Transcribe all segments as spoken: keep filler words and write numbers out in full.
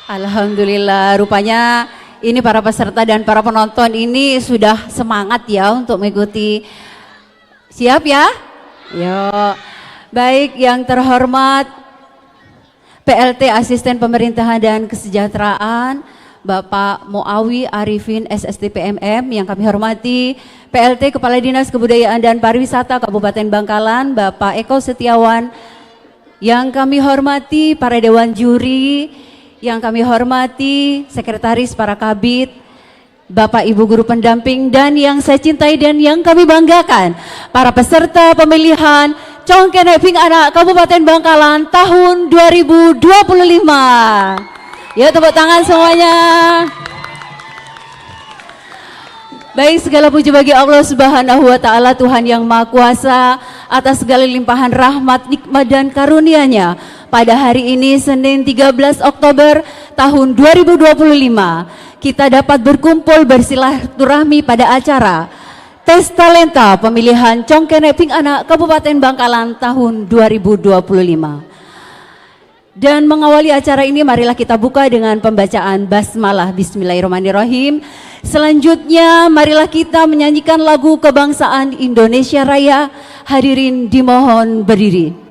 Alhamdulillah, rupanya ini para peserta dan para penonton ini sudah semangat ya untuk mengikuti. Siap ya? Yo. Baik, yang terhormat P L T Asisten Pemerintahan dan Kesejahteraan, Bapak Muawi Arifin, S S T P M M, yang kami hormati, P L T Kepala Dinas Kebudayaan dan Pariwisata Kabupaten Bangkalan, Bapak Eko Setiawan, yang kami hormati para dewan juri, yang kami hormati sekretaris para kabid, Bapak Ibu guru pendamping, dan yang saya cintai dan yang kami banggakan, para peserta pemilihan Congkene Ping Ana' Kabupaten Bangkalan tahun dua ribu dua puluh lima. Yuk, tepuk tangan semuanya. Baik, segala puji bagi Allah Subhanahu wa Ta'ala, Tuhan yang Maha Kuasa, atas segala limpahan rahmat, nikmat, dan karunia-Nya. Pada hari ini, Senin tiga belas Oktober tahun dua ribu dua puluh lima, kita dapat berkumpul bersilaturahmi pada acara Tes Talenta Pemilihan Congkene Ping Ana' Kabupaten Bangkalan tahun dua ribu dua puluh lima. Dan mengawali acara ini, marilah kita buka dengan pembacaan basmalah. Bismillahirrahmanirrahim. Selanjutnya, marilah kita menyanyikan lagu kebangsaan Indonesia Raya. Hadirin dimohon berdiri.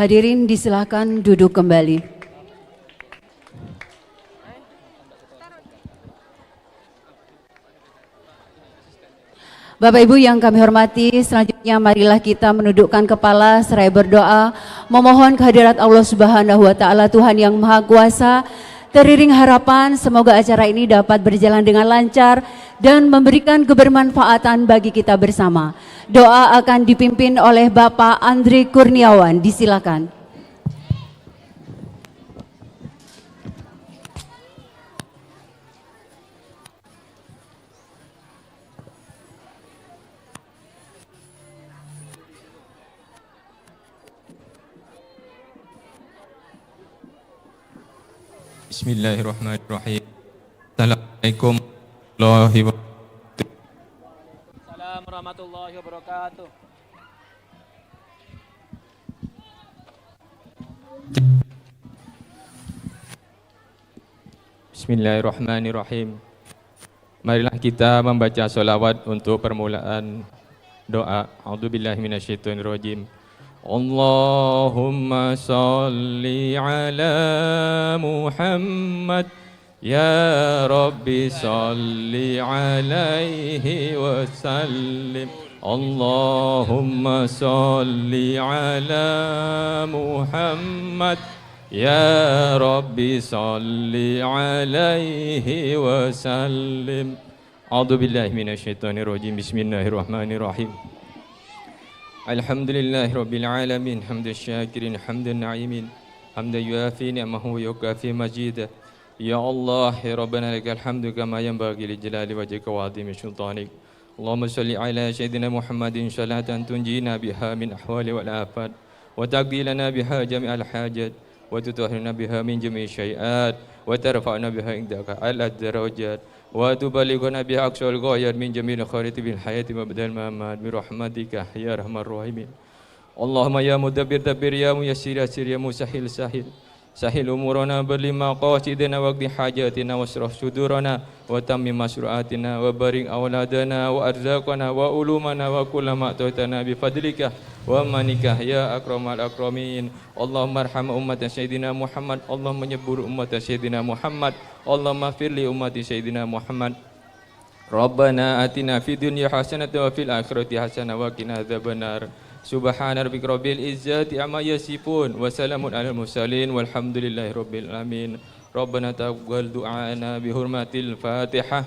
Hadirin disilahkan duduk kembali. Bapak Ibu yang kami hormati, selanjutnya marilah kita menundukkan kepala seraya berdoa, memohon kehadirat Allah Subhanahu wa Ta'ala, Tuhan yang Maha Kuasa. Teriring harapan, semoga acara ini dapat berjalan dengan lancar dan memberikan kebermanfaatan bagi kita bersama. Doa akan dipimpin oleh Bapak Andri Kurniawan. Disilakan. Bismillahirrahmanirrahim. Assalamualaikum warahmatullahi wabarakatuh. Assalamualaikum warahmatullahi wabarakatuh. Bismillahirrahmanirrahim. Marilah kita membaca sholawat untuk permulaan doa. A'udzubillahi minasyaitonirrajim. Allahumma shalli ala Muhammad يا رب صل عليه وسلم. اللهم صل على محمد. يا رب صل عليه وسلم. أعوذ بالله من الشيطان الرجيم. بسم الله الرحمن الرحيم. الحمد لله رب العالمين. حمد الشاكرين، حمد الناعمين، حمدا يوافي نعمه ويكافئ مزيده. يا الله، يا ربنا، لك الحمد كما ينبغي لجلال وجهك وعظيم سلطانك. اللهم صل على سيدنا محمد صلاة تنجينا بها من الأهوال والآفات، وتقضي لنا بها جميع الحاجات، وتطهرنا بها من جميع السيئات، وترفعنا بها عندك أعلى الدرجات، وتبلغنا بها أقصى الغايات من جميع الخيرات في الحياة وبعد الممات برحمتك يا أرحم الراحمين. اللهم يا مدبر دبر، يا ميسر يسر، يا مسهل سهل. سهل أمورنا، بلغ مقاصدنا، واقض حاجاتنا، واشرح صدورنا، وتمم مشروعاتنا، وبارك أولادنا، وأرزاقنا، وعلومنا، وكل ما أعطيتنا بفضلك ومنك يا أكرم الأكرمين. اللهم ارحم أمة سيدنا محمد، اللهم اجبر أمة سيدنا محمد، اللهم اغفر لأمة سيدنا محمد. ربنا آتنا في الدنيا حسنة وفي الآخرة حسنة وقنا عذاب النار. سبحان ربك رب العزة عما يصفون، وسلام على المرسلين، والحمد لله رب العالمين. ربنا تقبل دعاءنا بحرمة الفاتحة.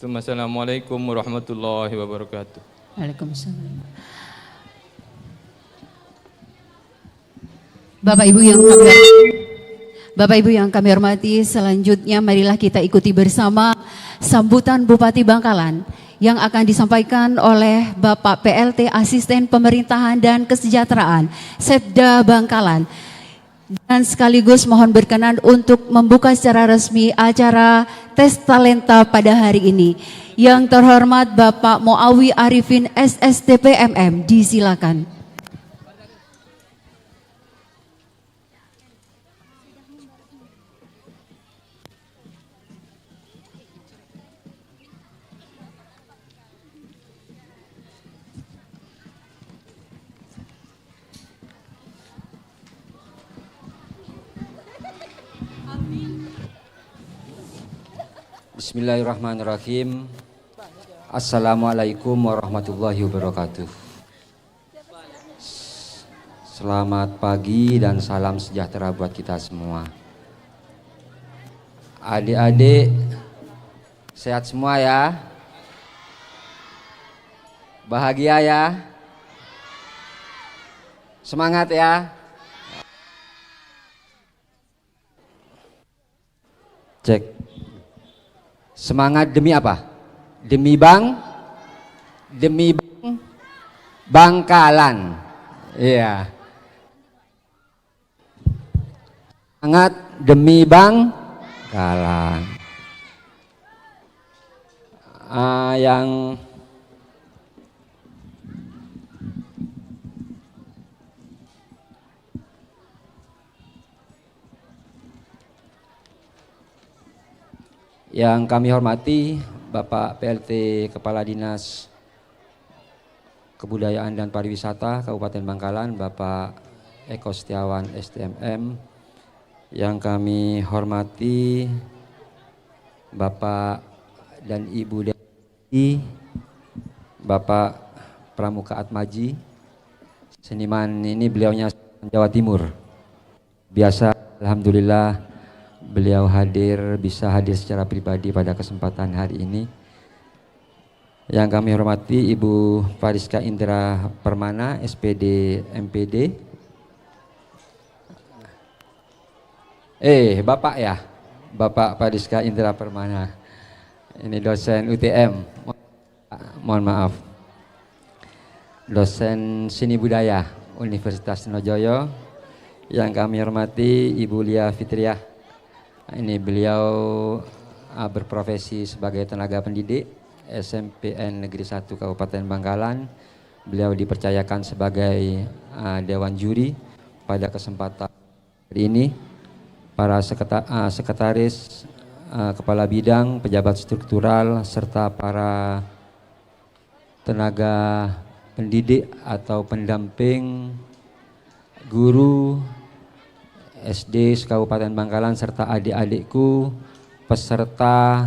ثم السلام عليكم ورحمة الله وبركاته. Waalaikumsalam. Bapak Ibu yang kami, Bapak Ibu yang kami hormati, selanjutnya marilah kita ikuti bersama sambutan Bupati Bangkalan yang akan disampaikan oleh Bapak P L T Asisten Pemerintahan dan Kesejahteraan, Setda Bangkalan. Dan sekaligus mohon berkenan untuk membuka secara resmi acara tes talenta pada hari ini. Yang terhormat Bapak Muawi Arifin, S S D P M M, disilakan. Bismillahirrahmanirrahim. Assalamualaikum warahmatullahi wabarakatuh. Selamat pagi dan salam sejahtera buat kita semua. Adik-adik, sehat semua ya? Bahagia ya? Semangat ya? Cek. Semangat demi apa? Demi Bang, demi Bang, Bangkalan. Iya. Semangat demi Bangkalan. Ah, yang Yang kami hormati Bapak P L T Kepala Dinas Kebudayaan dan Pariwisata Kabupaten Bangkalan, Bapak Eko Setiawan, S T M M. Yang kami hormati Bapak dan Ibu Dewi, Bapak Pramuka Atmaji, seniman ini beliaunya Jawa Timur. Biasa, alhamdulillah, beliau hadir, bisa hadir secara pribadi pada kesempatan hari ini. Yang kami hormati Ibu Fariska Indra Permana, S P D, M P D. Eh, Bapak ya, Bapak Fariska Indra Permana. Ini dosen U T M. Mohon maaf. Dosen Seni Budaya Universitas Senojoyo, yang kami hormati Ibu Lia Fitriah. Ini beliau, ah, berprofesi sebagai tenaga pendidik S M P N Negeri Satu Kabupaten Bangkalan. Beliau dipercayakan sebagai, ah, dewan juri pada kesempatan hari ini, para sekreta-, ah, sekretaris, ah, kepala bidang, pejabat struktural, serta para tenaga pendidik atau pendamping guru S D se-Kabupaten Bangkalan serta adik-adikku peserta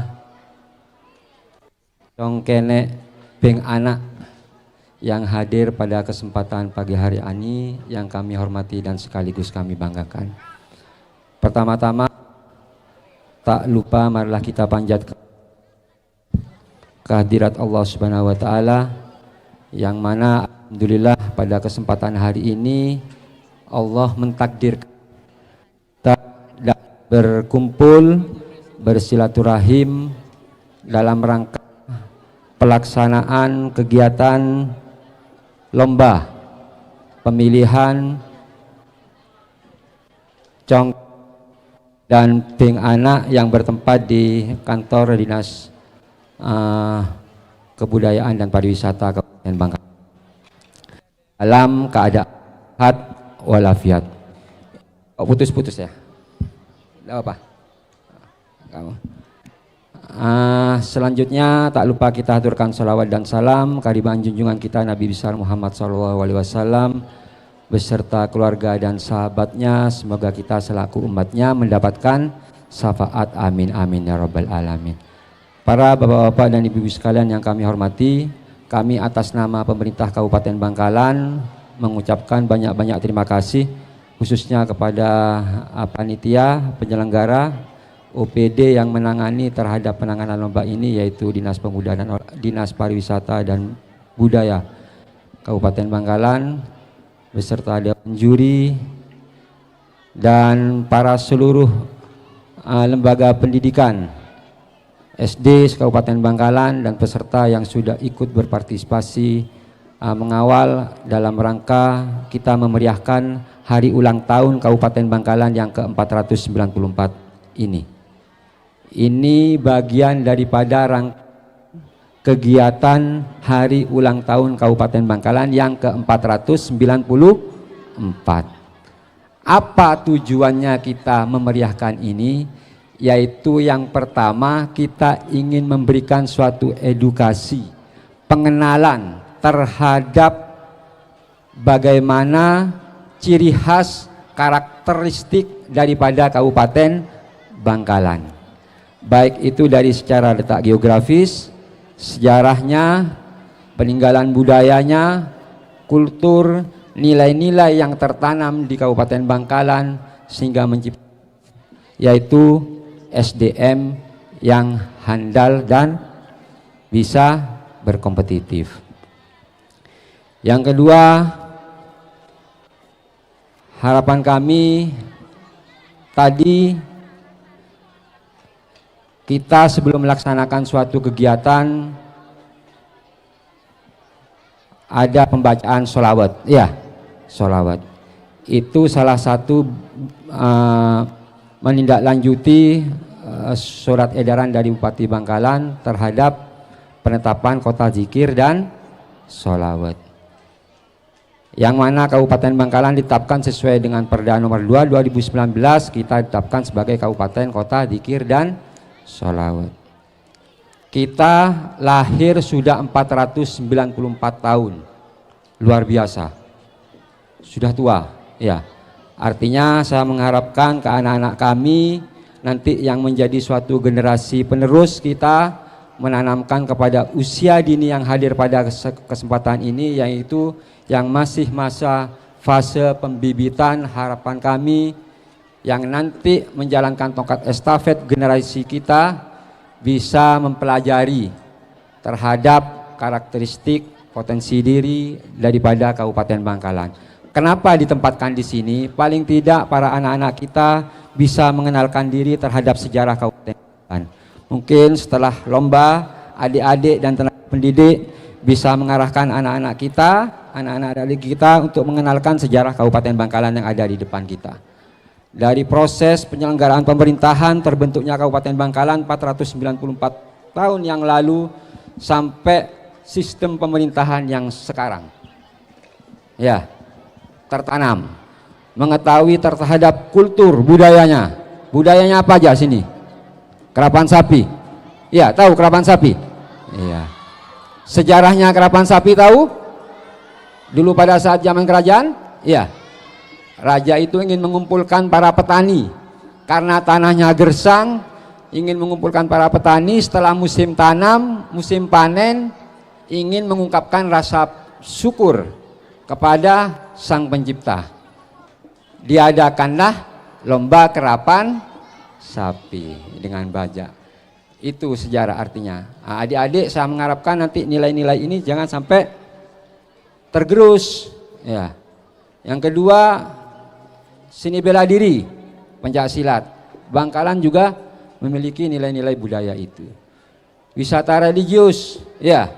congkene beng anak yang hadir pada kesempatan pagi hari ini yang kami hormati dan sekaligus kami banggakan. Pertama-tama, tak lupa marilah kita panjatkan kehadirat Allah Subhanahu wa Ta'ala, yang mana alhamdulillah pada kesempatan hari ini Allah mentakdirkan kita berkumpul bersilaturahim dalam rangka pelaksanaan kegiatan lomba pemilihan cong dan beng anak yang bertempat di kantor dinas, eh, kebudayaan dan pariwisata Kabupaten Bangka dalam keadaan sehat walafiat. Kok putus-putus ya? Tidak apa-apa. Kamu. Ah, selanjutnya, tak lupa kita haturkan salawat dan salam kehadirat junjungan kita Nabi besar Muhammad sallallahu alaihi wasallam beserta keluarga dan sahabatnya. Semoga kita selaku umatnya mendapatkan syafaat. Amin, amin, ya rabbal alamin. Para bapak-bapak dan ibu-ibu sekalian yang kami hormati, kami atas nama pemerintah Kabupaten Bangkalan mengucapkan banyak-banyak terima kasih, khususnya kepada, ah, panitia penyelenggara, O P D yang menangani terhadap penanganan lomba ini, yaitu Dinas Pemuda dan Ol-, Dinas Pariwisata dan Budaya Kabupaten Bangkalan, beserta dewan juri dan para seluruh, ah, lembaga pendidikan S D se-Kabupaten Bangkalan dan peserta yang sudah ikut berpartisipasi, ah, mengawal dalam rangka kita memeriahkan hari ulang tahun Kabupaten Bangkalan yang ke empat ratus sembilan puluh empat ini. Ini bagian daripada rang-, kegiatan hari ulang tahun Kabupaten Bangkalan yang ke empat ratus sembilan puluh empat. Apa tujuannya kita memeriahkan ini? Yaitu yang pertama, kita ingin memberikan suatu edukasi, pengenalan terhadap bagaimana ciri khas karakteristik daripada Kabupaten Bangkalan. Baik itu dari secara letak geografis, sejarahnya, peninggalan budayanya, kultur, nilai-nilai yang tertanam di Kabupaten Bangkalan sehingga menciptakan, yaitu S D M yang handal dan bisa berkompetitif. Yang kedua, harapan kami tadi, kita sebelum melaksanakan suatu kegiatan, ada pembacaan sholawat. Ya, sholawat. Itu salah satu, eh, menindaklanjuti, eh, surat edaran dari Bupati Bangkalan terhadap penetapan kota zikir dan sholawat. Yang mana Kabupaten Bangkalan ditetapkan sesuai dengan Perda Nomor dua dua ribu sembilan belas, kita ditetapkan sebagai Kabupaten Kota Zikir dan Sholawat. Kita lahir sudah empat ratus sembilan puluh empat tahun. Luar biasa. Sudah tua, ya. Artinya, saya mengharapkan ke anak-anak kami nanti yang menjadi suatu generasi penerus kita, menanamkan kepada usia dini yang hadir pada kes-, kesempatan ini, yaitu yang masih masa fase pembibitan, harapan kami yang nanti menjalankan tongkat estafet generasi kita bisa mempelajari terhadap karakteristik potensi diri daripada Kabupaten Bangkalan. Kenapa ditempatkan di sini? Paling tidak para anak-anak kita bisa mengenalkan diri terhadap sejarah Kabupaten Bangkalan. Mungkin setelah lomba, adik-adik dan tenaga pendidik bisa mengarahkan anak-anak kita, anak-anak didik kita untuk mengenalkan sejarah Kabupaten Bangkalan yang ada di depan kita. Dari proses penyelenggaraan pemerintahan terbentuknya Kabupaten Bangkalan empat ratus sembilan puluh empat tahun yang lalu sampai sistem pemerintahan yang sekarang. Ya, tertanam. Mengetahui terhadap kultur budayanya. Budayanya apa aja sini? Kerapan sapi. Ya, tahu kerapan sapi? Iya. Sejarahnya kerapan sapi tahu? Dulu pada saat zaman kerajaan? Iya. Raja itu ingin mengumpulkan para petani. Karena tanahnya gersang, ingin mengumpulkan para petani setelah musim tanam, musim panen, ingin mengungkapkan rasa syukur kepada Sang Pencipta. Diadakanlah lomba kerapan sapi dengan bajak. Itu sejarah artinya. Ah, adik-adik, saya mengharapkan nanti nilai-nilai ini jangan sampai tergerus. Ya. Yang kedua, seni bela diri, pencak silat. Bangkalan juga memiliki nilai-nilai budaya itu. Wisata religius, ya.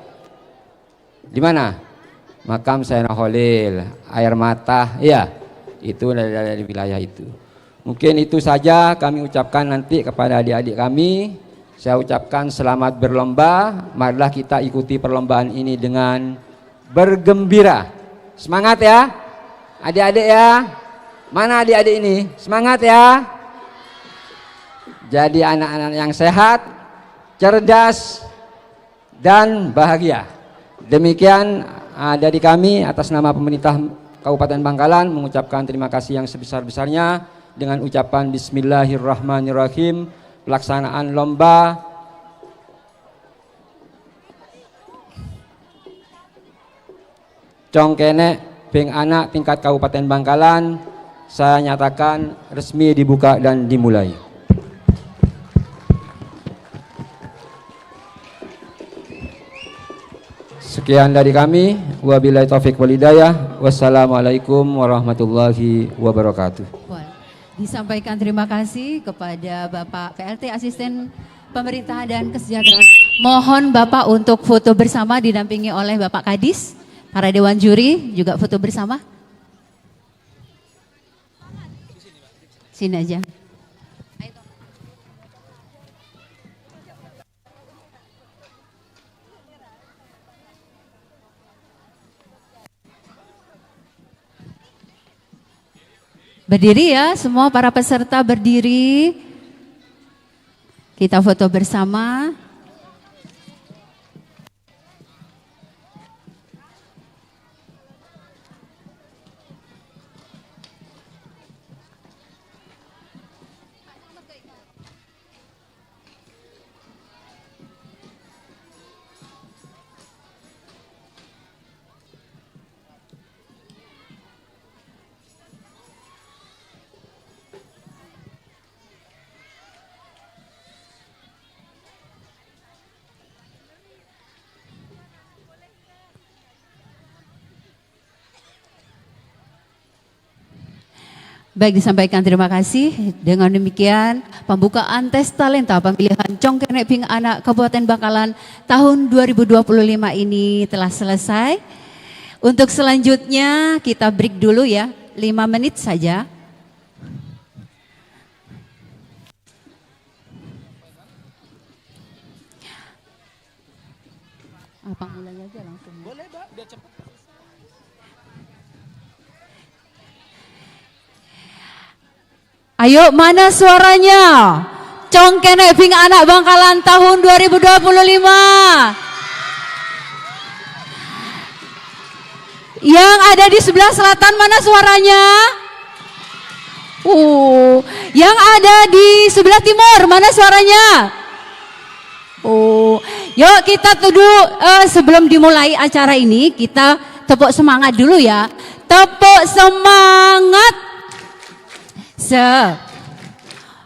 Di mana? Makam Sayyidina Khalil, Air Mata, ya. Itu dari, dari wilayah itu. Mungkin itu saja kami ucapkan nanti kepada adik-adik kami. Saya ucapkan selamat berlomba. Marilah kita ikuti perlombaan ini dengan bergembira. Semangat ya, adik-adik ya. Mana adik-adik ini? Semangat ya. Jadi anak-anak yang sehat, cerdas, dan bahagia. Demikian, ah, dari kami atas nama pemerintah Kabupaten Bangkalan mengucapkan terima kasih yang sebesar-besarnya dengan ucapan Bismillahirrahmanirrahim, pelaksanaan lomba Congkene' Beng Ana' tingkat Kabupaten Bangkalan, saya nyatakan resmi dibuka dan dimulai. Sekian dari kami. Wabillahi taufik wal hidayah. Wassalamualaikum warahmatullahi wabarakatuh. Wal-, disampaikan terima kasih kepada Bapak P L T Asisten Pemerintahan dan Kesejahteraan. Mohon Bapak untuk foto bersama didampingi oleh Bapak Kadis, para dewan juri juga foto bersama. Sini aja. Berdiri ya, semua para peserta berdiri. Kita foto bersama. Baik, disampaikan terima kasih. Dengan demikian, pembukaan tes talenta pemilihan Congkene' Bing Ana' Kabupaten Bangkalan tahun dua ribu dua puluh lima ini telah selesai. Untuk selanjutnya, kita break dulu ya, lima menit saja. Apa mulai aja langsung ya? Boleh, Mbak, biar cepet. Ayo, mana suaranya? Congkene' Bing Ana' Bangkalan tahun dua ribu dua puluh lima. Yang ada di sebelah selatan, mana suaranya? Uh, yang ada di sebelah timur, mana suaranya? Oh, yuk kita tuh dulu, eh, sebelum dimulai acara ini, kita tepuk semangat dulu ya. Tepuk semangat. Se-,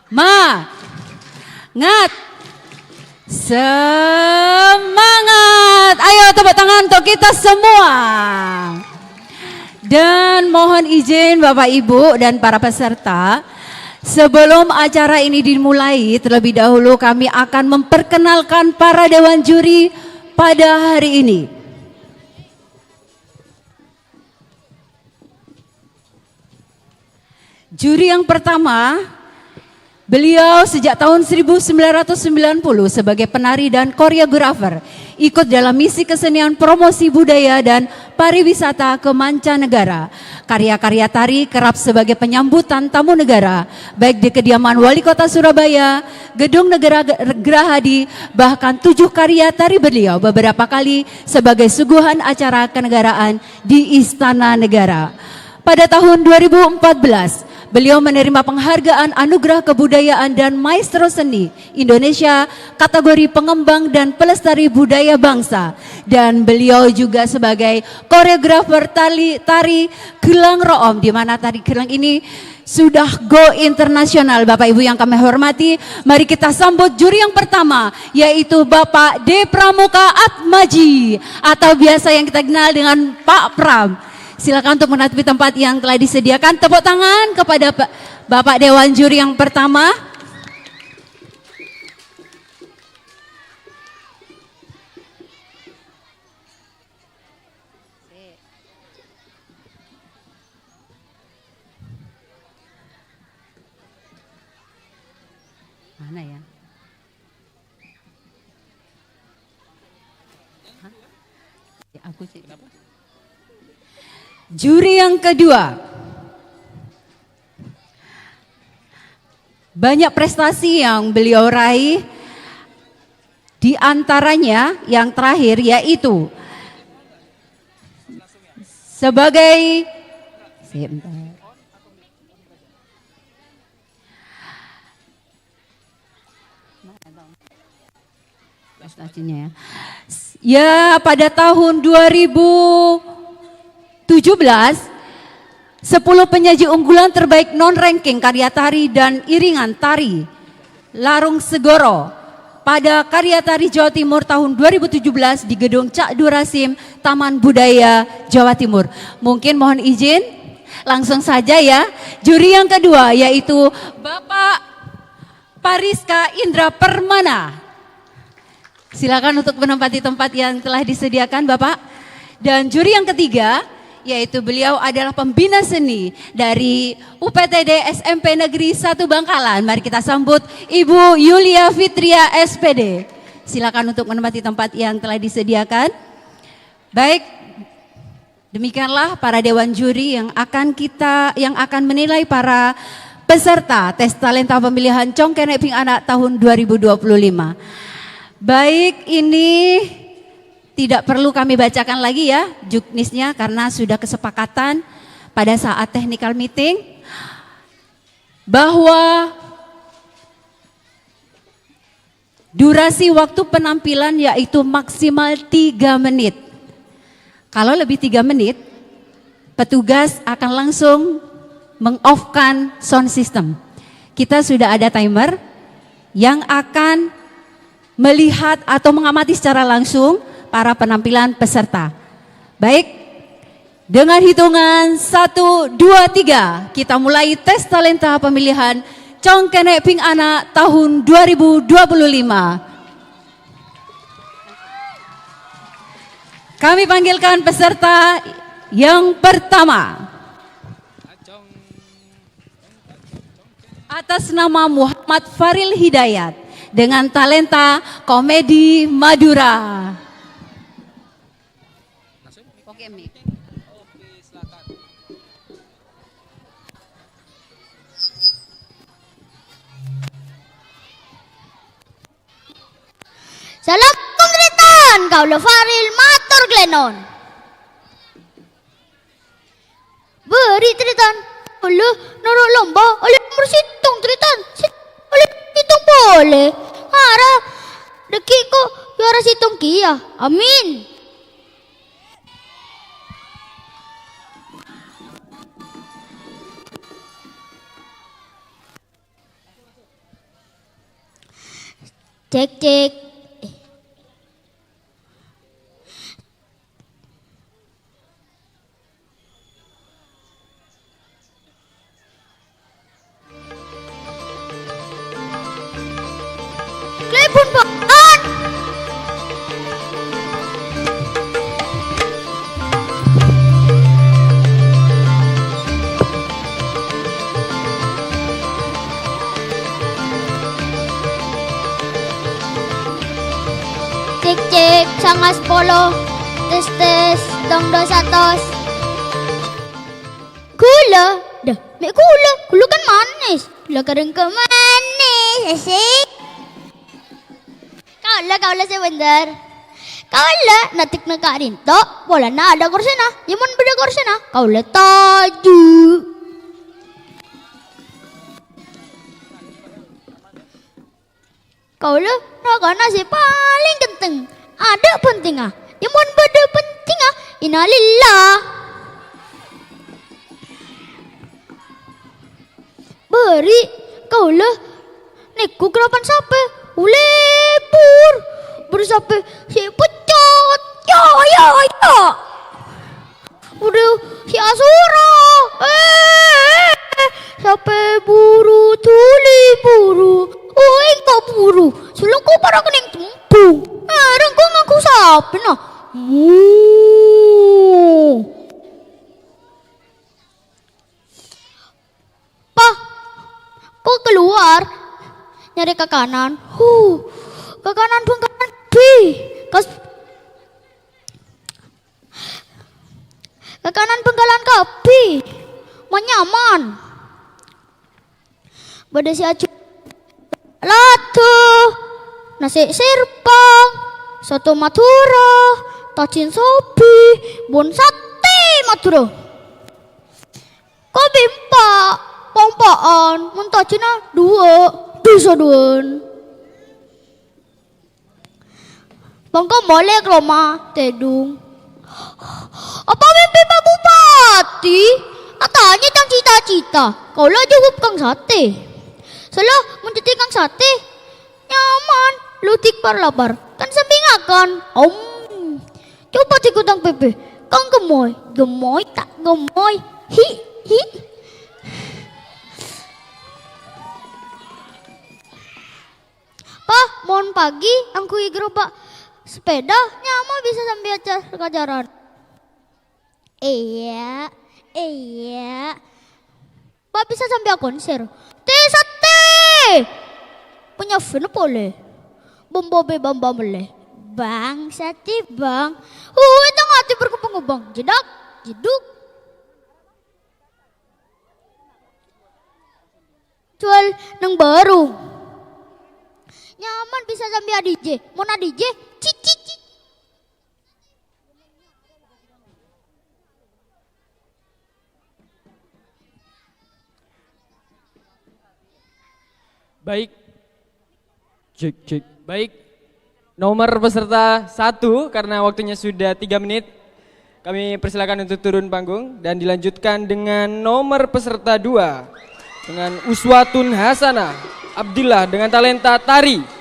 ma-, ngat. Semangat. Ayo tepuk tangan untuk kita semua. Dan mohon izin Bapak Ibu dan para peserta, sebelum acara ini dimulai, terlebih dahulu kami akan memperkenalkan para dewan juri pada hari ini. Juri yang pertama, beliau sejak tahun seribu sembilan ratus sembilan puluh sebagai penari dan koreografer, ikut dalam misi kesenian promosi budaya dan pariwisata ke mancanegara. Karya-karya tari kerap sebagai penyambutan tamu negara, baik di kediaman Wali Kota Surabaya, Gedung Negara Ge-, Gerahadi, bahkan tujuh karya tari beliau beberapa kali sebagai suguhan acara kenegaraan di Istana Negara. Pada tahun dua ribu empat belas, beliau menerima penghargaan Anugerah Kebudayaan dan Maestro Seni Indonesia kategori Pengembang dan Pelestari Budaya Bangsa. Dan beliau juga sebagai koreografer tali, tari Gelang Ro'om, di mana tari gelang ini sudah go internasional. Bapak Ibu yang kami hormati, mari kita sambut juri yang pertama, yaitu Bapak D Pramuka Atmaji, atau biasa yang kita kenal dengan Pak Pram. Silakan untuk menghadapi tempat yang telah disediakan. Tepuk tangan kepada Ba-, Bapak Dewan Juri yang pertama. Mana ya? Hah? Ya, aku sih. Juri yang kedua. Banyak prestasi yang beliau raih, di antaranya yang terakhir yaitu sebagai, sebentar. Prestasinya ya. Ya, pada tahun dua ribu tujuh belas, sepuluh penyaji unggulan terbaik non-ranking karya tari dan iringan tari Larung Segoro pada Karya Tari Jawa Timur tahun dua ribu tujuh belas di Gedung Cak Durasim, Taman Budaya Jawa Timur. Mungkin mohon izin, langsung saja ya. Juri yang kedua yaitu Bapak Pariska Indra Permana. Silakan untuk menempati tempat yang telah disediakan, Bapak. Dan juri yang ketiga, yaitu beliau adalah pembina seni dari U P T D S M P Negeri satu Bangkalan. Mari kita sambut Ibu Yulia Fitria, S P D. Silakan untuk menempati tempat yang telah disediakan. Baik, demikianlah para dewan juri yang akan kita, yang akan menilai para peserta tes talenta pemilihan Congkene Ping Ana' tahun dua ribu dua puluh lima. Baik, ini tidak perlu kami bacakan lagi ya juknisnya karena sudah kesepakatan pada saat technical meeting bahwa durasi waktu penampilan yaitu maksimal tiga menit. Kalau lebih tiga menit, petugas akan langsung meng-off-kan sound system. Kita sudah ada timer yang akan melihat atau mengamati secara langsung para penampilan peserta. Baik, dengan hitungan satu, dua, tiga, kita mulai tes talenta pemilihan Congkene Ping Ana' tahun dua ribu dua puluh lima. Kami panggilkan peserta yang pertama. Atas nama Muhammad Faril Hidayat dengan talenta komedi Madura. Oke, Mi. Assalamualaikum, Triton. Kaula Faril mator glenon. Bâri', Triton. Kaula noro' lomba olle nomer sèttong, Triton. Sè-, olle sèttong polè. Mara dhâggi' ko' juwara sèttong kèya. Amin. Cek, cek. Klebon, Pak. Cek, cek, sanga sapolo. Tes, tes, tong dua satos. Gula? Dah, me' gula. Gula kan manis. Gula karengko manis, asik. Kaula, kaula sè bhendher. Kaulâ nèddhâ ka'dinto, polana adâ' korsèna. Yâ mon bâdâ korsèna, kaulâ toju'. Kaulâ na'-kana' sè palèng ghânteng. Adâ' pentingnga. Yâ mon bâdâ pentingnga, innalillah. Bâri' kaulâ nèngghu karapan sapè, olèbur. Buru sapè sè peccot. Ya, ya, ya. Buru sè asoro. Eh, sapè buru, dhuli buru. Oh, engko' buru. Sulengku para kenning tembung. Eh, rengko nganggu sapèna. Mu. Pa, ko' kalowar nyarè kakanan. Huh, kakanan bhângkalan kabbhi. Kas-, kakanan bhângkalan kabbhi. Ma' nyaman. Bâdâ sè aju lado, nasè' sèrpang, soto Madhurâ, tajin sobi, bân satè Madhurâ. Kopi empa', pa-empa'an, mon tajinna duwâ', bisa duwâ'ân. Mongko molè ka roma, tèdung. Apa mimpi Pak Bupati? Atanya tang cita-cita. Kaulâ jawab kang satè. Sala, mon dhâddhi kang satè, nyaman, lodik par-lapar. Kan sambi ngakan. Om. Coba tèko tang pèpè. Kang gemoy. Gemoy ta' gemoy. Hi, hi. Pa, mon pagi angghuy gerobak sepeda, nyaman bisa sambi acar-kacaran. Iyâ, iyâ. Pa, bisa sambi akonsèr. Tè, satè! Panyafèna polè. Bamba bè bamba mellè. Bang, satè, Bang. Hui, tang atè berkepeng, Bang. Jedak, jeduk. Jual neng baru. Nyaman bisa sambi A D J. Mon A D J, cik, cik, cik. Baik. Cek, cek. Baik, nomor peserta satu, karena waktunya sudah tiga menit, kami persilakan untuk turun panggung dan dilanjutkan dengan nomor peserta dua, dengan Uswatun Hasanah, Abdillah, dengan talenta tari.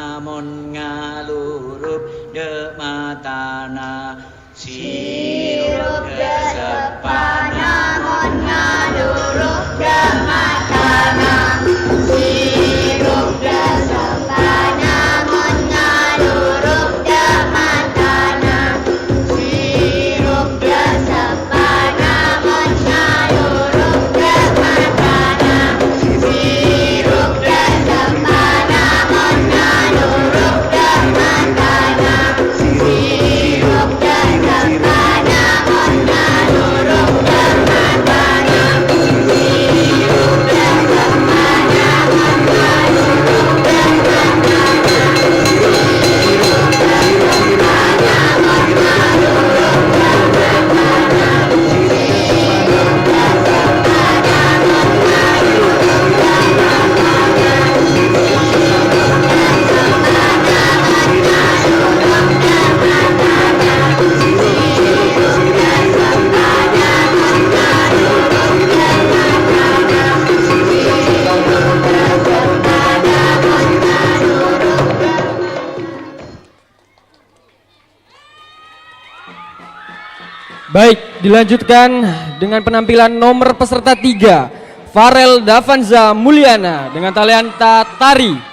Mon ngaluruk dâ' matana, sirop dâ' seppana. Mon ngaluruk dâ' matana, sirop dâ' seppana. Mon ngaluruk dâ' matana, sirop dâ' seppana. Mon ngaluruk dâ' matana, Baik, dilanjutkan dengan penampilan nomor peserta tiga, Farel Davanza Mulyana dengan talenta tari.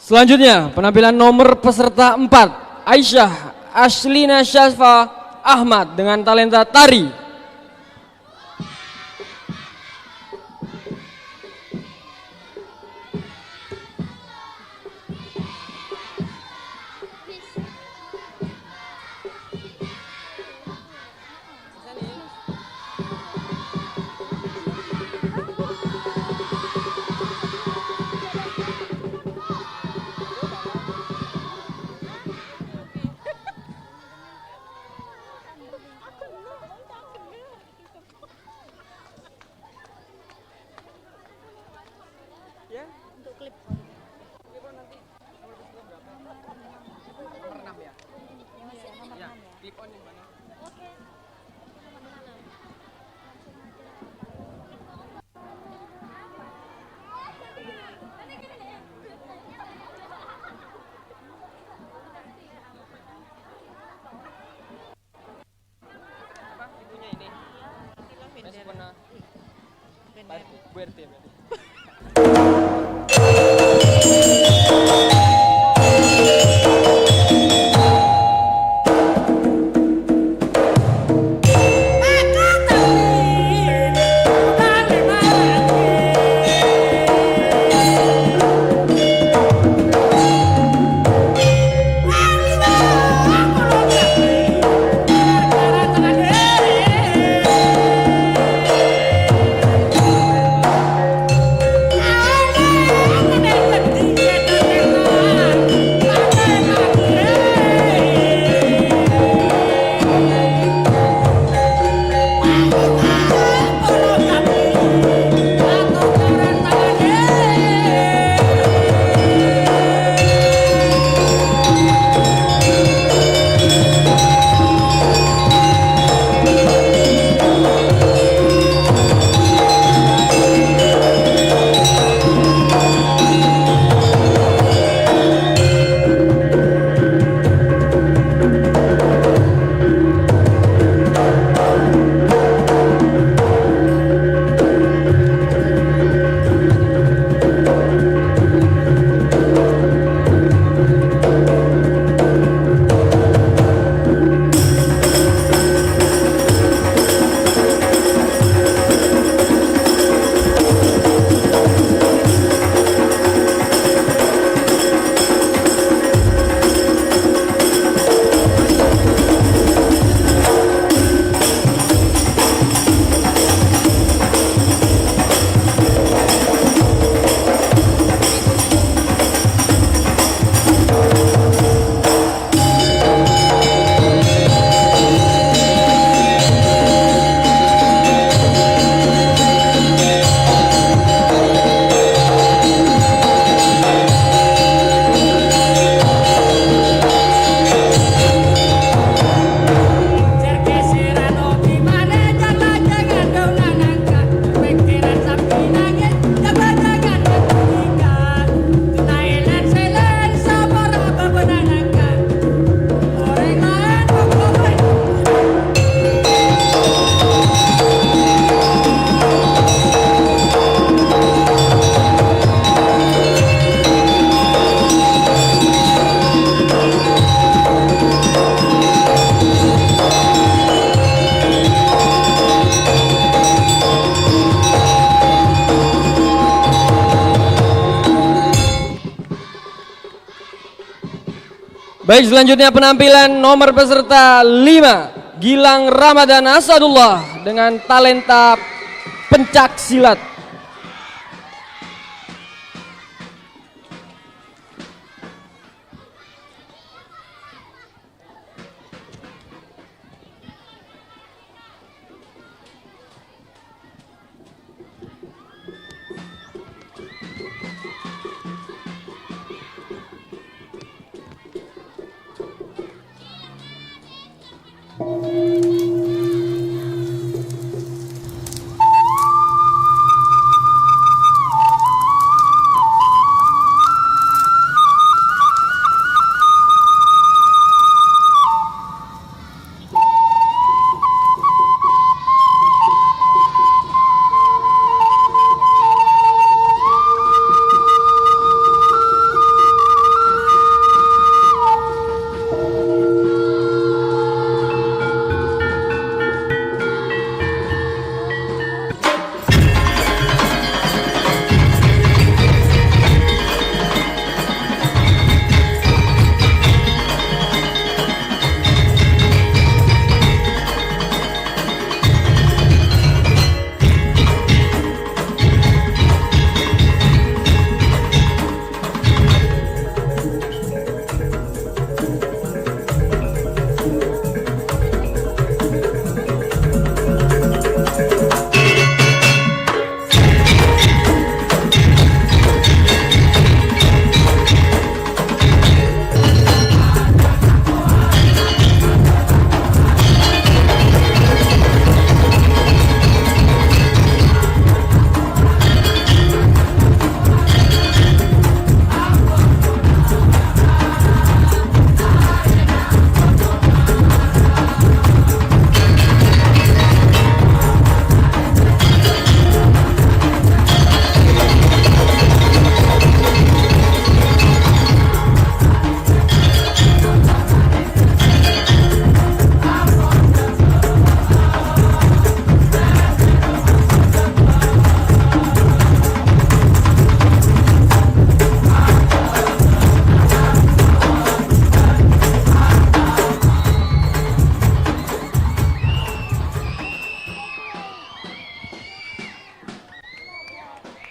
Selanjutnya, penampilan nomor peserta empat, Aisyah Aslina Syafa Ahmad dengan talenta tari. Ya. Untuk clip on. Clip on nanti. Nomor enam ya? Iya, masih nomor enam ya? Clip on yang mana? Oke. Nomor enam. Apa? Ibunya ini? Iya, Tila Vender. Saya pernah. Vender. Bu R T berarti. Baik, selanjutnya penampilan nomor peserta lima, Gilang Ramadan Asadullah dengan talenta pencak silat.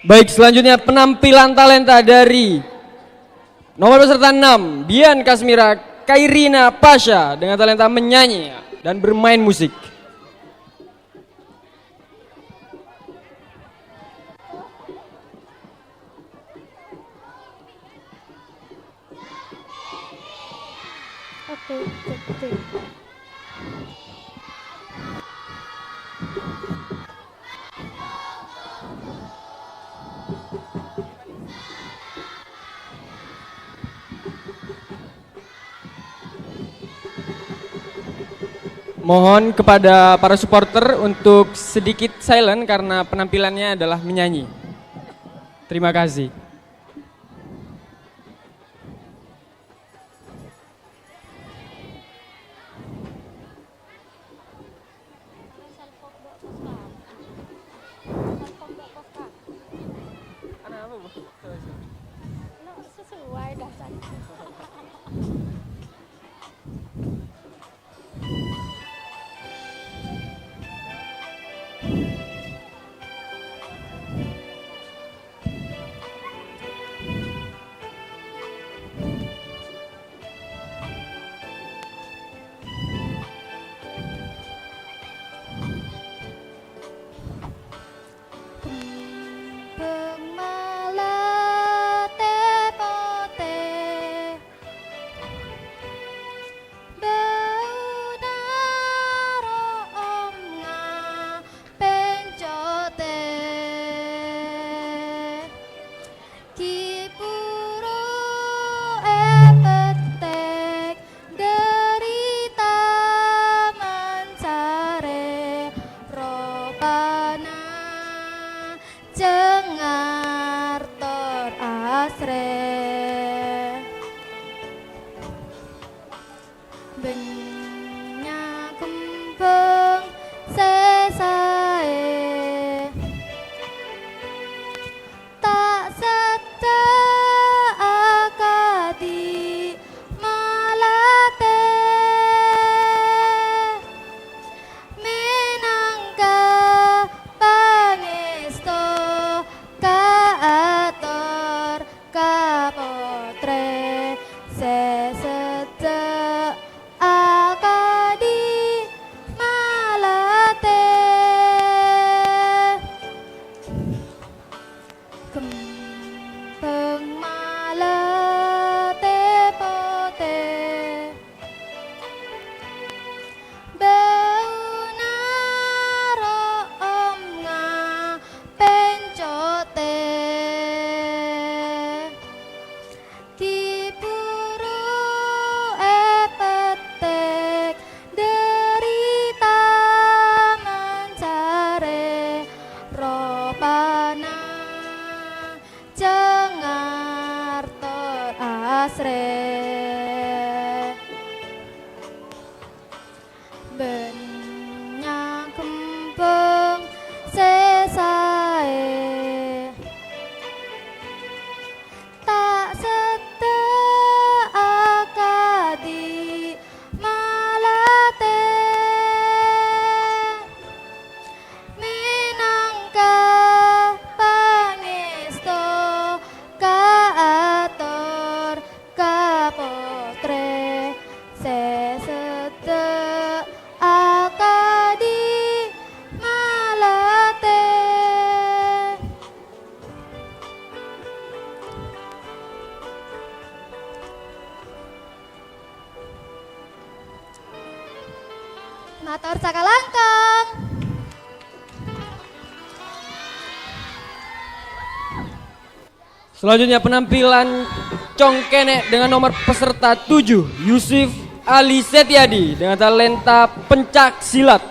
Baik, selanjutnya penampilan talenta dari nomor peserta enam, Bian Kasmira Kairina Pasha dengan talenta menyanyi dan bermain musik. Oke, oke, oke. Mohon kepada para supporter untuk sedikit silent karena penampilannya adalah menyanyi. Terima kasih. Sesuai dah, Cak. Kembhâng malati potè. Bâuna ro'om ngapèncote, ghi' buru èpettek dhâri taman sarè, ropana cengngar tor asrè. Bânnya' kembhâng sè saè, ta' sèdhâ akadhi malati. Mènangka pangèsto kaator ka pottrè sè sèdhâ akadhi malati. Kembhâng malati potè. Bâuna ro'om ngapèncote, ghi' buru èpettek dhâri taman sarè, ropana cengngar tor asrè. Bânnya' kembhâng sè saè, ta' sèdhâ akadhi malati. Mènangka pangèsto kaator ka pottrè sè sèdhâ akadhi malati. Mator sakalangkong. Selanjutnya penampilan congkènè' dengan nomor peserta tujuh, Yusuf Ali Setiadi dengan talenta pencak silat.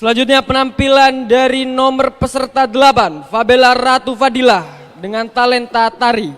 Selanjutnya penampilan dari nomor peserta delapan, Fabella Ratu Fadilah dengan talenta tari.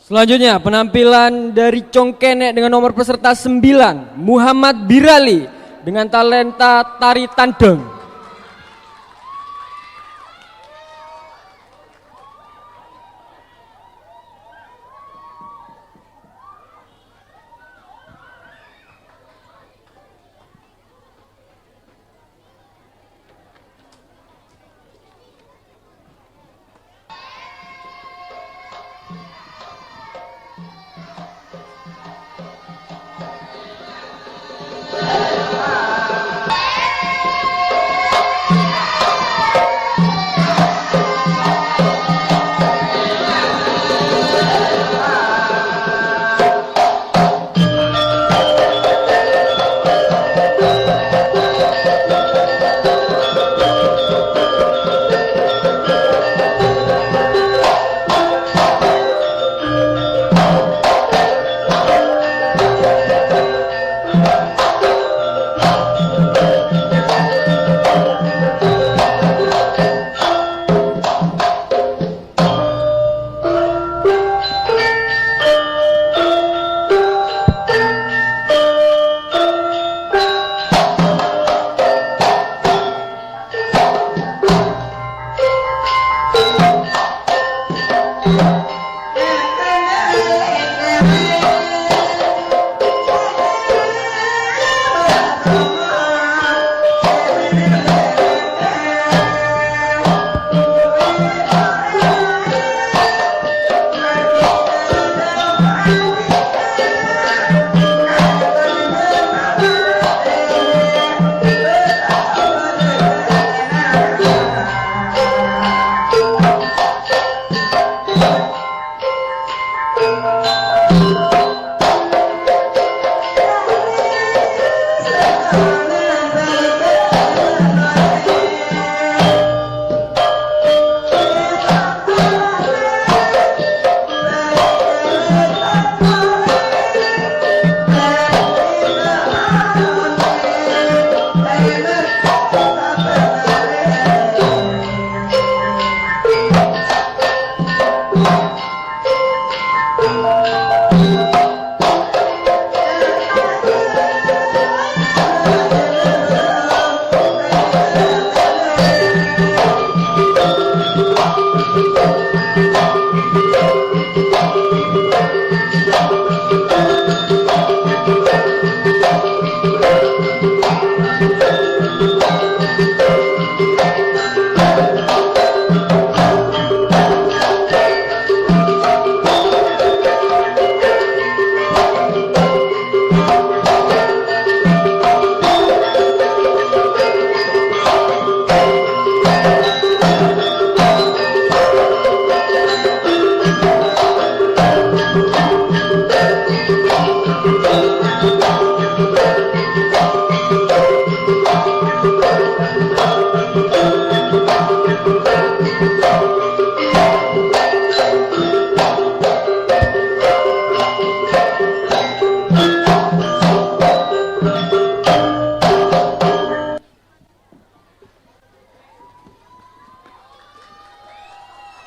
Selanjutnya, penampilan dari Congkene dengan nomor peserta sembilan, Muhammad Birali, dengan talenta tari tandang.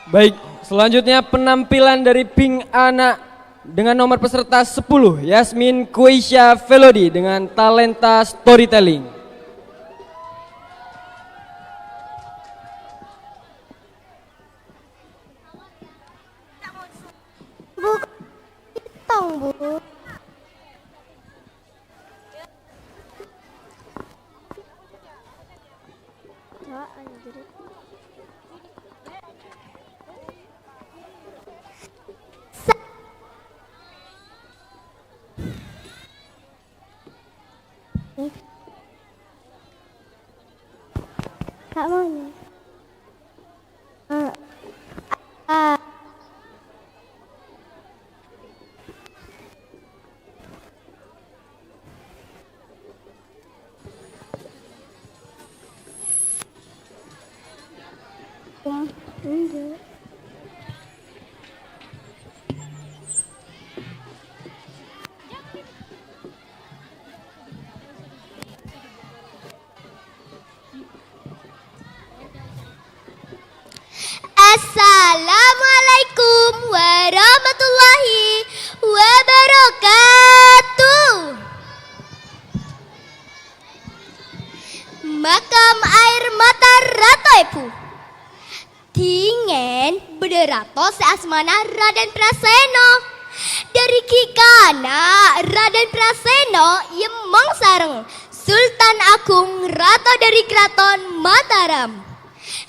Baik, selanjutnya penampilan dari Pink Anak dengan nomor peserta sepuluh, Yasmin Kuisha Velodi dengan talenta storytelling. Bu, hitung, Bu. Wah, anjir. Sa- Kak mau nih. Eh, ah. Ya, enggak. Assalamualaikum warahmatullahi wabarakatuh. Makam Air Mata Rato Èbhu. Dhingèn bâdâ rato sè asmana Raden Praseno. Dâri ghi' kana', Raden Praseno èyemmong sareng Sultan Agung Rato dâri Karaton Mataram.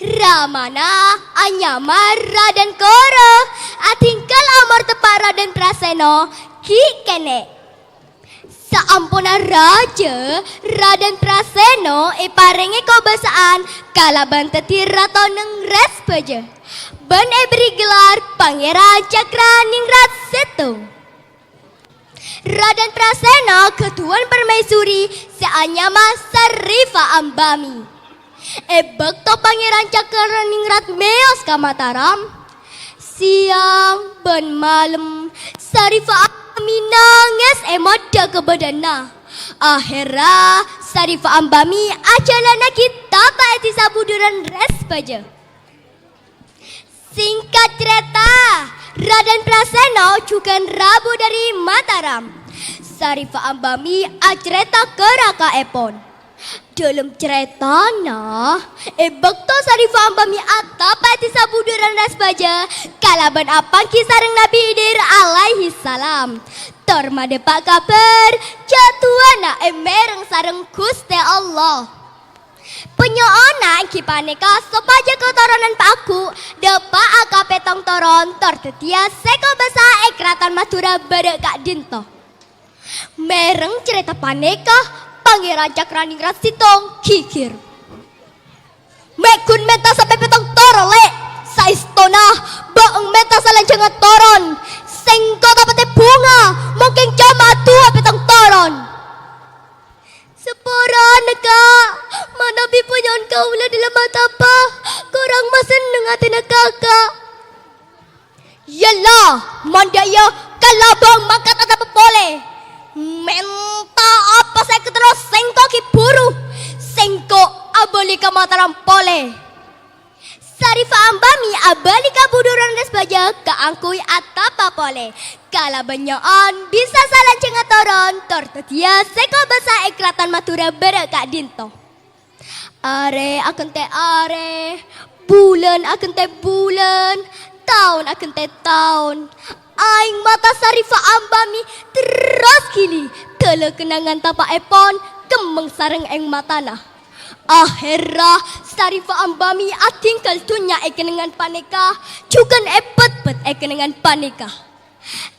Ramana anyama Raden Koro, adhingkal omor teppa' Raden Praseno ghi' kènè'. Saamponna rajâ, Raden Praseno èparèngè kobâsa'an kalabân dhâddhi rato neng Resbâjâ, bân èberri' gelar Pangèran Cakraningrat Sèttong. Raden Praseno ghâdhuwân permaisuri sè anyama Sarifa Ambami. È bâkto Pangèran Cakraningrat mèyos ka Mataram, sèyang bân malem Sarifa Ambami nangès è moddhâ ka bâdânna. Aherra Sarifa Ambami ajhâlânnaghi tapa è dhisa Buduran Resbâjâ. Sèngkat carèta, Raden Praseno jhughân rabu dâri Mataram. Sarifa Ambami acarèta ka rakaèpon. Dâlem carètana, è bâkto Sarifa Ambami atapa è dhisa Buduran Resbâjâ kalabân apangghi sareng Nabbhi Khidir alaihissalam, tor madhâpa' kabhâr jhâ' du'ana èmèreng sareng Ghustè Allah. Panyo'onna èngghi panèka sopajâ katoronan pagghu' dhâpa'a ka pèttong toron tor dhâddhiyâ sè kobâsa è Karaton Madhurâ bârâ' ka'dinto. Mèreng carèta panèka, Pangèran Cakraningrat Sèttong ghighir. "Mè' ghun mènta sampè' pèttong toron, Lè'. Saèstona bâ'eng mènta salajângnga toron. Sèngko' ta' patè bhunga, mungkin coma adu'a pèttong toron." "Saporana, Ka'. Manabi panyo'on kaulâ dâlem atapa, korang masenneng atèna Kaka'." "Yâ la, mon dâ' iyâ, kala bâ'eng mangkat atapa polè. Mènta apa sè èkaterro sèngko' ghi' bhuru. Sèngko' abâli ka Mataram polè." Sarifa Ambami abâli ka Buduran Resbâjâ kaangghuy atapa polè. Kalabân nyo'on bisa salajângnga toron, tor dhâddhiyâ sè kobâsa è Karaton Madhurâ bârâ' ka'dinto. Arè aghântè arè, bulân aghântè bulân, taon aghântè taon. Aèng mata Sarifa Ambami terros ghili, dâlâ kenangan tapaèpon kemmeng sareng aèng matana. Aherra Sarifa Ambami adhinggal dhunnya è kennengngan panèka, jhughân èbâtbât è kennengngan panèka.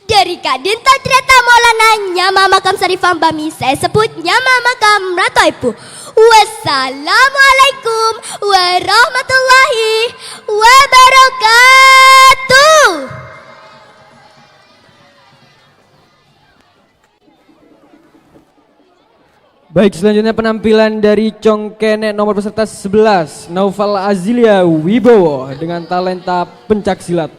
Dâri ka'dinto carèta molana nyama makam Sarifa Ambami sè èsebbhut nyama makam Rato Èbhu. Wassalamualaikum warahmatullahi wabarakatuh. Baik, selanjutnya penampilan dari Cong Kènè' nomor peserta sebelas, Naufal Azilia Wibowo dengan talenta pencak silat.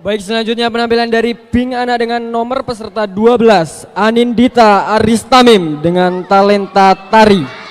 Baik, selanjutnya penampilan dari Bing Anak dengan nomor peserta dua belas, Anindita Aristamim dengan talenta tari.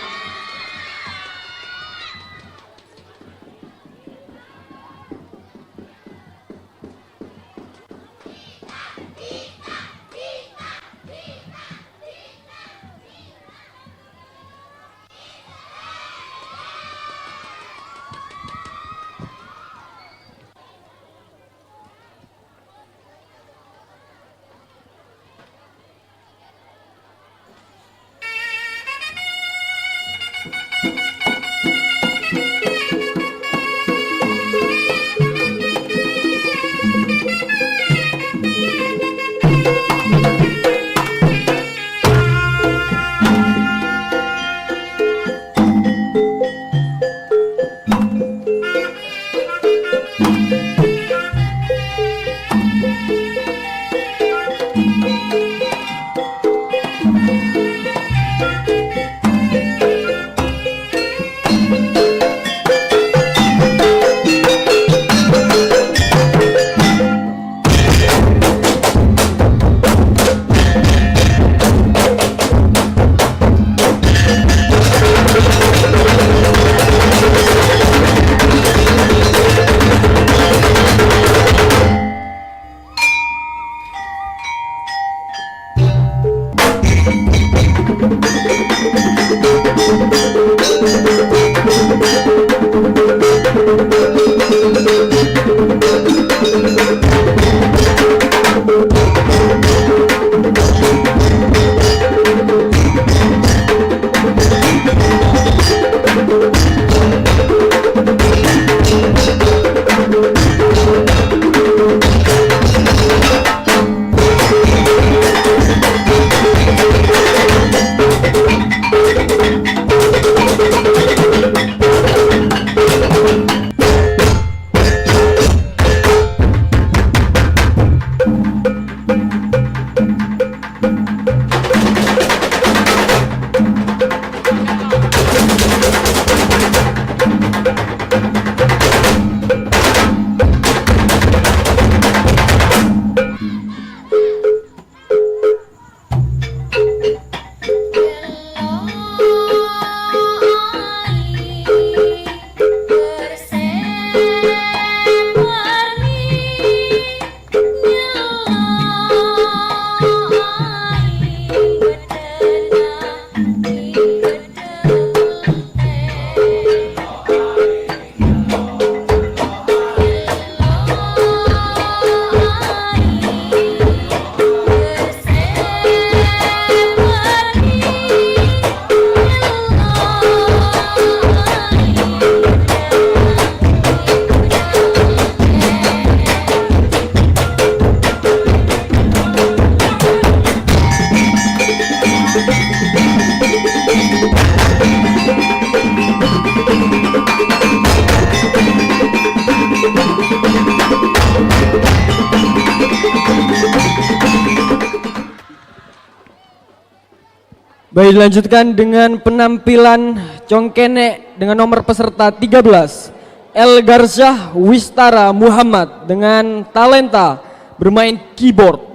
Baik, dilanjutkan dengan penampilan congkene' dengan nomor peserta tiga belas, El Garsyah Wistara Muhammad dengan talenta bermain keyboard.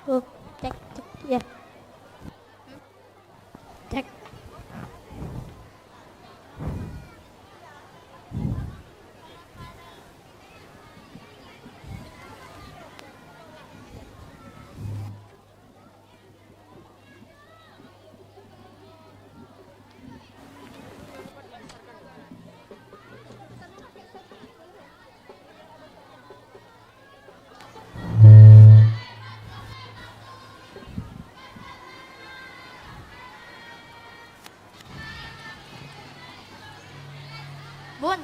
Oh, cek, cek, ya. Cek. Bun.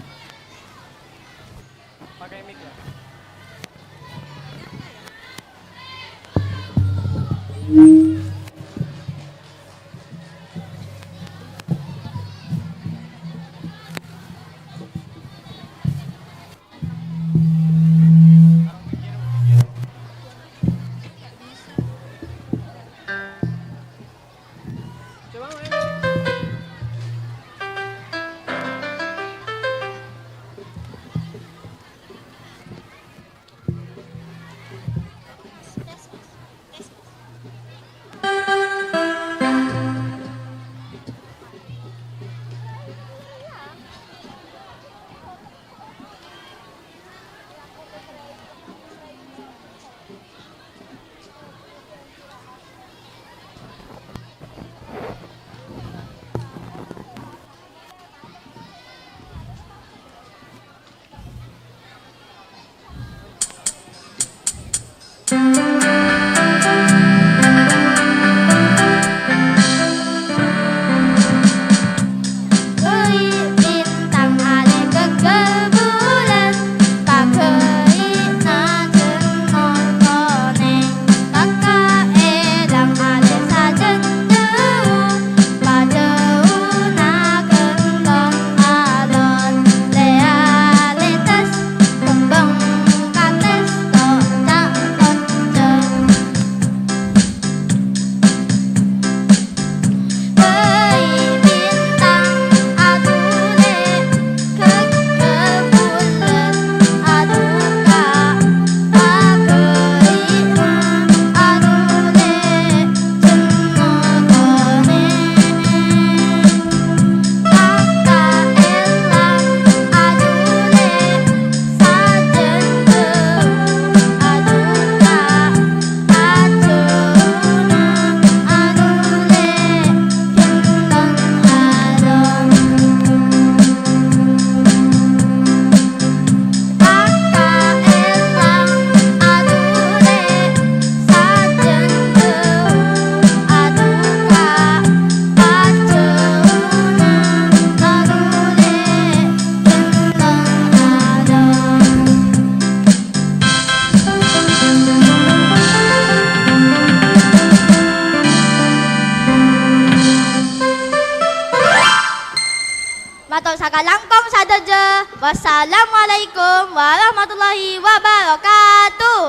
Sakalangkong sadhâjâ, wassalamualaikum warahmatullahi wabarakatuh.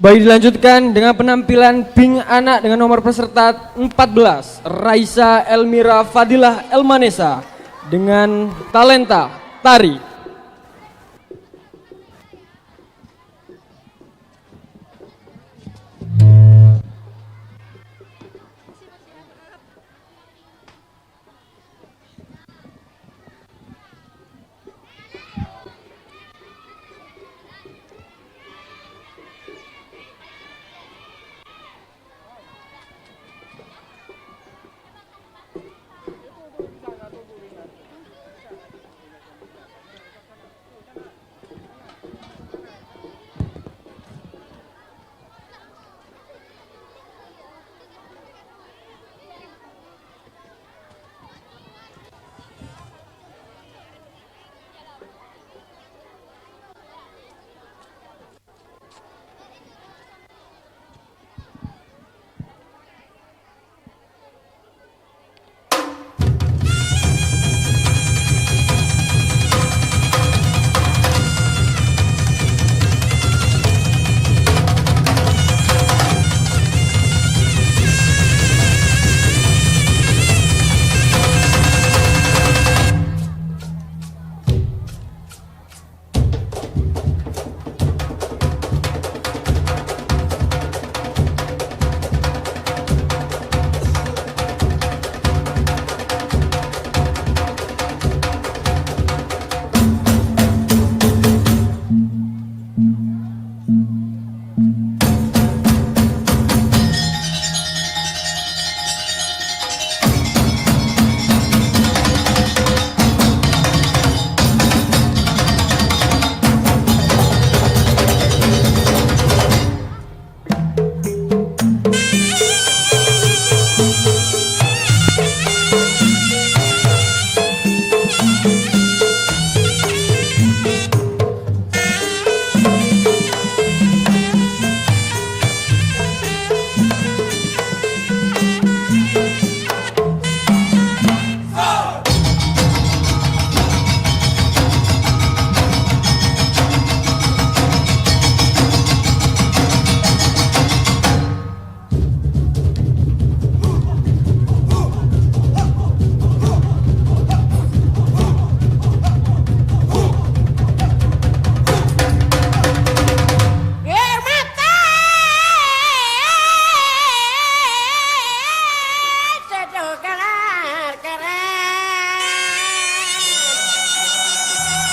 Baik, dilanjutkan dengan penampilan Bing Anak dengan nomor peserta empat belas, Raisa Elmira Fadilah Elmanesa dengan talenta tari.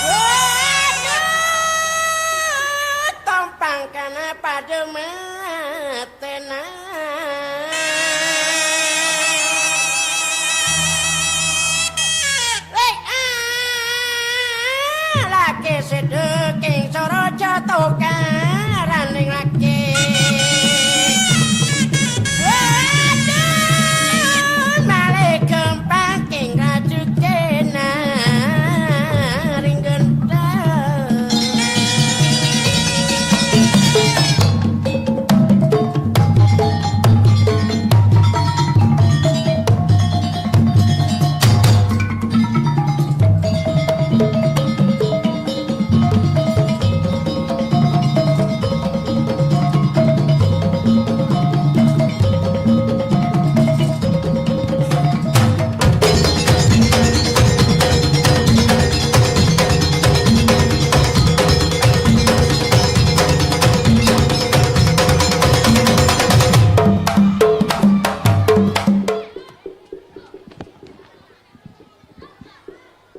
Waduh, tompang kana padha matena. Wei, ah, lake sedheking soroja tokaran ning lake. Waduh, male gampang king rajukena ring gendang.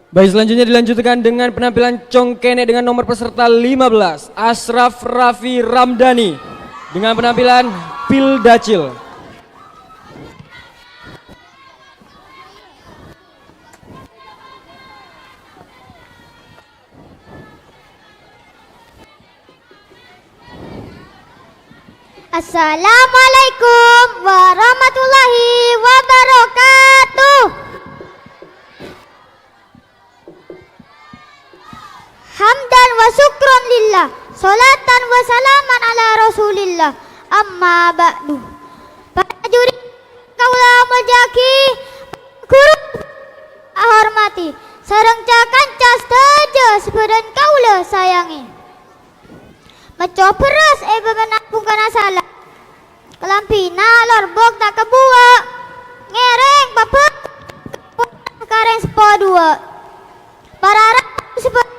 Baik, selanjutnya dilanjutkan dengan penampilan congkene dengan nomor peserta lima belas, Asraf Raffi Ramdhani, dengan penampilan Pil Dacil. Assalamualaikum warahmatullahi wabarakatuh. Hamdan wa syukran lillah. Sholatan wa salaman ala Rasulillah. Amma ba'du. Para juri kaula molja'aghi, ghuru ahormati, sareng ca-kanca sadhâjâ sè bâdhân kaula sayangi. Mècco' bherrâs è bâbâna bhungkana sala. Kalambhina lorbok ta' kabuwâ'. Ngèrèng pabhâk ka rèng seppo duwâ'. Para rabu sè bâdhân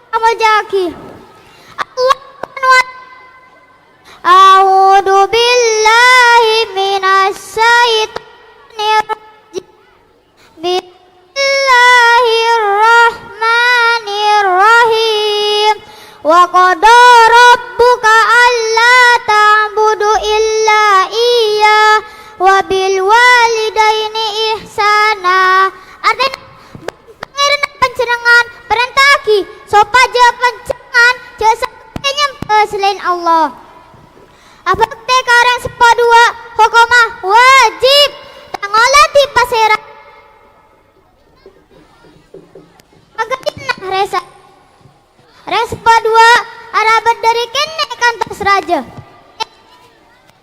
kaula molja'aghi. Allahu Akbar. A'udzu billahi minasy syaithanir rajim. Bismillahirrahmanirrahim. Wa qada rabbuka alla ta'budu illa iyyah wa bil walidaini ihsana. Artèna, Pangèranna panjhennengngan parènta'aghi sopajâ panjhennengngan jhâ' sampè' nyembhâ salaèn Allah. Abhâktè ka orèng seppo duwâ' hokomma wajib, ta' ngoladhi pasèra. Pagâdhiyânna rèsa. Rèng seppo duwâ' arabât dâri kènè' kantos rajâ.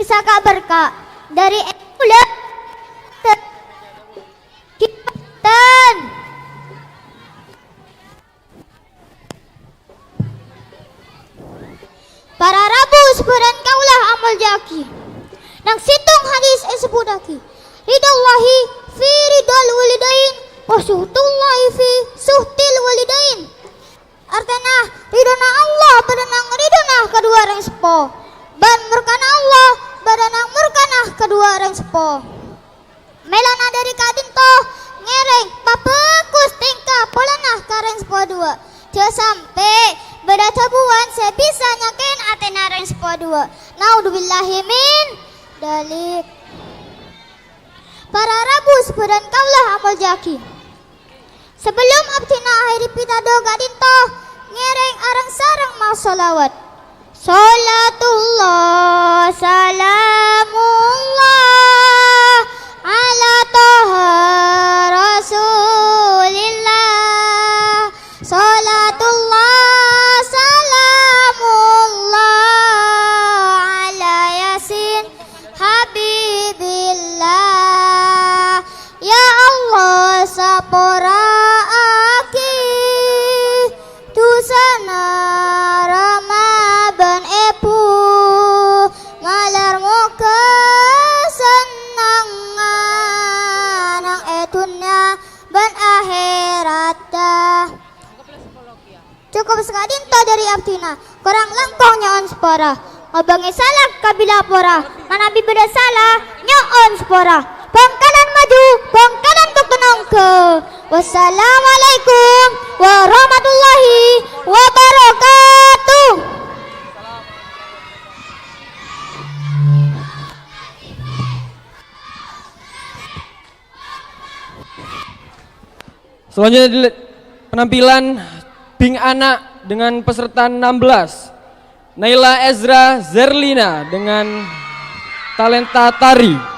Saka' berka' dâri è bulâ. Ghibâten. Para rabu sè bâdhân kaula amolja'aghi. Neng sèttong hadis èsebbhuttaghi, "Ridallahi fi ridal walidain, wa suhtullahi fi suhtil walidain." Artèna, ridhona Allah bâdâ neng ridhona kaduwâ rèng seppo, bân murkana Allah bâdâ neng murkana kaduwâ rèng seppo. Mèlana dâri ka'dinto, ngèrèng pabhâghus tèngka polana ka rèng seppo duwâ'. Jhâ' sampè' bâdâ dhâbuwân sè bisa nyakè'è atèna rèng seppo duwâ'. Naudzubillahi min dzalik. Para rabu sè bâdhân kaula amolja'aghi. Sabellunna abdhina akhèrè pitadâ ka'dinto, ngèrèng areng-sareng maos shalawat. Shalatullah, salamullah, ala Toha Rasulillah. Shalatullah, salamullah, ala Yasin Habibillah. Ya Allah, sapora'aghi dhusana rama bân èbhu, malar moghâ sennengnga neng è dhunnya bân akhèratta. Cokop saka'dinto dâri abdhina. Korang langkong nyo'on sapora. Ngobângè sala kabhilâ pora. Manabi bâdâ sala, nyo'on sapora. Bhângkalan maju, bhângkalan bhâkto nongghâ. Wassalamualaikum warahmatullahi wabarakatuh. Selanjutnya, penampilan Bing Anak dengan peserta enam belas. Naila Ezra Zerlina dengan talenta tari.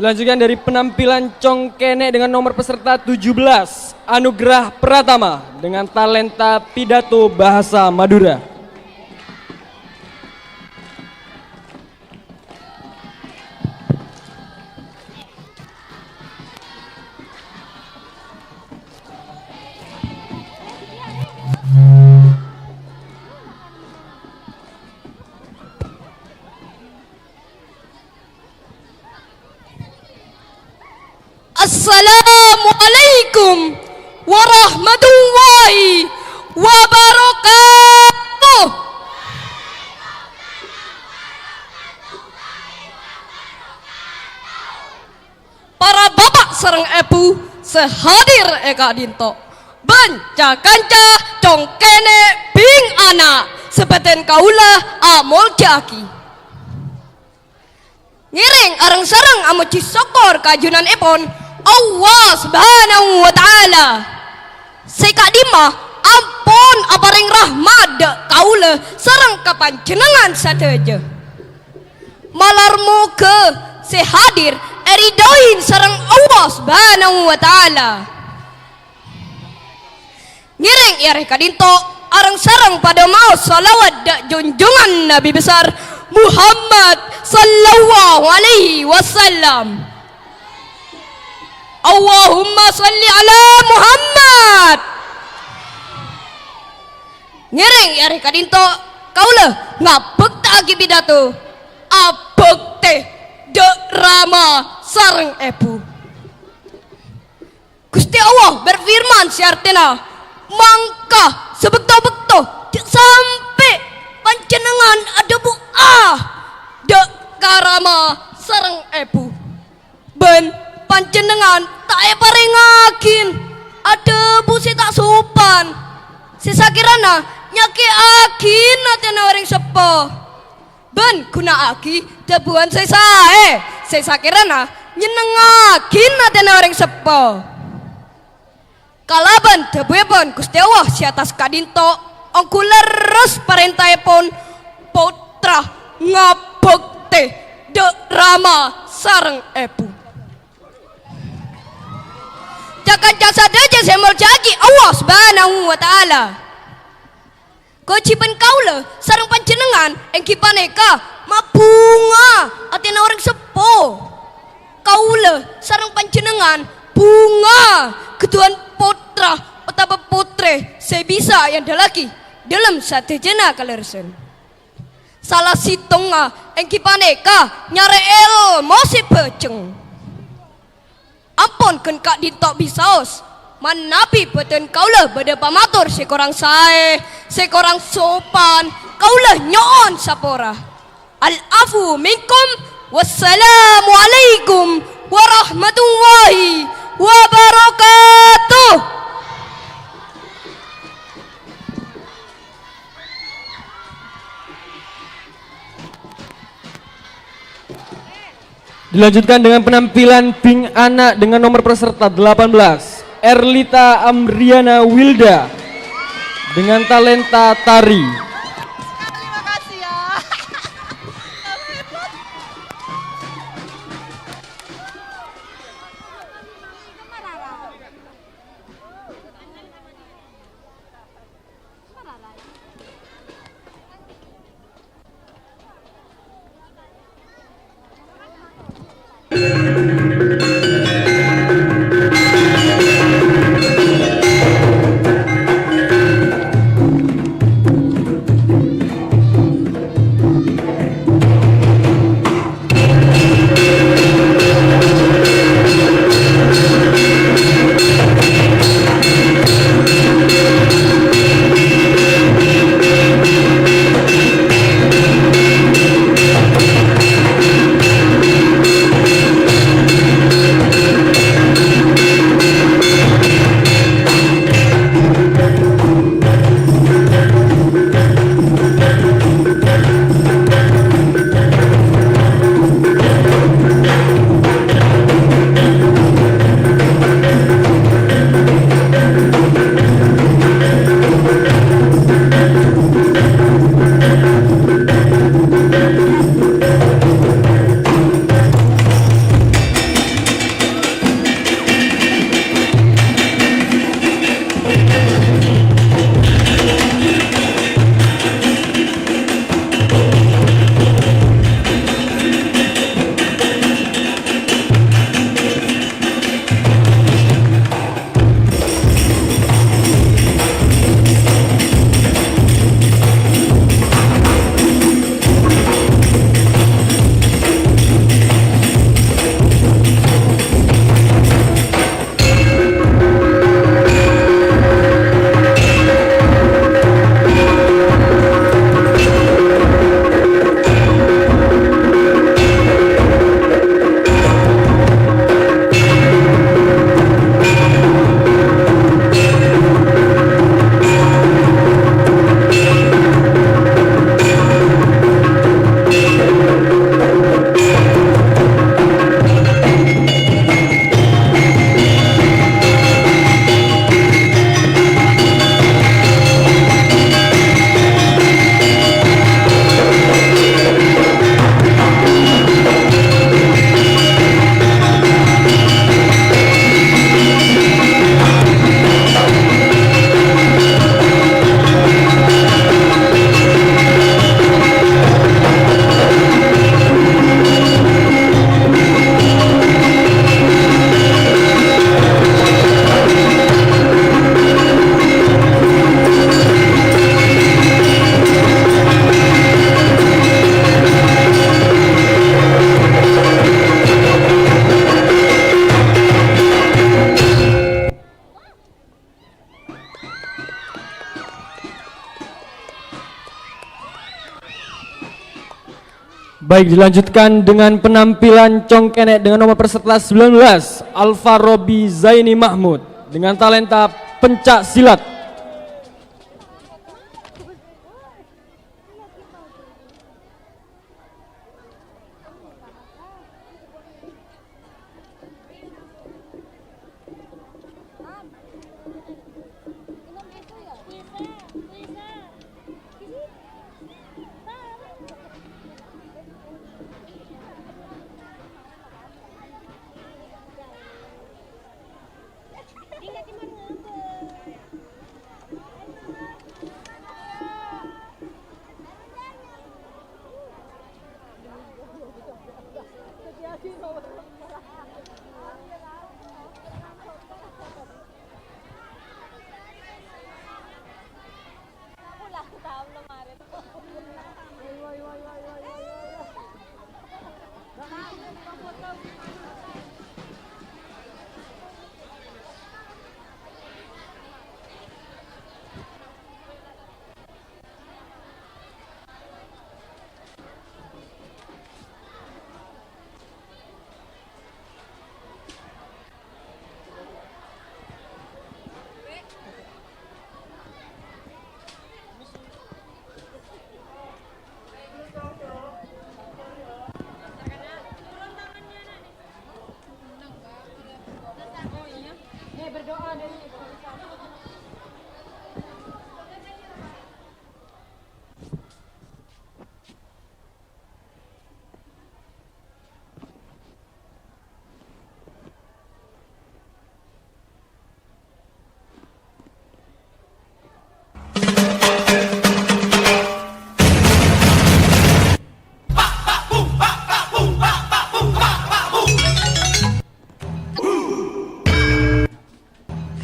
Dilanjutkan dari penampilan Cong Kene dengan nomor peserta tujuh belas, Anugerah Pratama, dengan talenta pidato bahasa Madura. Assalamualaikum warahmatullahi wabarakatuh. Para bapa' sareng èbhu sè hadir è ka'dinto, bân ca-kanca cong kènè' bhing ana' sè bâdhân kaulâ amoljâ'aghi. Ngèrèng areng-sareng amojhi sokkor ka junanèpon Allah Subhanahu wa Ta'ala, sè ka'dimma ampon aparèng rahmat dâ' kaulâ sareng ka panjhennengngan sadhâjâ. Malar moghâ sè hadir èridhoi sareng Allah Subhanahu wa Ta'ala. Ngèrèng è arè ka'dinto, areng-sareng padâ maos shalawat dâ' junjungan Nabi besar Muhammad sallallahu alaihi wasallam. Allahumma shalli ala Muhammad. Ngèrèng è arè ka'dinto, kaulâ ngabhâkta'aghi pidato abhâktè dâ' rama sareng èbhu. Ghustè Allah berfirman sè artèna, "Mangka sabâkto-bâkto jhâ' sampè' panjhennengngan adhâbu, 'Ah,' dâ' ka rama sareng èbhu, bân panjhennengngan ta' èparèngaghin adhâbu sè ta' sopan, sè sakèrana nyakè'aghin atèna orèng seppo, bân ghunaaghi dhâbuwân sè saè, sè sakèrana nyennengngaghin atèna orèng seppo." Kalabân dhâbuèpon Ghustè Allah sè attas ka'dinto, ongghu lerres parèntaèpon pottra ngabhâktè dâ' rama sareng èbhu. Ca-kanca sadhâjâ sè èmoljâ'aghi Allah Subhanahu wa Ta'ala, kajhibhân kaulâ sareng panjhennengngan èngghi panèka mabhunga atèna orèng seppo. Kaulâ sareng panjhennengngan bhunga ghâdhuwân pottra otabâ pottrè sè bisa èandhâllaghi dhâlem sadhâjâna kalerressan. Sala sèttongnga èngghi panèka nyarè èlmo sè bhâjheng. Ampon ghân ka'dinto bisaos, manabi bâdhân kaulâ bâdâ pamator sè korang saè, sè korang sopan, kaulâ nyo'on sapora. Al-'afwu minkum. Wassalamualaikum warahmatullahi wabarakatuh. Dilanjutkan dengan penampilan bhing ana' dengan nomor peserta delapan belas, Erlita Amriana Wilda, dengan talenta tari. Baik, dilanjutkan dengan penampilan congkene dengan nomor peserta sembilan belas, Alfa Robi Zaini Mahmud, dengan talenta pencak silat.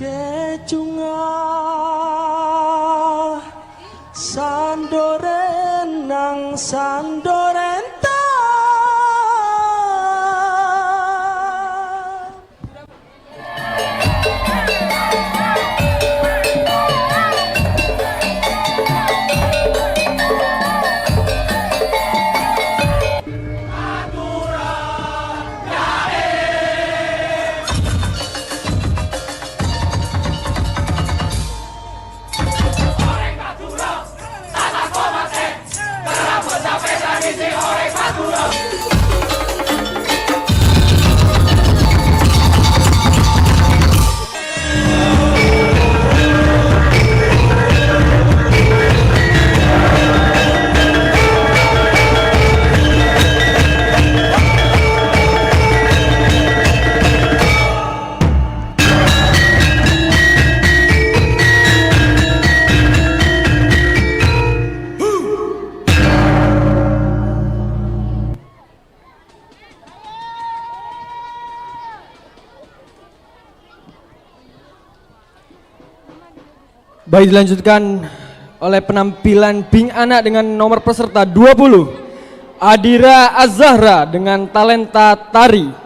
Kècungnga sandoren nang sandoren ta. Baik, dilanjutkan oleh penampilan Bing Anak dengan nomor peserta dua puluh, Adira Azahra dengan talenta tari.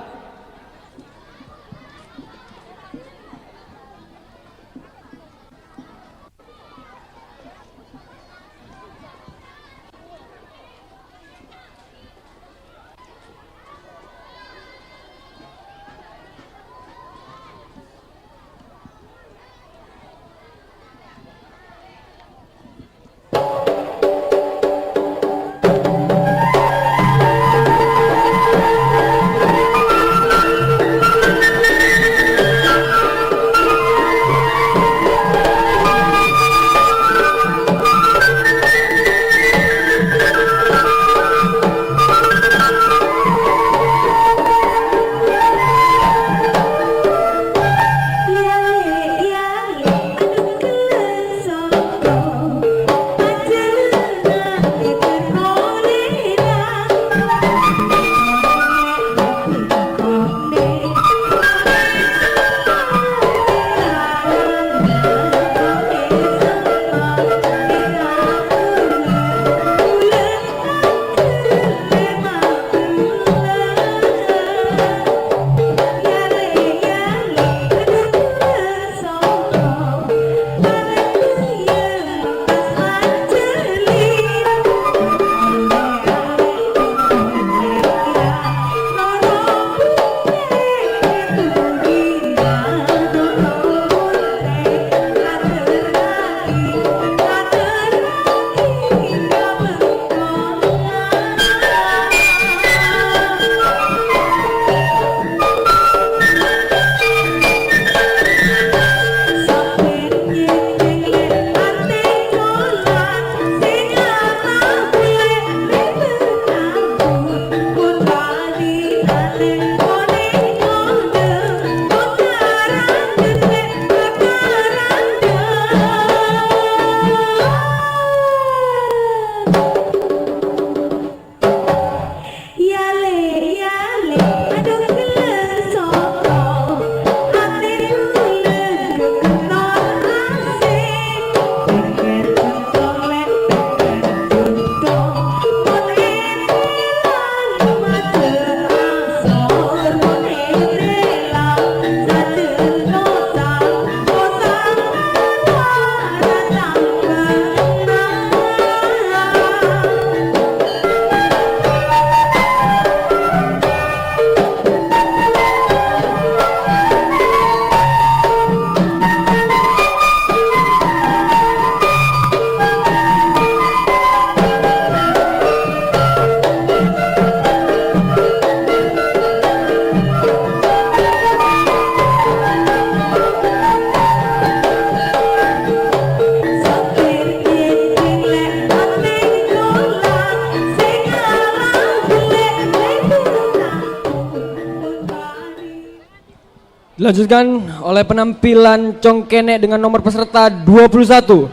Dilanjutkan oleh penampilan congkene dengan nomor peserta dua puluh satu,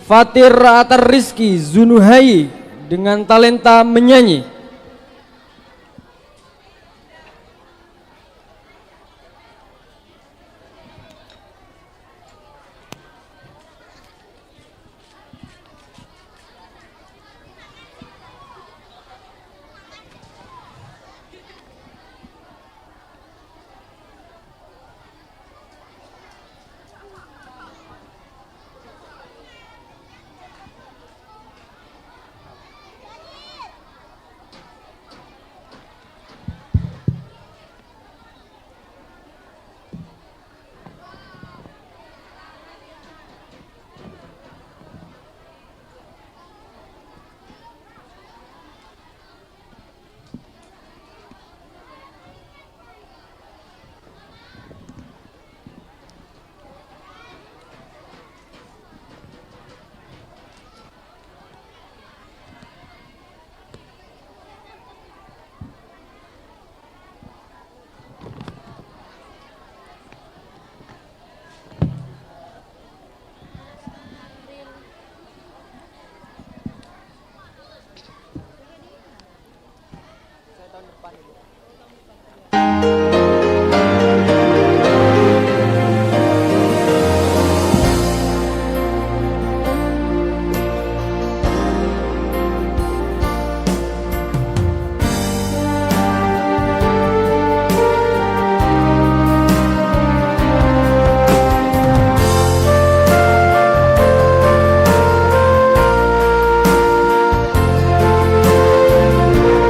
Fatir Atar Rizky Zunuhai dengan talenta menyanyi.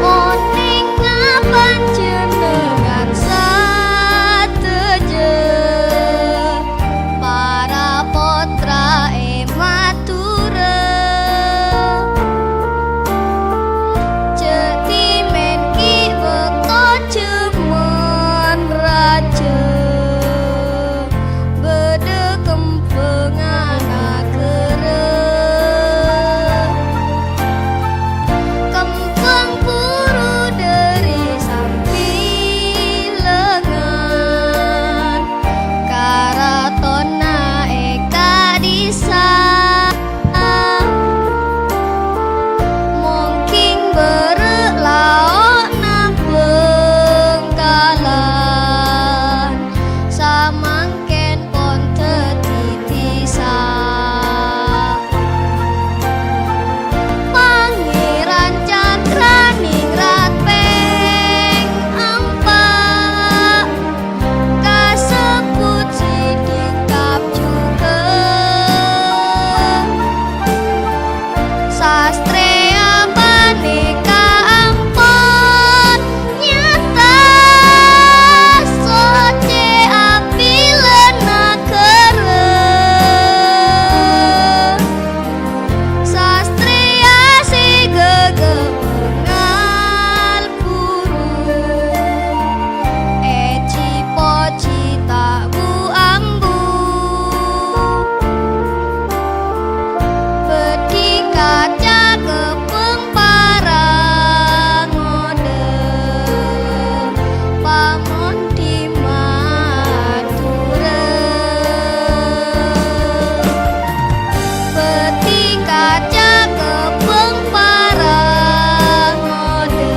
Onenga panjennengan sadhâjâ, para pottra è Madhurâ. Jhâ' dhimèn ghi' bâkto jhâman rajâ, bâdâ kembhângnga naghârâ. Kembhâng buru dhâri sambilengan, karatonna è ka'dissa'. Mongkèng bârâ' lao'na Bhângkalan, samangkèn pon dhâddhi dhisa. Pangèran Cakraningrat pèng empa', kasebbhut Sidikap jhughân. Sastrèya panèka ampon nyata soccè abhilâna naghârâ. Sastrèya sè ghâghâ bhuru, èjhi-pojhi ta' bu-ambu. Bâdhi kaca kembhâng para ngodâ, pamon Madhurâ. Bâdhi kaca kembhâng para ngodâ,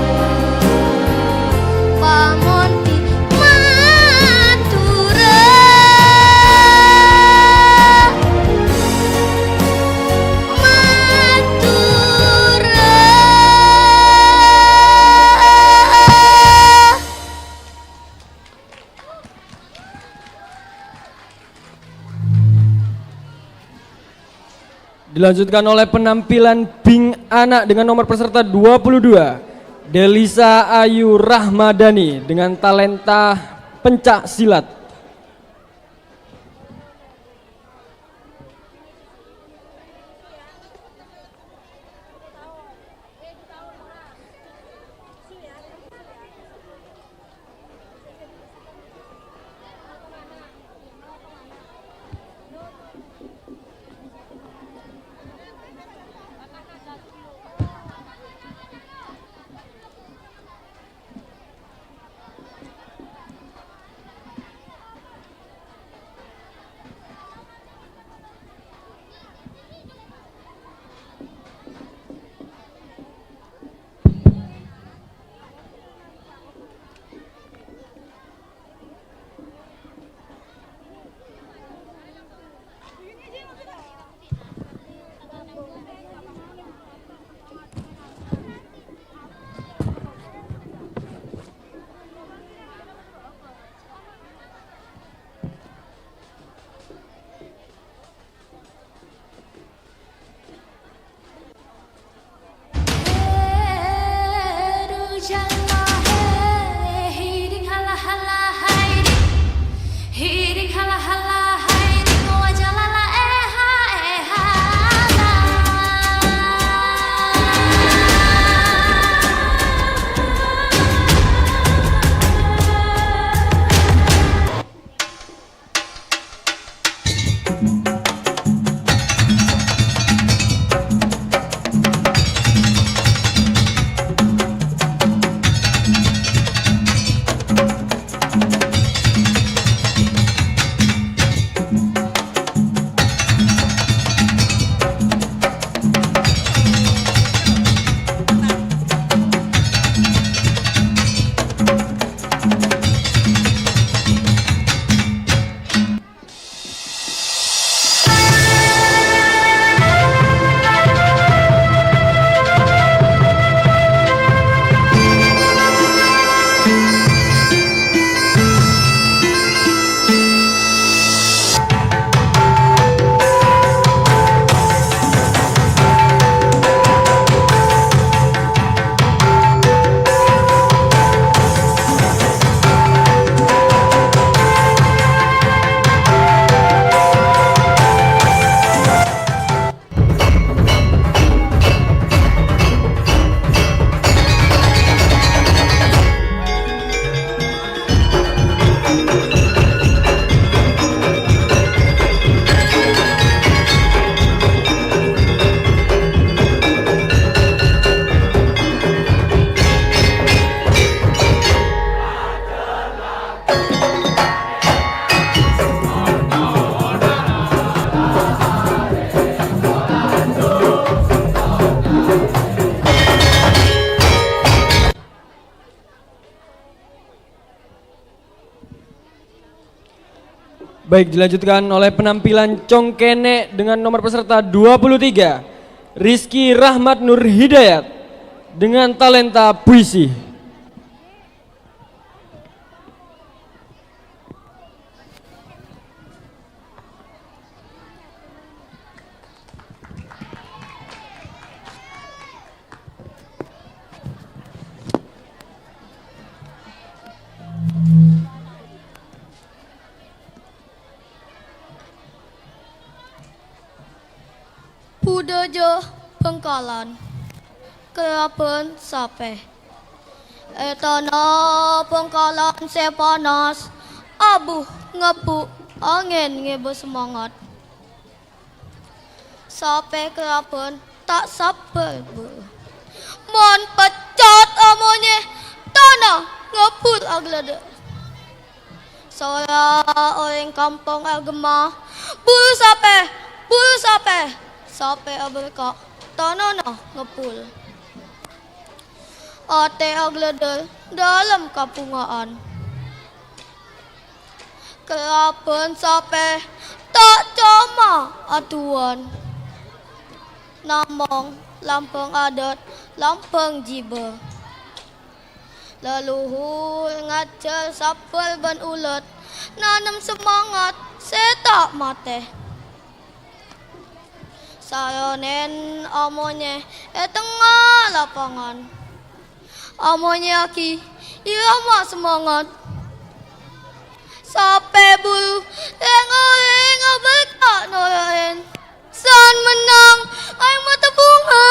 pamon Madhurâ. Madhurâ. Dilanjutkan oleh penampilan Bing Anak dengan nomor peserta dua puluh dua, Delisa Ayu Rahmadani dengan talenta pencak silat. Baik, dilanjutkan oleh penampilan congkene dengan nomor peserta dua puluh tiga, Rizky Rahmat Nur Hidayat, dengan talenta puisi. Budhâjâ Bhângkalan, Kerrabhân Sapè. È tana Bhângkalan sè panas, abu ngebbhu', angèn ngèbâ semangat. Sapè kerrabhân ta' sabbhâr, Bu. Mon peccot amonyè, tana ngebbhur aglâdhâr. Sora orèng kampong aghemma, "Buru sapè! Buru sapè!" Sapè aberka', tanana ngebbhur. Atè aglâdhâr dâlem kabhunga'an. Kerrabhân sapè ta' coma aduwân, namong lambâng adat, lambâng jibâ. Leluhur ngajhâr sabbhâr bân ulet, nanem semangat sè ta' matè. Saronèn amonyè è tengnga lapangan. Amonyè aghi irama semangat. Sapè buru rèng-orèng aberka' noro'èn. San mennang, aèng mata bhunga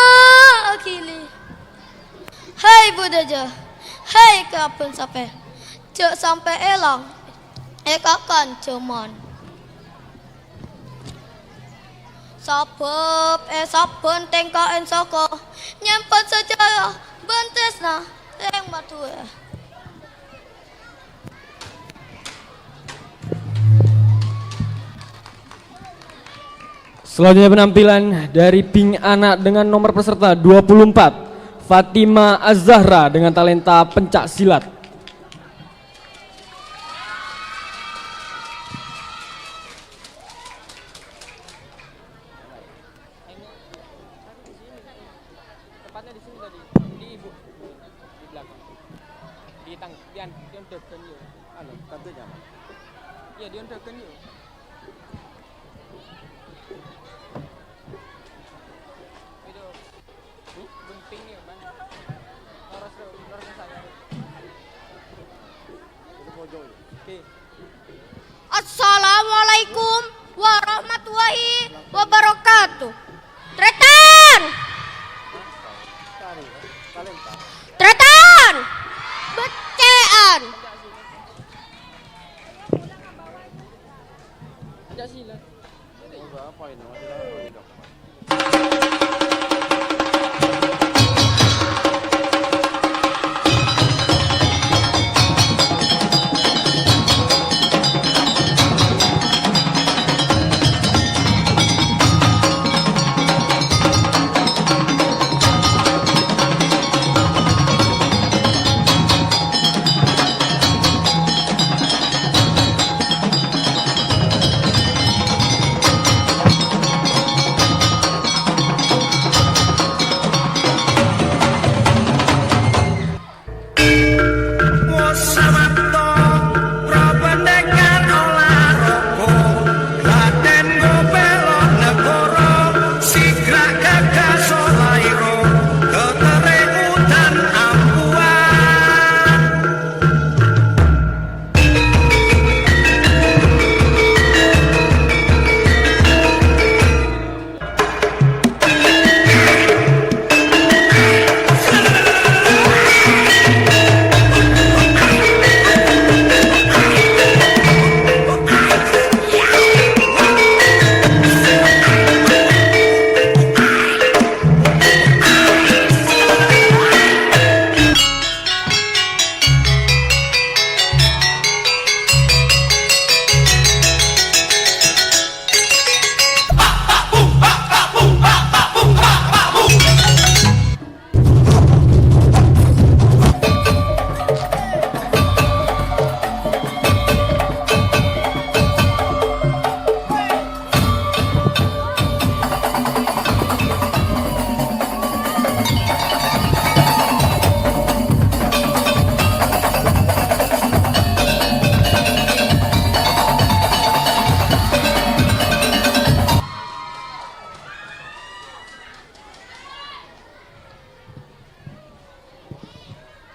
aghili. Hai budhâjâ, hai kerrabhân sapè, jhâ' sampè' èlang è kakan jhâman. Sabâb è sabbhân tèngka'èn soko nyèmpan sajarah bân trèsna rèng Madhurâ. Selanjutnya penampilan dari Bing Anak dengan nomor peserta dua puluh empat, Fatima Az-Zahra dengan talenta pencak silat. Tempatnya di sini tadi, di ibu, di belakang. Di tang-, di an-, di ondegan yuk. Anu, tantenya mana? Iya, di ondegan yuk. Itu, gunting yuk, Bang. Lurus, lurus ke sana. warahmatullahi wabarakatuh. Tarètan! Tarètan! Beccekan!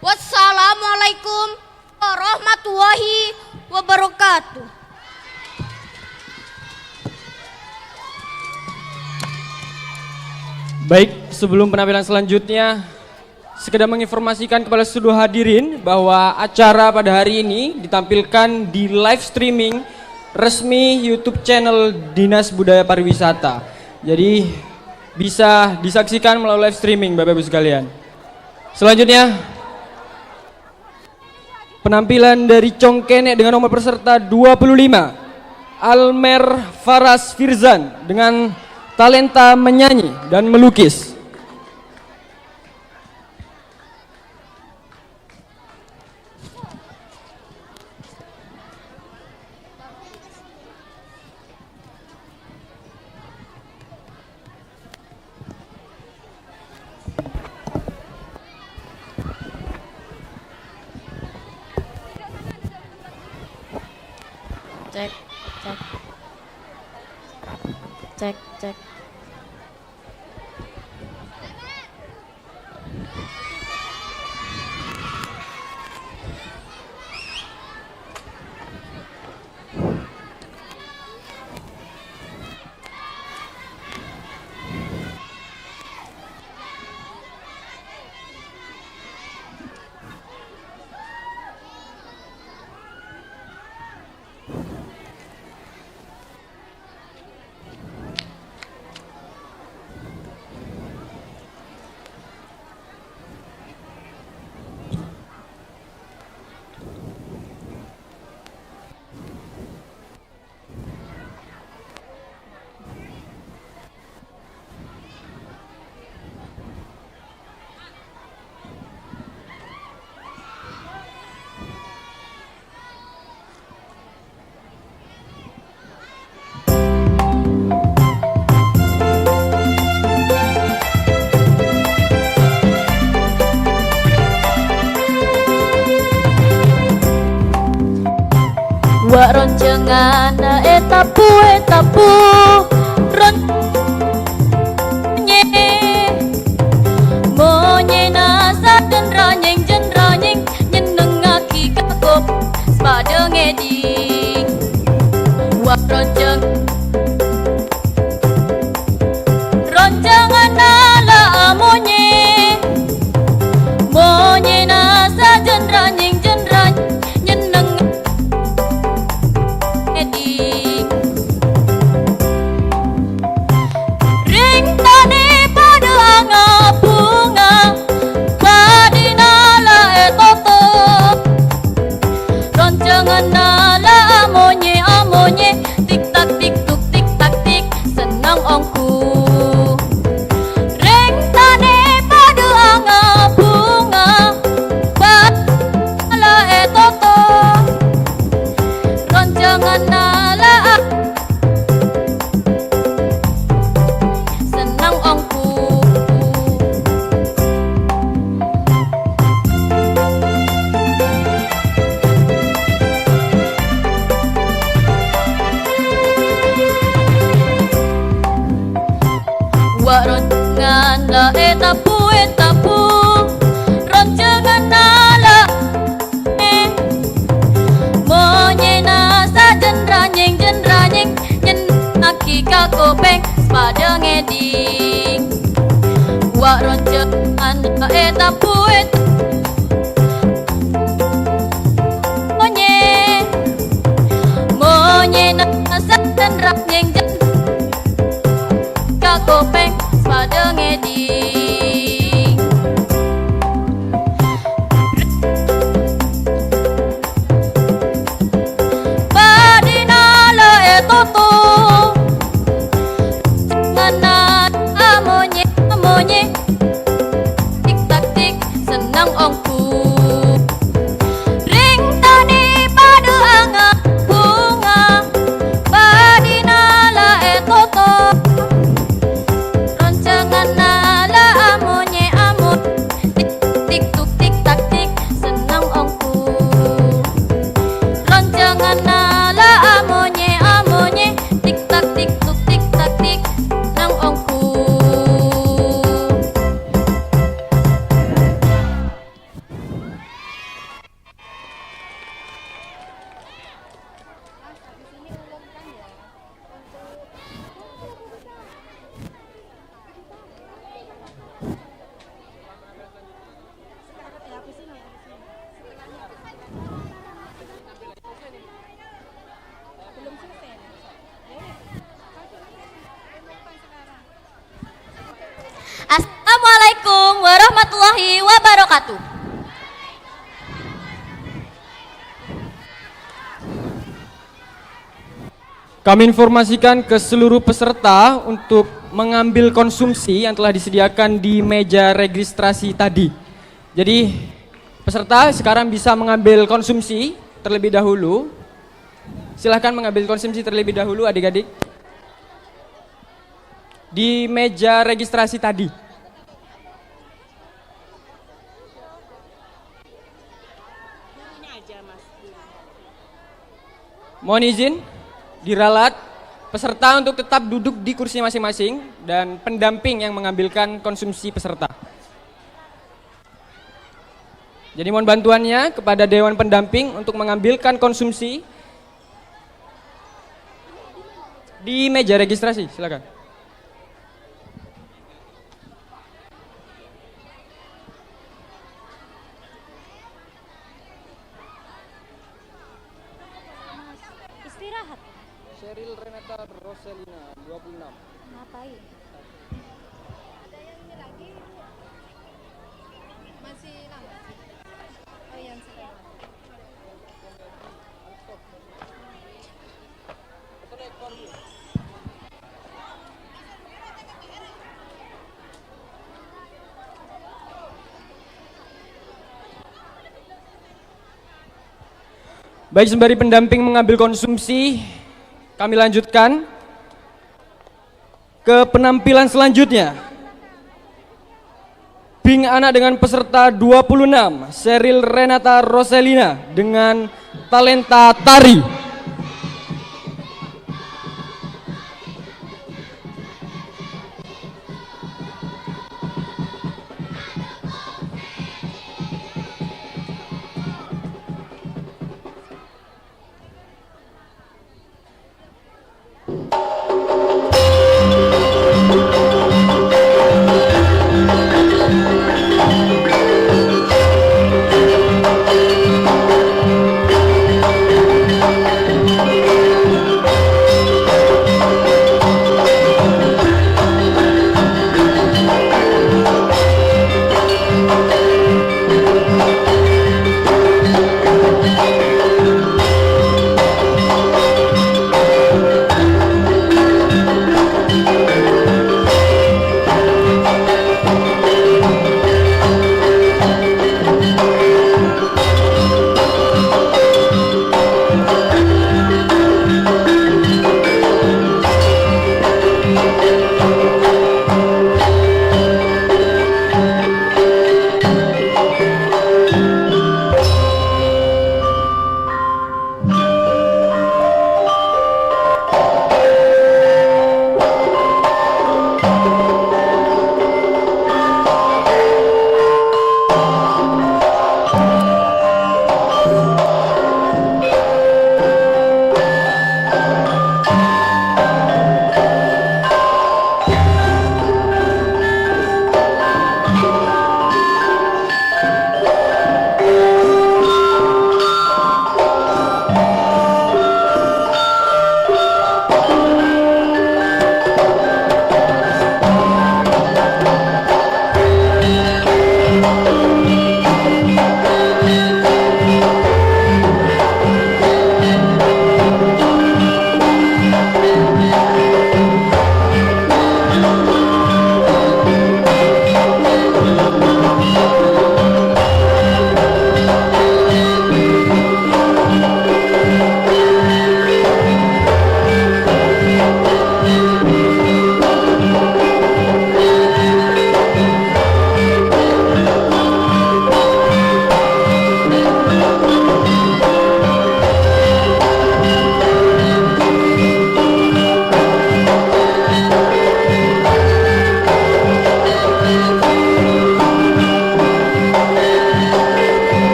Wassalamualaikum warahmatullahi wabarakatuh. Baik, sebelum penampilan selanjutnya, sekedar menginformasikan kepada seluruh hadirin bahwa acara pada hari ini ditampilkan di live streaming resmi YouTube channel Dinas Budaya Pariwisata. Jadi, bisa disaksikan melalui live streaming, Bapak Ibu sekalian. Selanjutnya, penampilan dari Cong Kenek dengan nomor peserta dua puluh lima, Almer Faras Firzan, dengan talenta menyanyi dan melukis. Cek, cek. Cek, cek. Wa' ronjhângan ètabbhu, ètabbhu, ron-, nyè-, monyèna sadhân ranyèng jân ranyèng, nyennengngaghi ka kop-, sapadhâ ngèdhing. Wa' ronjhâng-, Bunga-bunga, padina la ètoto. Roncanganna la amonyè-amonyè, tik-tak tik-tuk, tik-tak tik, senneng ongghu. Rèng tanè padâ anga-bhunga, padina la ètoto. Roncanganna la a-, senneng ongghu. Wa' roncangan la ètabu-ètabu, roncanganna la Monyèna sajân ranyèng-jân ranyèng, nyennengngaghi ka kopèng sapadâ ngèdhing. Wa' roncangan ètabu-ètabu. Monyè, monyèna sajân ranyèng-jân ka kopèng sapadâ ngèdhing. Padina la ètoto. Ngana amonyè, amonyè. Tik-tak tik, senneng ongghu. Rèng tanè padâ anga-bhunga. Padina la ètoto. Roncanganna la amonyè-amonyè. Tik, tik, tuk, tik, tak, tik, senneng ongghu. Roncanganna la amonyè-amonyè. Tik, tak, tik, tuk, tik, tak, tik, senneng ongghu. Assalamualaikum warahmatullahi wabarakatuh. Kami informasikan ke seluruh peserta untuk mengambil konsumsi yang telah disediakan di meja registrasi tadi. Jadi, peserta sekarang bisa mengambil konsumsi terlebih dahulu. Silahkan mengambil konsumsi terlebih dahulu, adik-adik. Di meja registrasi tadi. Mohon izin, diralat peserta untuk tetap duduk di kursi masing-masing dan pendamping yang mengambilkan konsumsi peserta. Jadi, mohon bantuannya kepada dewan pendamping untuk mengambilkan konsumsi di meja registrasi, silakan. Istirahat. Cheryl Renata Roselina, dua puluh enam. Ngapain? Masih lama. Oh iya, masih lama. Baik, sembari pendamping mengambil konsumsi, kami lanjutkan ke penampilan selanjutnya. Bing Anak dengan peserta dua puluh enam, Cheryl Renata Roselina dengan talenta tari.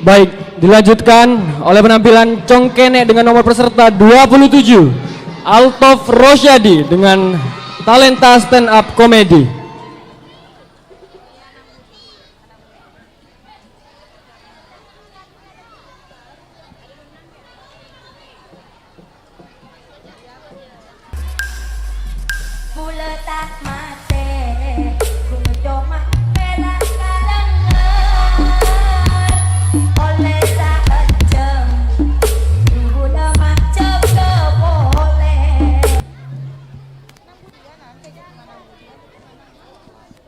Baik, dilanjutkan oleh penampilan Cong Kenek dengan nomor peserta dua puluh tujuh, Altov Rosyadi dengan talenta stand up comedy. Kaulâ ta' matè, ghun coma pèra' kalènger. Ollè saejjhâm, ghun majâgâ polè.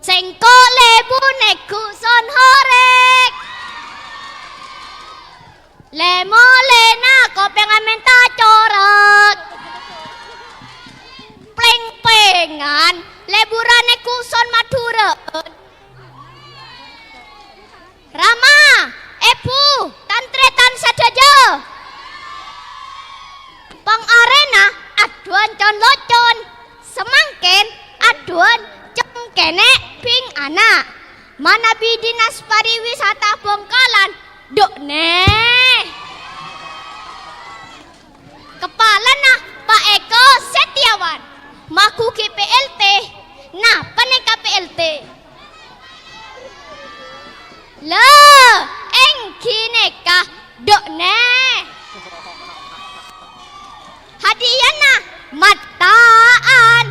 Sèngko' lebur nèghu son horèk. Lè-molèna kopèngan mènta corèk. Plèng-pèngan leburan nèghu son Madhurâ'ân. Rama, èbhu, tan-tarètan sadhâjâ. Pang-arèna adduwân con-locon, samangkèn adduwân Cong Kenek bhing ana'. Manabi Dinas Pariwisata Bhângkalan, dhu' nè. Kepalana Pa' Eko Setiawan, maghugi P L T. Nah, panèka P L T. Lè, èngghi nèka, dhu' nè. Hadiyyana matta'an.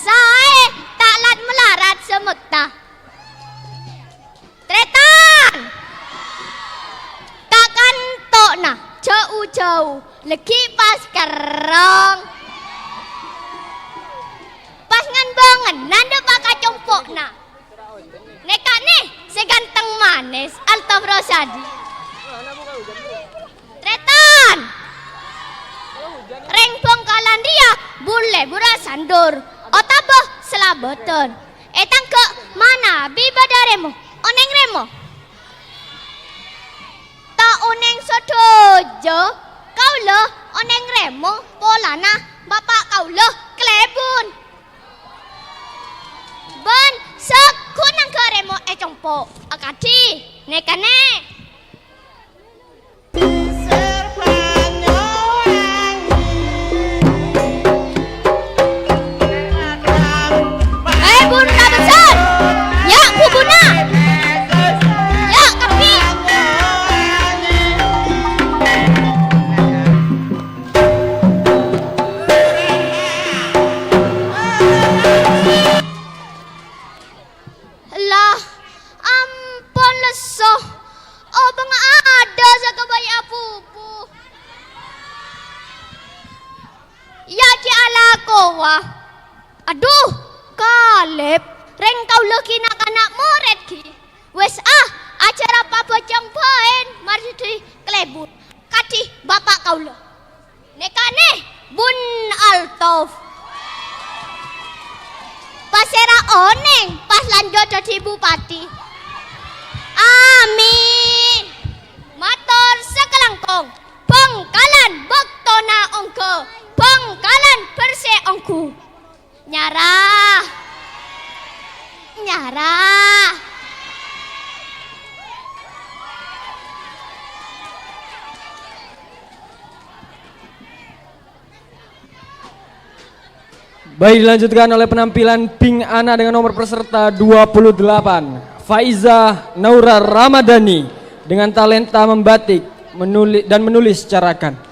Saè ta' lat-malarat sametta. Tarètan! Ka kanto'na, jâu-jâu, lèghi' pas kerrong. Pas ngan-bângan, nandhâ pa ka compo'na. Nèka nè, sè ganteng manès, Altov Rosyadi. Tarètan! Rèng Bhângkalan rèya bulâ bhuru sandur, otabâ salabâdhân. È tangghâ manabi bâdâ rèmo, onèng rèmo. Ta' onèng sadhâjâ, kaulâ onèng rèmo polana bapa' kaulâ kalèbun. Bân saghuna nangghâ rèmo è compo', akadhi nèka nè. Eh, bun rabesan. Ya, bubuna. Ya, kabbhi. Lah, ampon lesso. Obâng adâ' sè kabâjâ apupu. Ya, ghi' alakowa. Adhu, Kalèb, rèng kaulâ ghi' na'-kana' morèd ghi. Wis, ah, ajhâr apa bhâjâng bhâi marjhudhi kalèbun. Kadhi bapa' kaulâ. Nèka nè, Bun Altov. Pasèra onèng pas lanjut dhâddhi bupati. Amin. Mator sakalangkong. Bhângkalan bâktona ongghâ. Bhângkalan bherse ongghu. Nyara. Nyara. Baik, dilanjutkan oleh penampilan Bing Ana dengan nomor peserta dua puluh delapan, Faiza Naura Ramadhani, dengan talenta membatik menuli-, dan menulis carakan.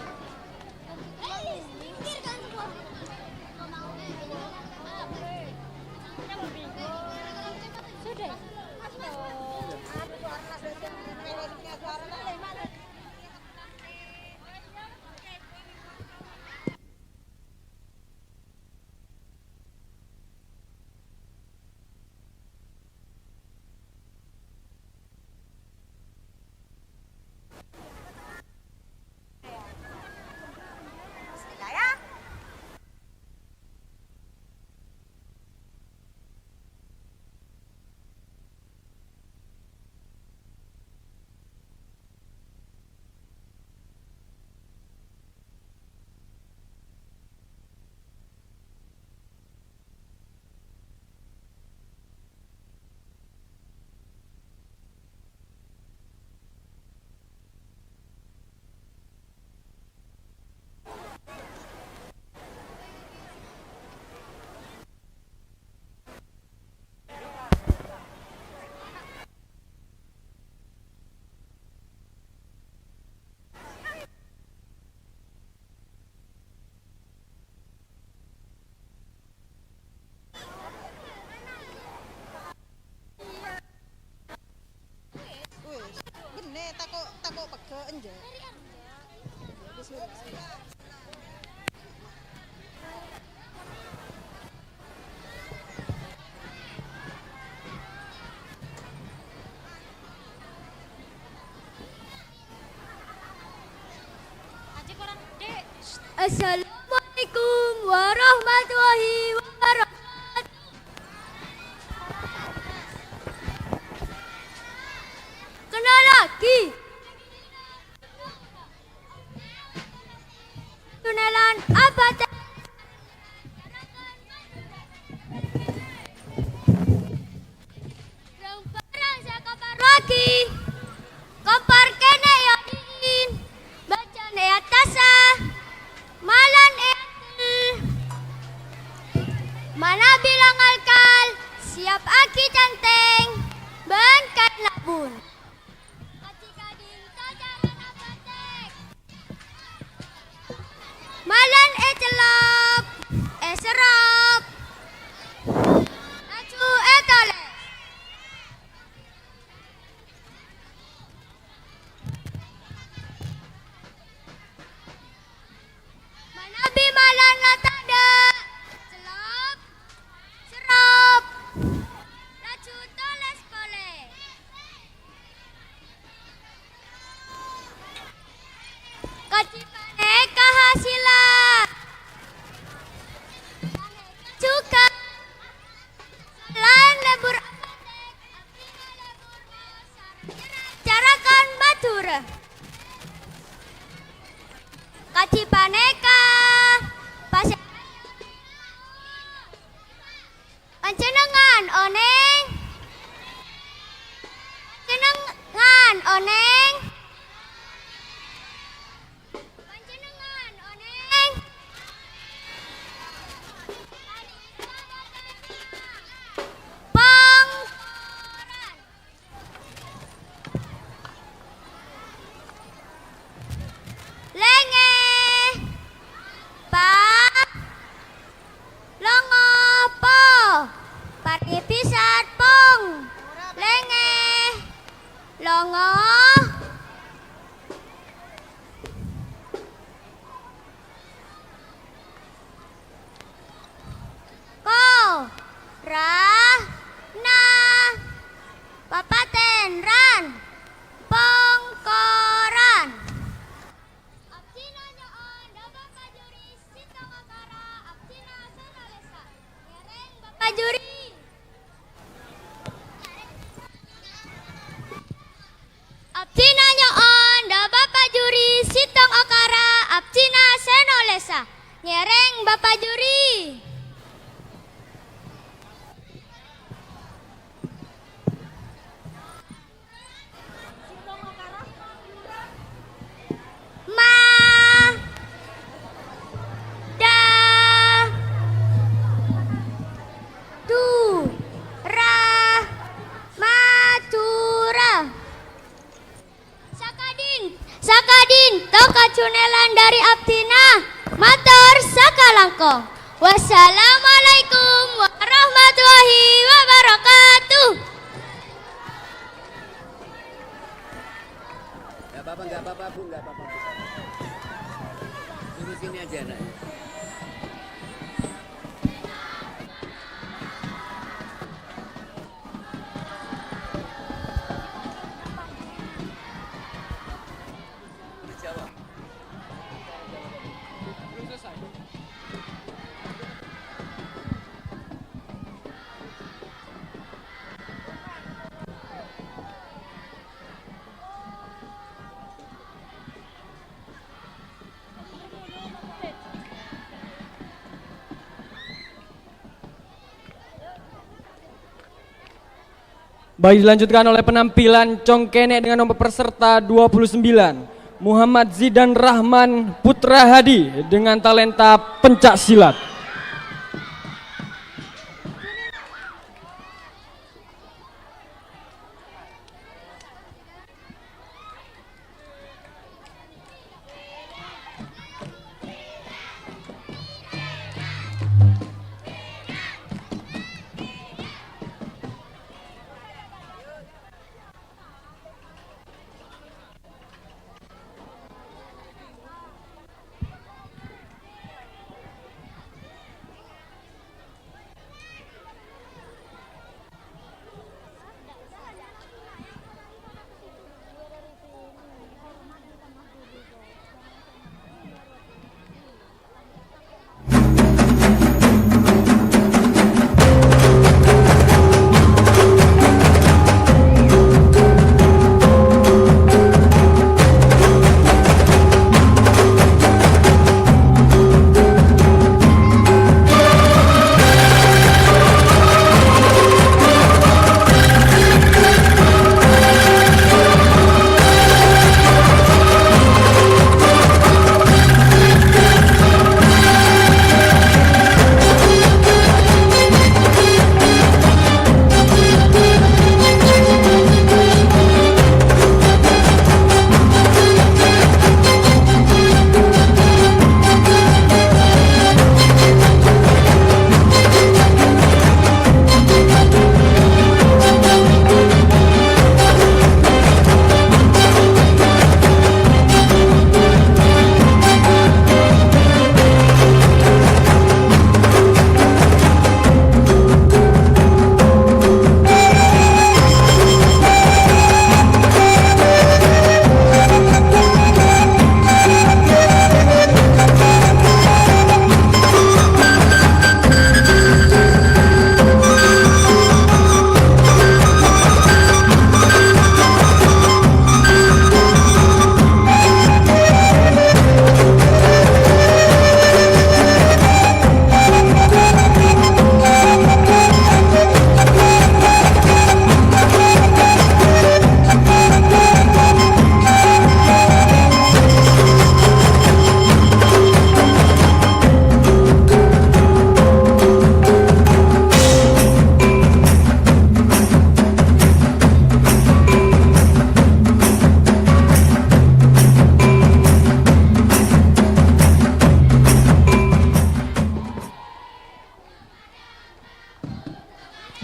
Assalamualaikum warahmatullahi wabarakatuh. Kennalaghi. Tunelan abâdhân. Rang-bhârâng sè kaparloaghi, kompor kènè' èodi'in, bâjân èattassa, malan èatel. Manabi la ngalkal, siyappaghi cantèng bân kaèn labun. Kadhi ka'dinto carana patèk. Malan ècellop, èserrop, laju ètolès. Manabi malan la tadâ', cellop, serrop, laju tolès polè. Kadhi panèka hasèlla. Jhughân, salaèn lebur apatèk, abdhina lebur maos sareng nyerrat carakan Madhurâ. Kadhi panèka, pasè-, Panjhennengngan onèng? Panjhennengngan onèng? Panjhennengngan onèng? Pongkoran. Lèngè. Pa. Longo. Po. Parèngè bhisar. Pong. Lèngè. Longo. Ko. Ra. Na. Papatèn. Ran. Pongkoran. Abdhina nyo'on dâ' Bapa' Juri sèttong akara, abdhina sè nolèsa. Ngèrèng Bapa' Juri. Abdhina nyo'on dâ' Bapa' Juri sèttong akara, abdhina sè nolèsa. Ngèrèng Bapa' Juri. Ma. Da. Du. Ra. Madhurâ. Sakadhin-, sakadhinto kajhunèlan dhâri abdhina. Mator sakalangkong. Wassalamualaikum warahmatullahi wabarakatuh. Nggak apa-apa, nggak apa-apa, Bu, nggak apa-apa, Bu. Suruh sini aja, Nak. Baik, dilanjutkan oleh penampilan cong kènè' dengan nomor peserta dua puluh sembilan, Muhammad Zidan Rahman Putra Hadi dengan talenta pencak silat.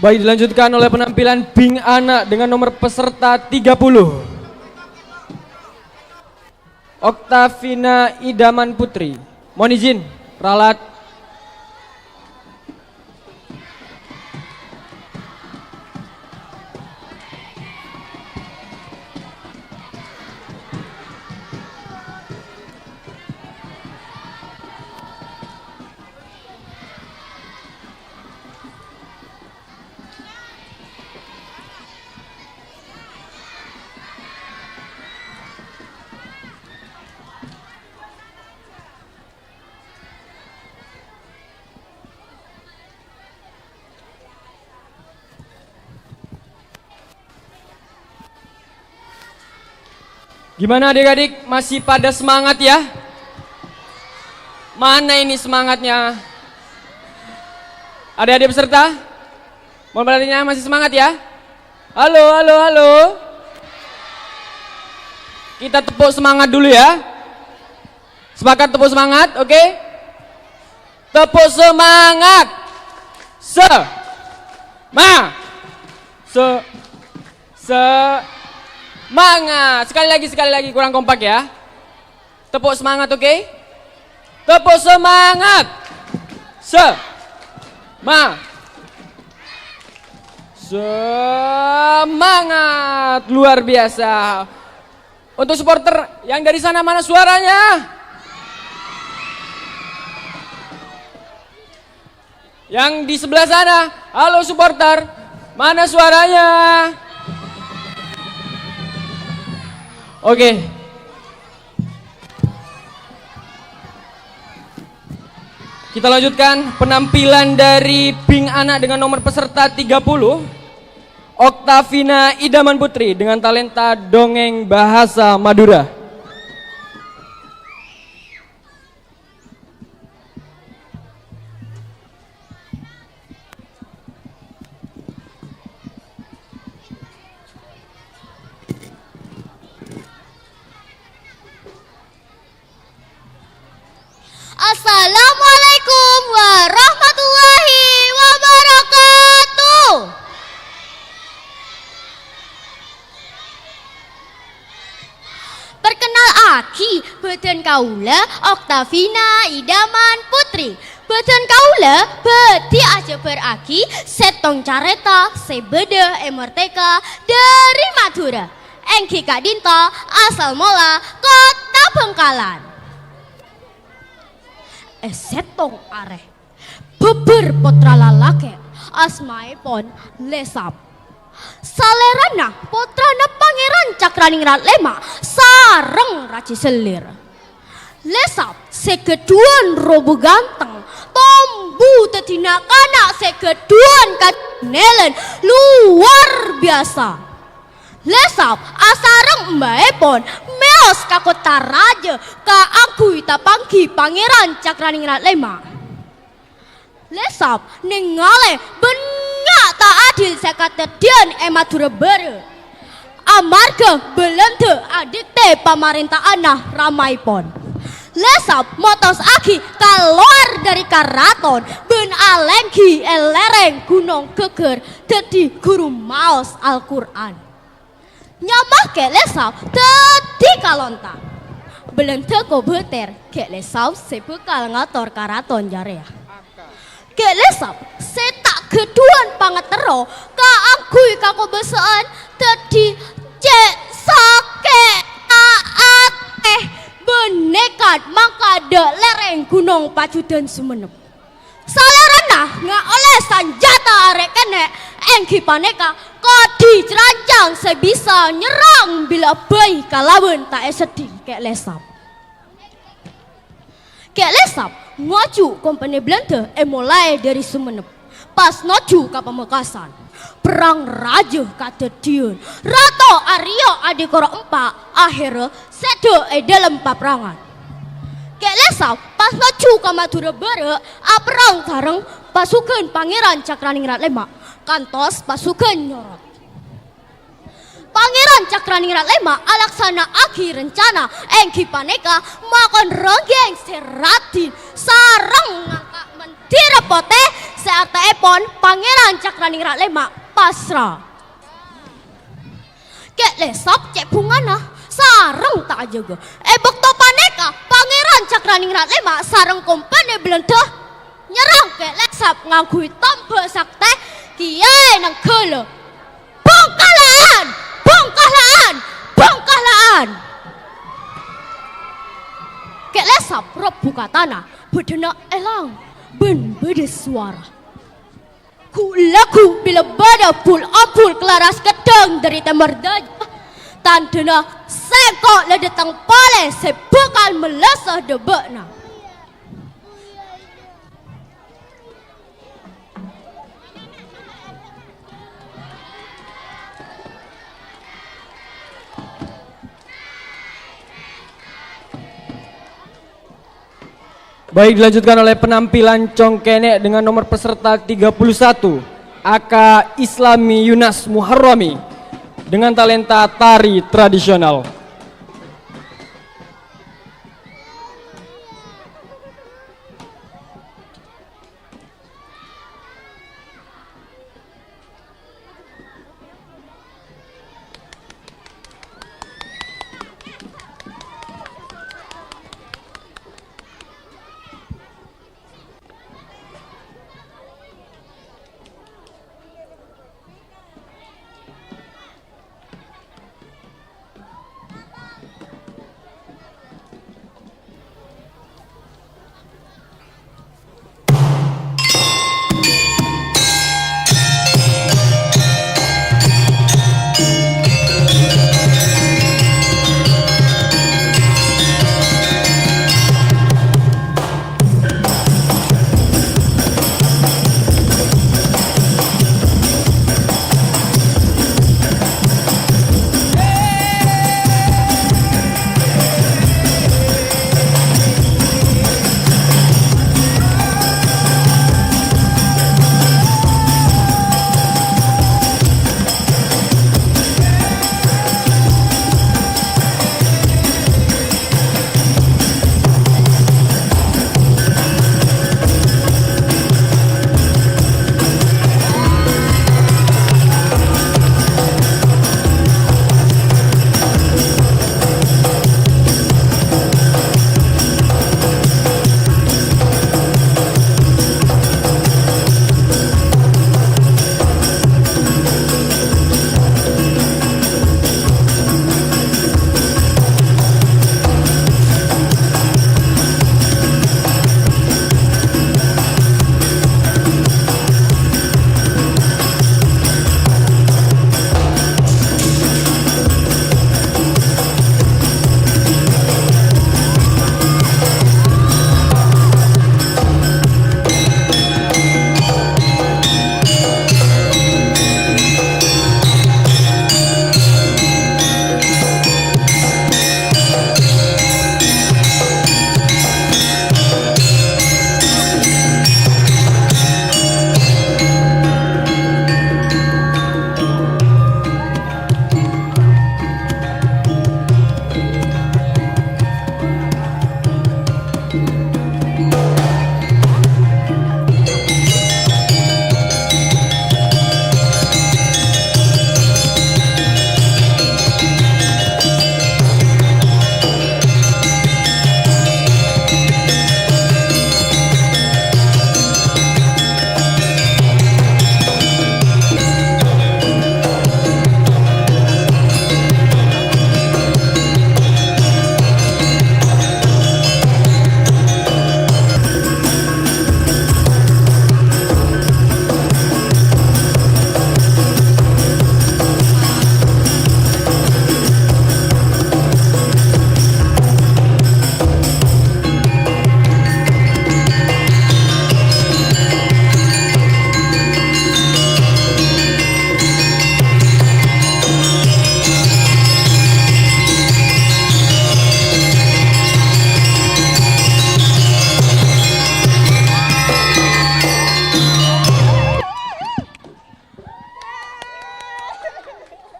Baik, dilanjutkan oleh penampilan Bing Ana dengan nomor peserta tiga puluh. Oktavina Idaman Putri. Mohon izin, ralat. Gimana adik-adik? Masih pada semangat ya? Mana ini semangatnya? Adik-adik peserta? Mohon perhatiannya, masih semangat ya? Halo, halo, halo. Kita tepuk semangat dulu ya. Sepakat tepuk semangat, oke? Tepuk semangat. Se. Ma. Se. Semangat. Sekali lagi, sekali lagi. Kurang kompak ya. Tepuk semangat, oke? Tepuk semangat. Se. Ma. Semangat. Luar biasa. Untuk supporter yang dari sana, mana suaranya? Yang di sebelah sana, halo supporter, mana suaranya? Oke. Kita lanjutkan penampilan dari Bing Anak dengan nomor peserta tiga puluh. Oktavina Idaman Putri dengan talenta dongeng bahasa Madura. Assalamualaikum warahmatullahi wabarakatuh. Perkenalagi, bâdân kaulâ Oktavina Idaman Putri. Bâdân kaulâ bhâdhi ajhâbhârraghi sèttong carèta sè bâdâ è Morteka dhâri Madhurâ. Èngghi ka'dinto asal mola Kotta Bhângkalan. È sèttong arè, bhâbhâr pottra lalakè', asmaèpon Lesap. Salèrana pottrana Pangèran Cakraningrat Lèma' sareng Rajâ Sellir. Lesap sè ghâdhuwân robu ganteng, tombu dhâddhi na'-kana' sè ghâdhuwân kanèlèn luar biasa. Lesap asareng embhâèpon mèyos ka Kotta Rajâ kaangghuy tapangghi Pangèran Cakraningrat Lèma'. Lesap nèngalè bânnya' ta' adil sè kadhâddhiyân è Madhurâ bârâ', amarghâ Bâlândhâ adhiktè pamarènta'anna ramaèpon. Lesap motossaghi kalowar dhâri karaton bân alèngghi è lèrèng Ghunong Ghâggâr dhâddhi ghuru maos Al-Qur'an. Nyama Kè' Lesap dhâddhi kalonta. Bâlândhâ kobâtèr Kè' Lesap sè bhâkal ngator karaton jârèya. Kè' Lesap sè ta' ghâdhuwân pangaterro kaangghuy kakobâsa'an dhâddhi cè' sakè'na atè bân nèkat mangkat dâ' lèrèng Ghunong Pajudân Songennep. Salèrana ngaollè sanjhâta arè' kennè', èngghi panèka kodhi crancang sè bisa nyerrang bilâ bhâi kalabân ta' èseddhi Kè' Lesap. Kè' Lesap ngoju' kompanè Bâlândhâ èmolaè dhâri Songennep, pas noju ka Pamekasan. Perrang rajâ kadhâddhiyân. Rato Aryo Adikoro empa' ahèrra sèdhâ è dhâlem paperrangan. Kè' Lesap pas noju ka Madhurâ bârâ' aperrang sareng pasukan Pangèran Cakraningrat Lèma', kantos pasukan nyorot. Pangèran Cakraningrat Lèma' alaksana'aghi rencana èngghi panèka makon rènggèng sè raddhin sareng ngangka' men- Dira Potè, sè artèèpon Pangèran Cakraning Ralèma' pasra. Kè' lèsap cè' bhungana, sareng ta' ajâgâ. È bâkto panèka, Pangèran Cakraning Ralèma' sareng kompanè Bâlândhâ nyerrang Kè' lèsap ngangghuy tombâ saktè Kèyaè Nangghâlâ. Bhungkahla'an! Bhungkahla'an! Bhungkahla'an! Kè' lèsap robbhu ka tana, bâddhâna èlang bân bâdâ sowara. Ghu'-lagghu' bilâ bâdâ bul-ombul kalaras keddhâng dâri tèmor dâjâ, tandhâna sèngko' la dâteng polè sè bhâkal mellassa dâ' bâ'na. Baik, dilanjutkan oleh penampilan congkènè' dengan nomor peserta tiga puluh satu, A K Islami Yunas Muharrami, dengan talenta tari tradisional.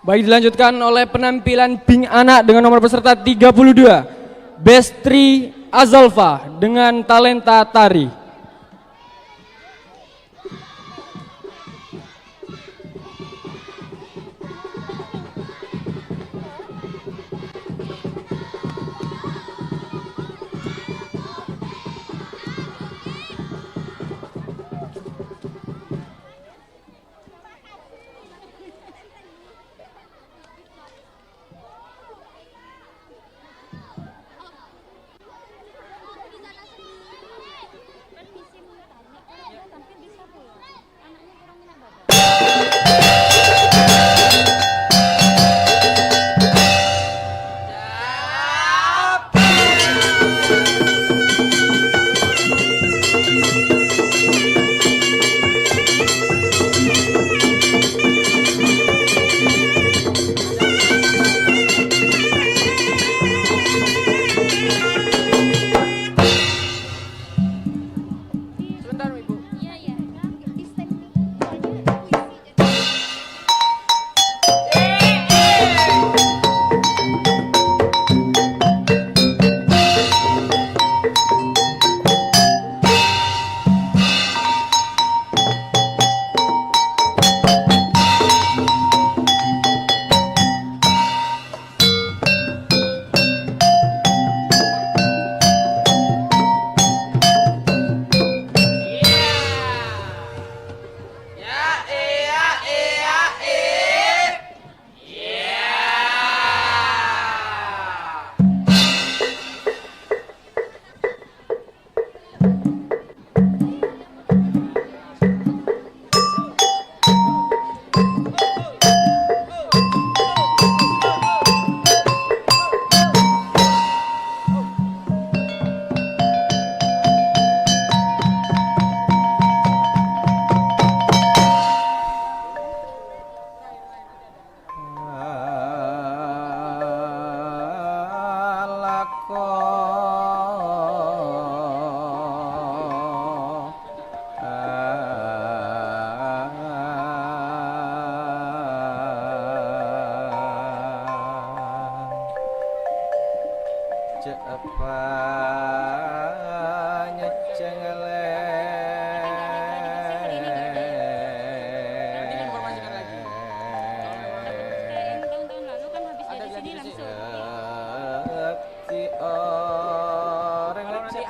Baik, dilanjutkan oleh penampilan Bing Anak dengan nomor peserta tiga puluh dua, Bestri Azalfa dengan talenta tari.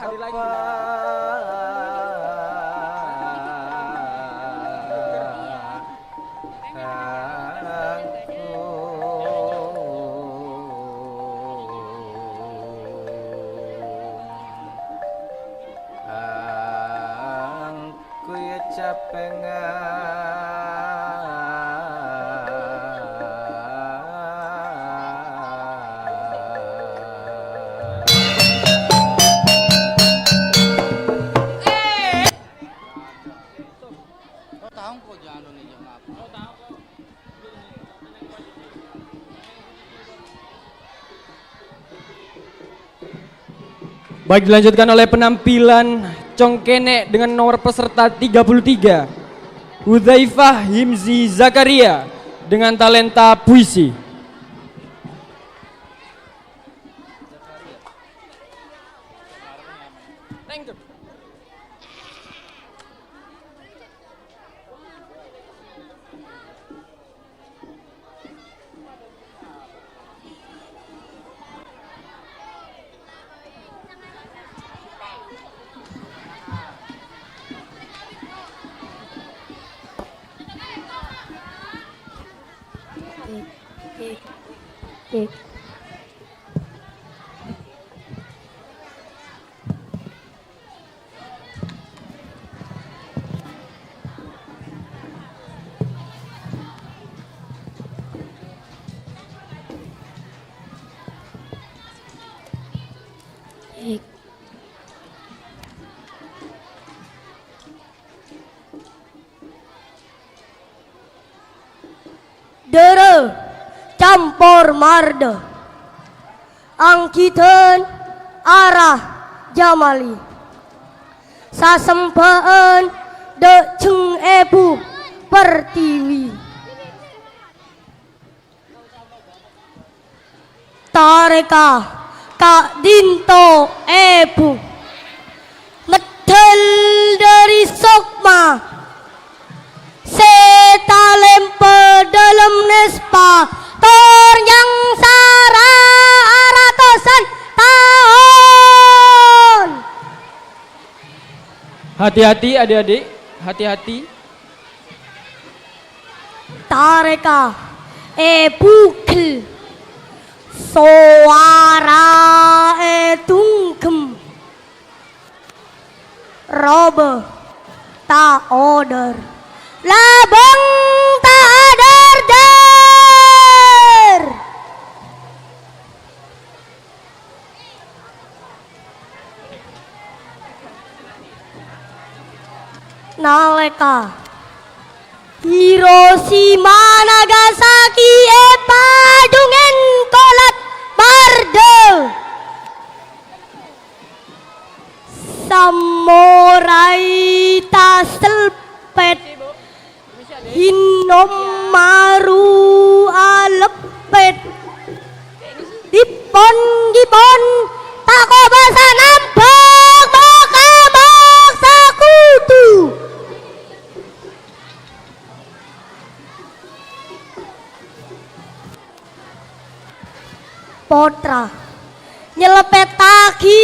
Apa kaangghuy capengan. Baik, dilanjutkan oleh penampilan congkene' dengan nomor peserta tiga puluh tiga, Hudzaifah Himzi Zakaria, dengan talenta puisi. Cek, cek, cek. Dârâ campor mardhâ. Anggidhân arah Jamali. Sasembhâ'ân dâ' jhâng èbhu pertiwi. Tarèka ka'dinto èbhu. Meddhâl dâri sokma sè talèmpa dâlem nèspa tor nyangsara aratosan taon. Hati-hati, adik-adik, hati-hati. Tarèka èbhughel, sowara èdungghem. Roba ta' odor, labâng ta' adâr-dâr. Nalèka Hiroshima Nagasaki èpadhungèn kolat mardhâ. Samorai taselpèt, Hinnomaru aleppet. Dipon-dipon ta' kobâsa nambhâk, bâk-abâk sakutu. Pottra, nyelpèttaghi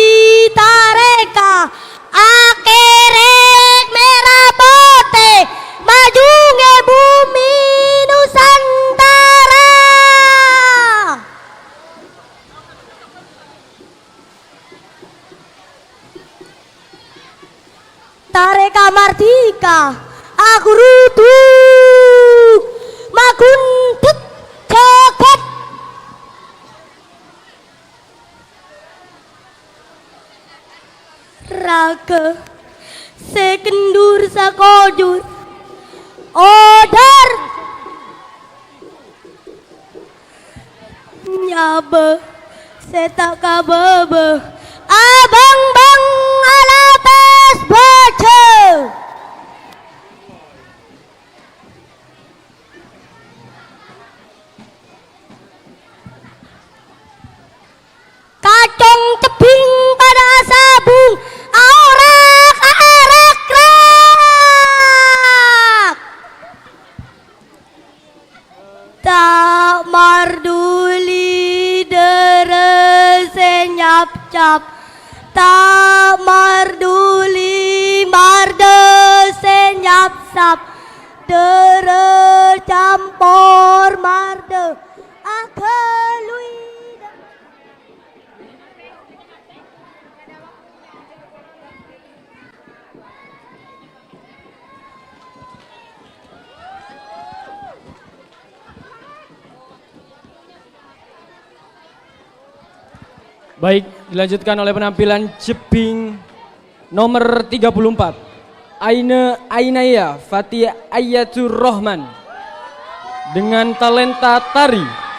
tarèka, akèrèk mèra potè, maju ngè bumi Nusantara. Tarèka mardhika, aghurudhuk, magundhut jhâghât. Raghâ sè kendur sakojur, odhâr. Nyabâ sè ta' kabâbâ, abâng-bâng alapès bâjâ. Kacong cebbhing padâ asabung, aorak-arak rak. Ta' marduli dârâ sè nyapcap, ta' Tap, dârâ campor mardhâ, aghâlui. Baik, dilanjutkan oleh penampilan Jebing nomor tiga puluh empat, Aina, Ainaya Fatih Ayatur Rahman dengan talenta tari.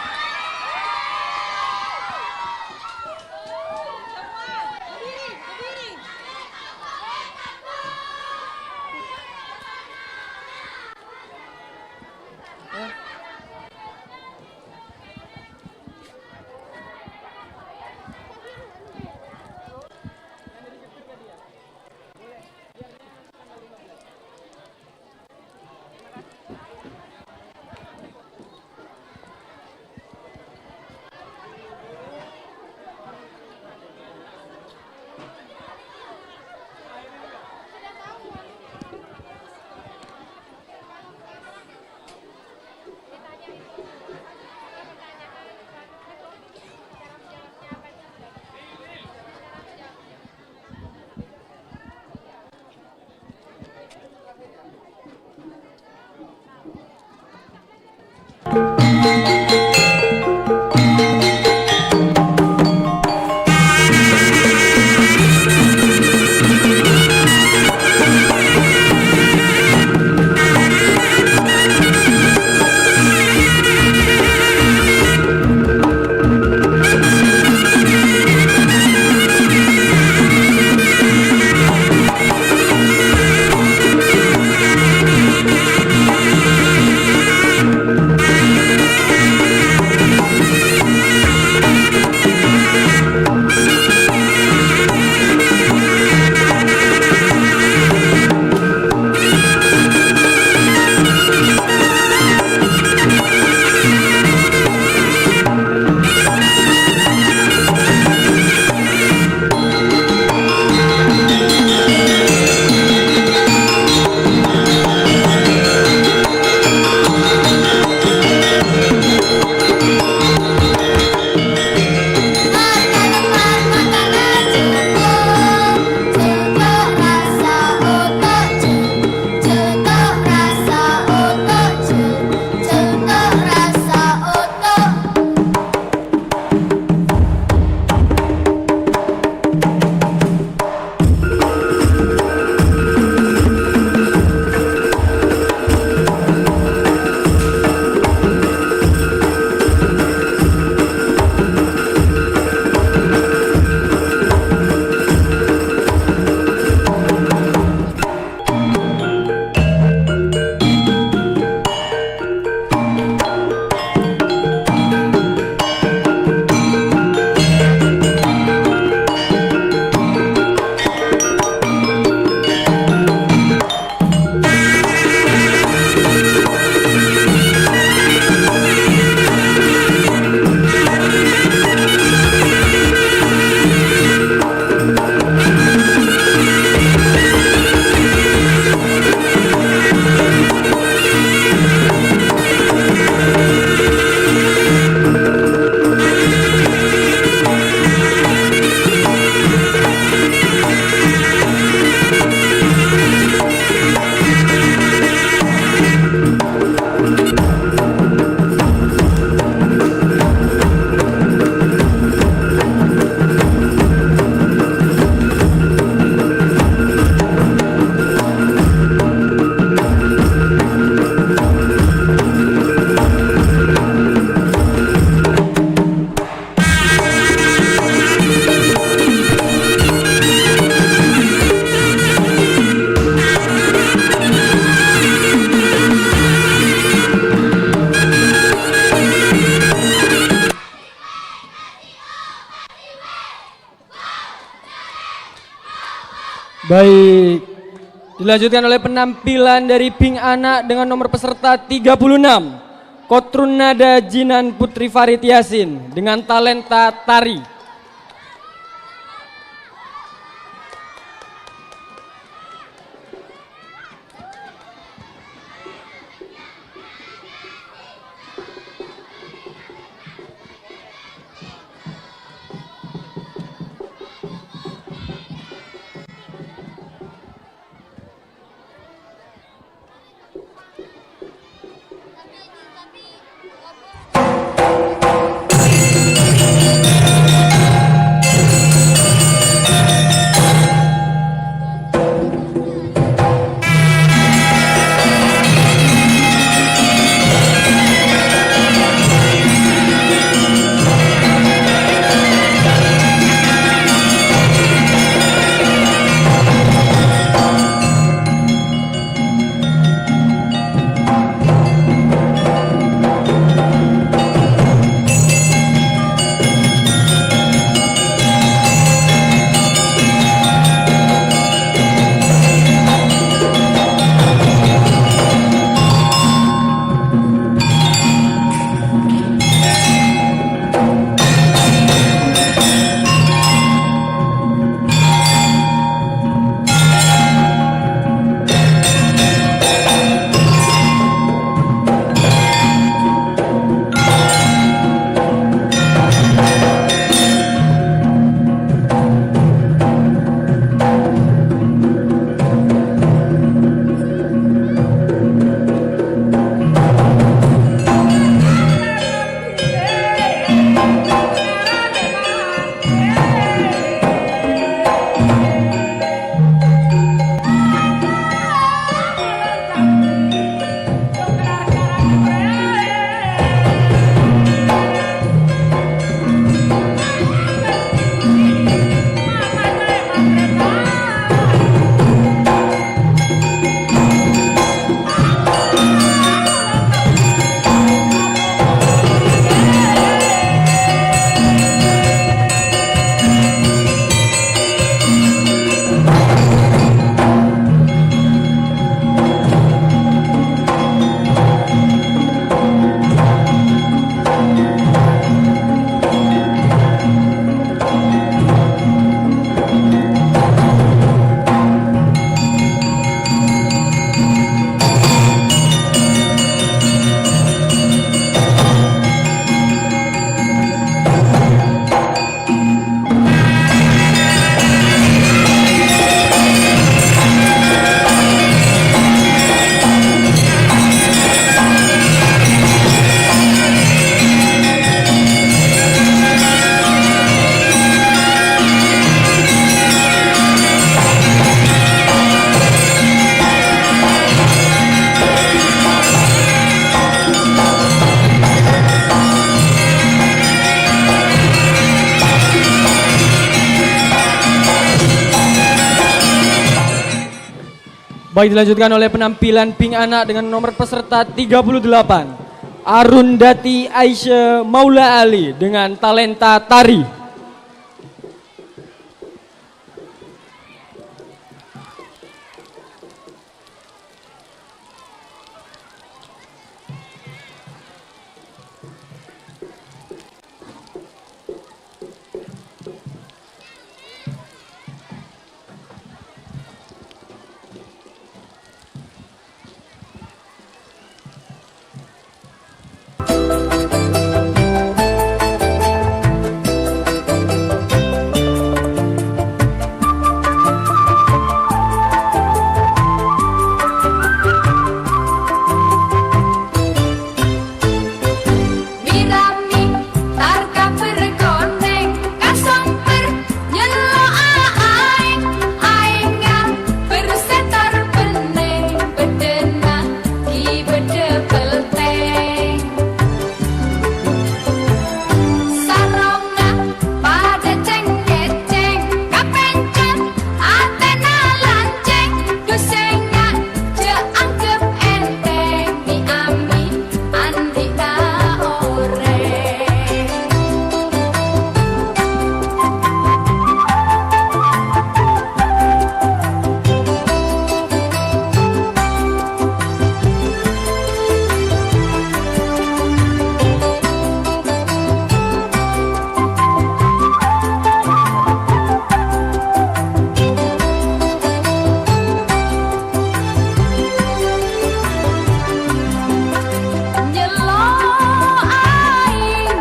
Baik. Dilanjutkan oleh penampilan dari Bing Anak dengan nomor peserta tiga puluh enam, Kotrun Nada Jinan Putri Farid Yasin dengan talenta tari. Baik, dilanjutkan oleh penampilan Bing Ana dengan nomor peserta tiga puluh delapan, Arundati Aisyah Maula Ali dengan talenta tari. Bi-rabi tar ka bâr konèng, ka sompèr nyello'a aèng. Aèngnga bhersetar bhennèng, bâddhâna ghi' bâdâ pèltèng. Sarongnga padâ cèng-ngècèng, kapèncèt atèna lancèng. Dhu sènga' jhâ' angghep ènthèng, mi-ami andi'na orèng. Nyello' aèng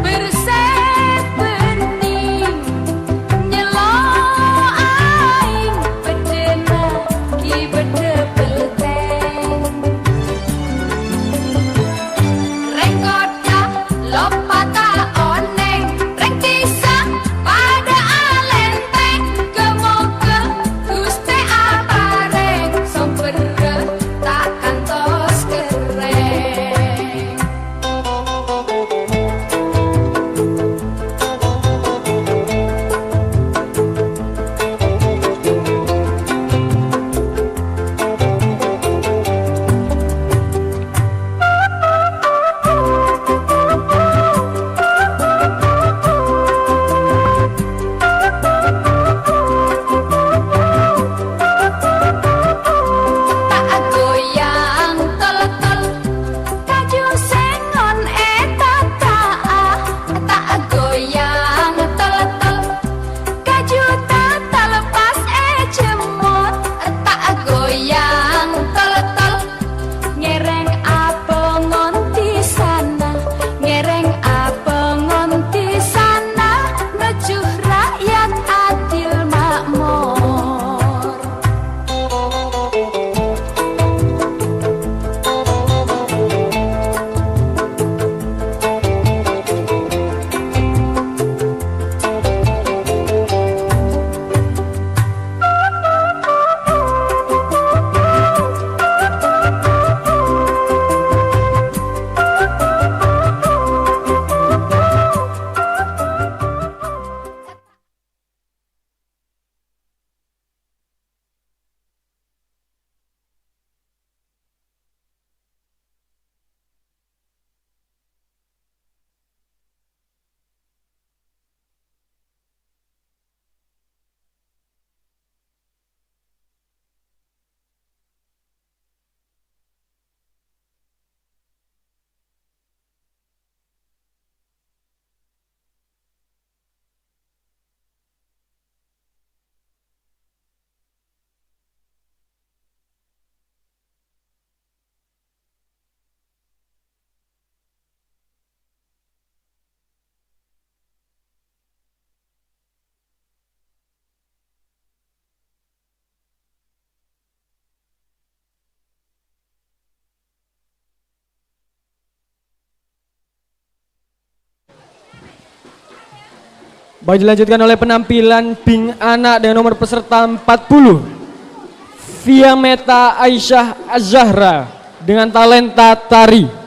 bherse bhennèng, nyello' aèng bâddhâna ghi' bâdâ pèltèng. Rèng kottha loppa ta' onèng, rèng dhisa padâ alèntèng. Ghâ-moghâ Ghustè aparèng, sompèrra ta' kantos kerrèng. Ta' agoyang tol-tol, kaju sèngon ètata'a. Ta' agoyang tol-tol, kaju tatal pas èjemmor. Ta' agoyang tol-tol, ngèrèng apongon dhisana, ngèrèng apongon dhisana, nuju ra'yat adil makmor. Baik, dilanjutkan oleh penampilan Bing Ana dengan nomor peserta empat puluh, Fiameta Aisyah Azahra dengan talenta tari.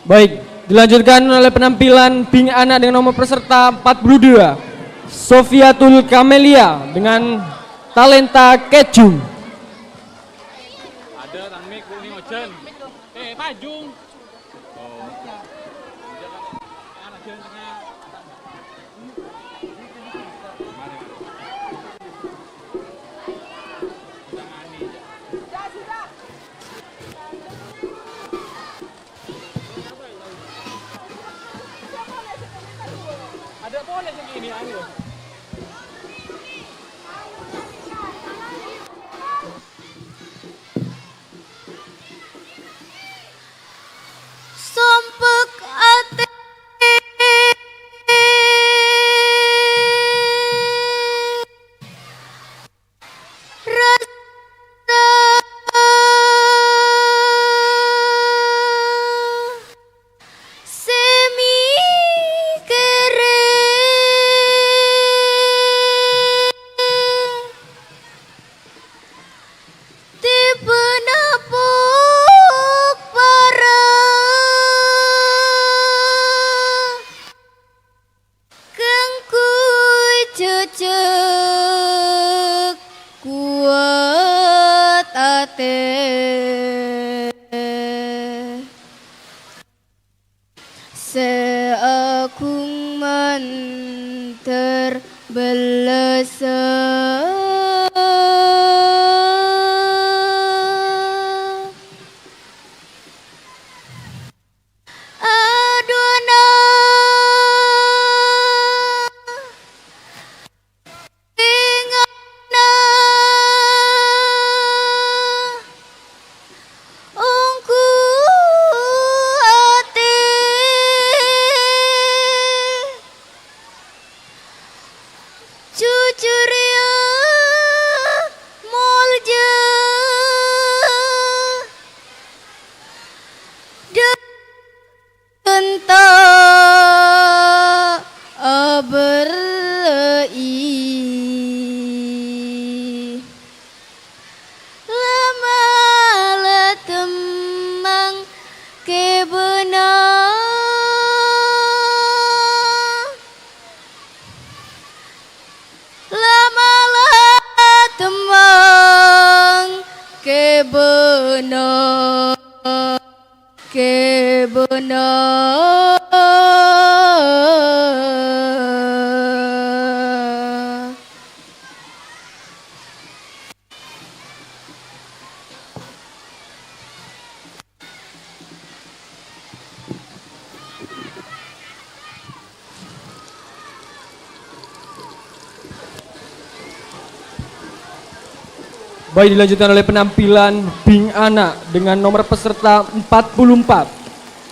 Baik, dilanjutkan oleh penampilan bing ana' dengan nomor peserta empat puluh dua, Sofiatul Kamelia dengan talenta keju. Ada tang mik, ini ojan. Eh, pajung. Ada pole sing ini, anu. Sompek ate. Rasa se mikere. Tebana pok para. Kaangguy jhâjhâk kowat atè. Se aghung mandhâr bellâsa. Aduna. Ingana ongghu atè. Jujur ya molja. Enta aberra'i. La mala temmang kebuna. La mala temmang kebuna. Kebuna. Baik, dilanjutkan oleh penampilan Bing Ana dengan nomor peserta empat puluh empat,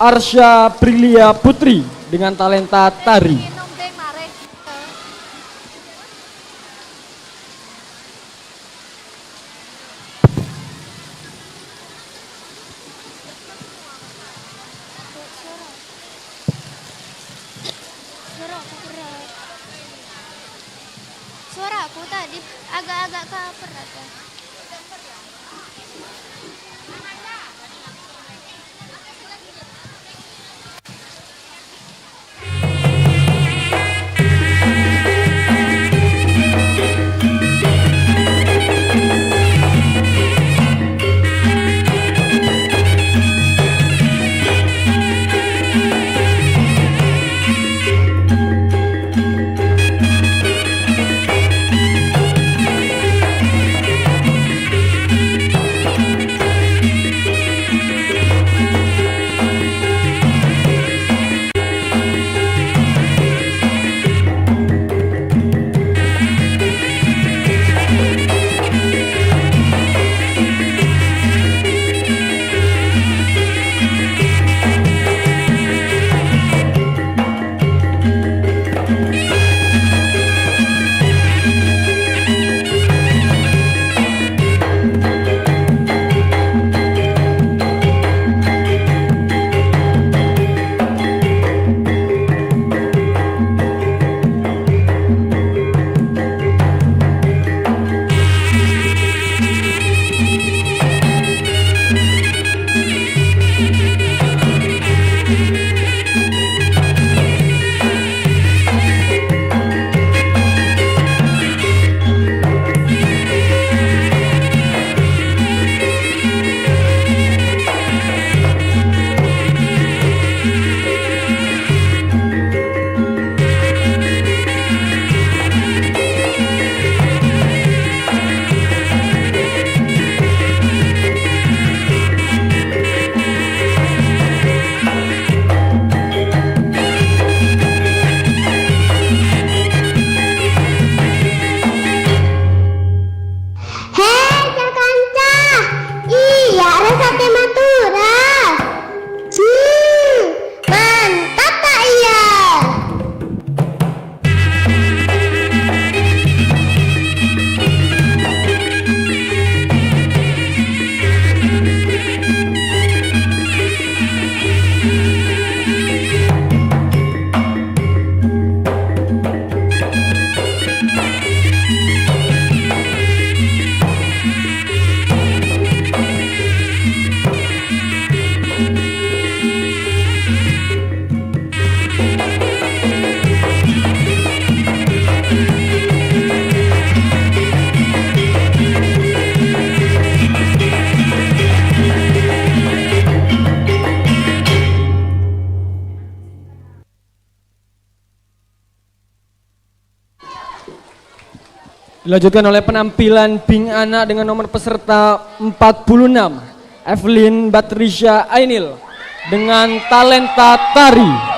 Arsya Prilia Putri dengan talenta tari. Suaraku tadi agak-agak kaper, ada. Dilanjutkan oleh penampilan Bing Anak dengan nomor peserta empat puluh enam, Evelyn Batrisya Ainil, dengan talenta tari.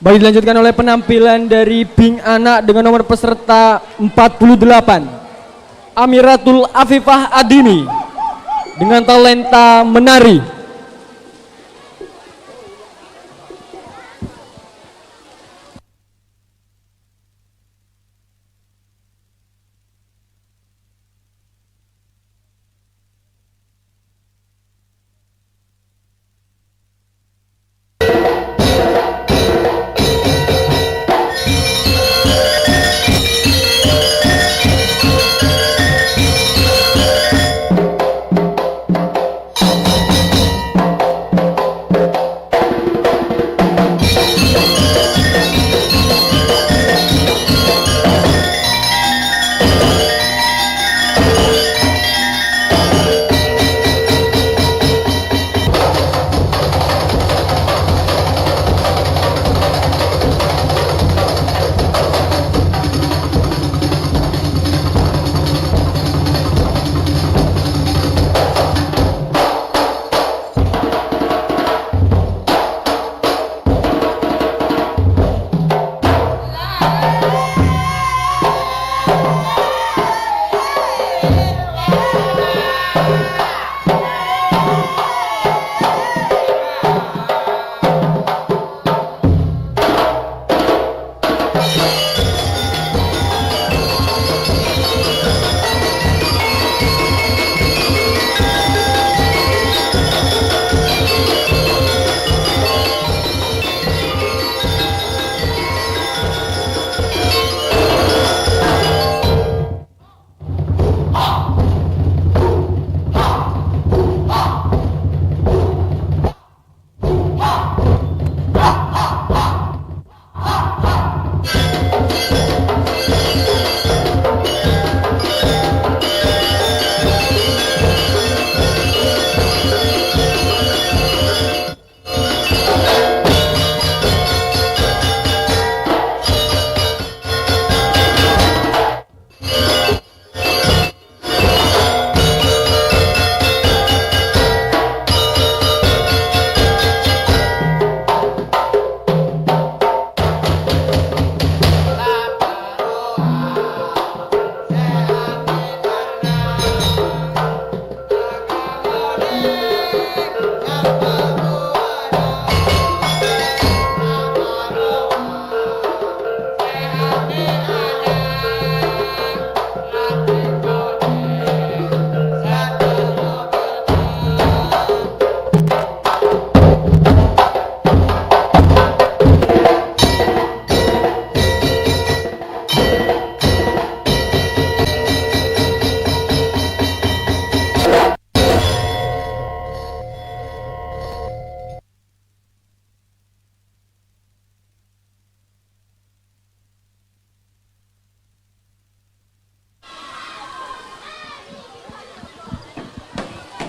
Baik, dilanjutkan oleh penampilan dari Bing Anak dengan nomor peserta empat puluh delapan, Amiratul Afifah Adini, dengan talenta menari.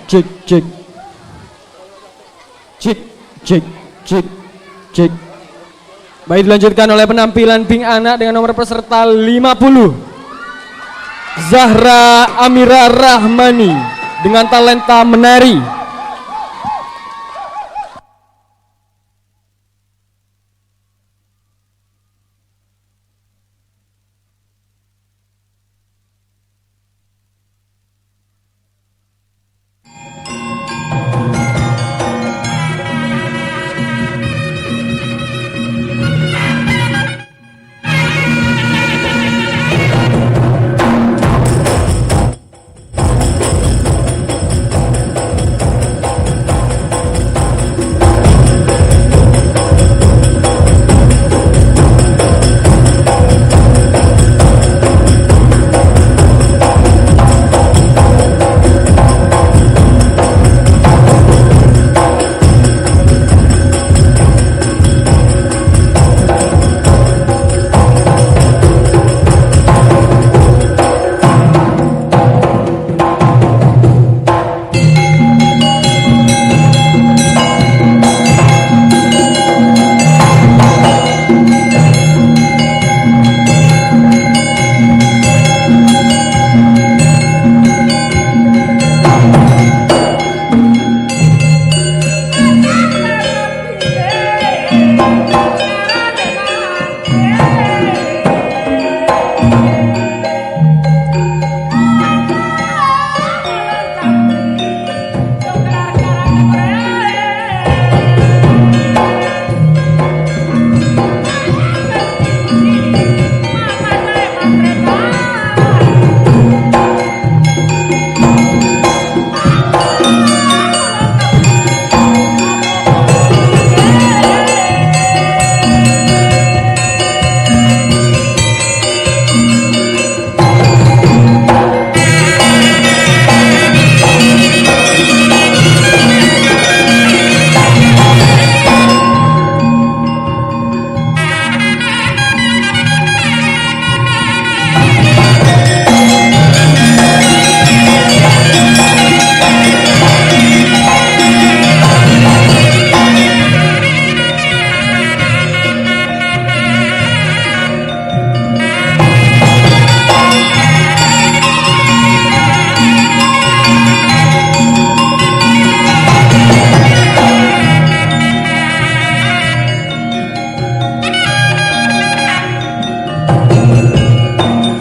Cek, cek. Cek, cek, cek, cek. Baik, dilanjutkan oleh penampilan Bing Ana dengan nomor peserta lima puluh. Zahra Amira Rahmani dengan talenta menari.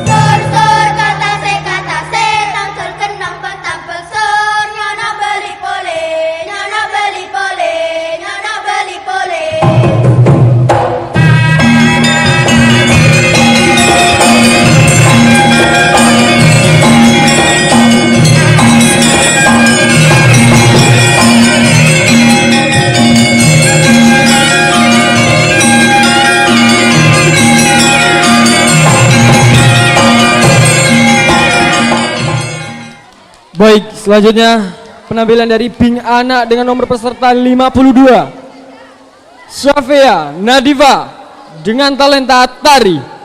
Sur, sur, ka tasè, ka tasè, tang jhâl kennèng pènta bâksor, nyo'ona bâli polè, nyo'ona bâli polè, nyo'ona bâli polè. Baik, selanjutnya penampilan dari Bing Ana dengan nomor peserta lima puluh dua, Syafea Nadifa dengan talenta tari.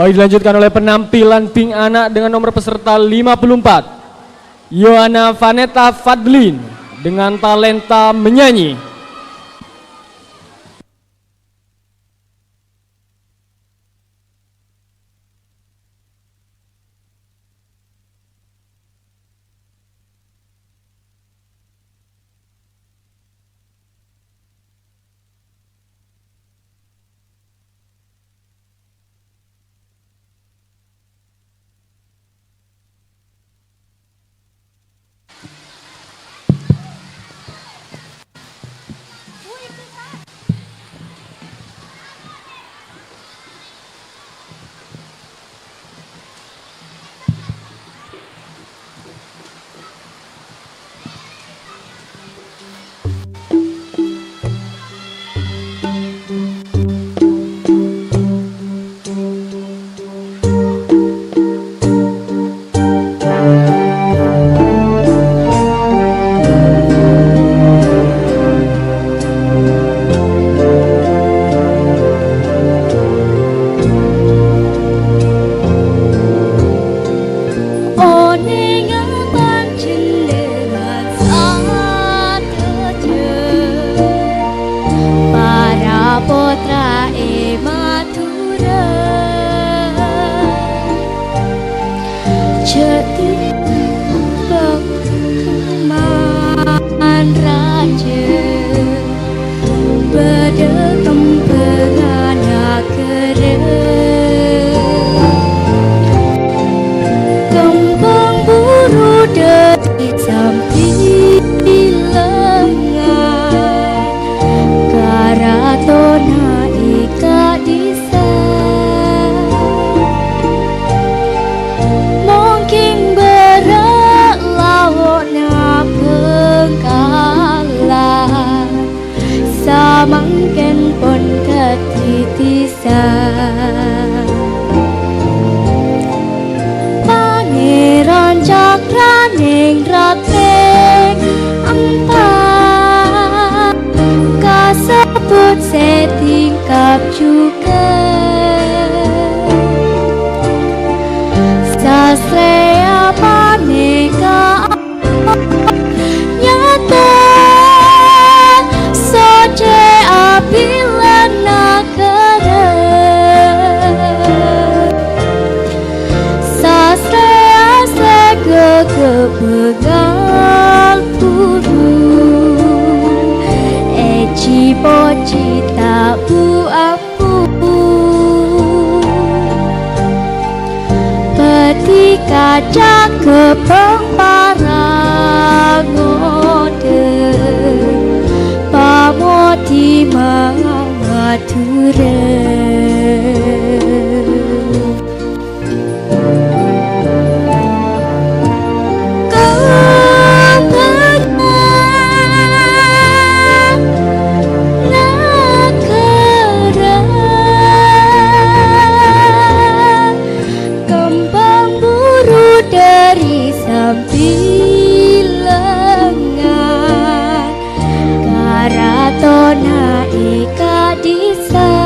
Baik, dilanjutkan oleh penampilan Bing Ana dengan nomor peserta lima puluh empat, Yohana Vanetta Fadlin dengan talenta menyanyi. Onenga panjhennengan sadhâjâ, para pottra è Madhurâ. Jhâ' timbang man rajâ, bâdâ kembhângnga naghârâ. Kembhâng buru dâri sambilengngan, karatona è ka'dissa'. Mongkèn bârâ' lao'na Bhângkalan, samangkèn pon dhâddhi dhisa. Pangèran Cakraning Ratèng empa', kasebbhut sè tingkap jhughân. Sastrèya panèka nyata socè abhilana ghârâ. Sastrèya sè ghâghâ bângal buru, èjhi-pojhi ta' bu-ambu. Bâdhi kaca ghâbâng para ngodâ, pamodhi Madhurâ. Kembhângnga naghârâ, kembhâng buru dâri sambilengngan. Karatona è ka'dissa',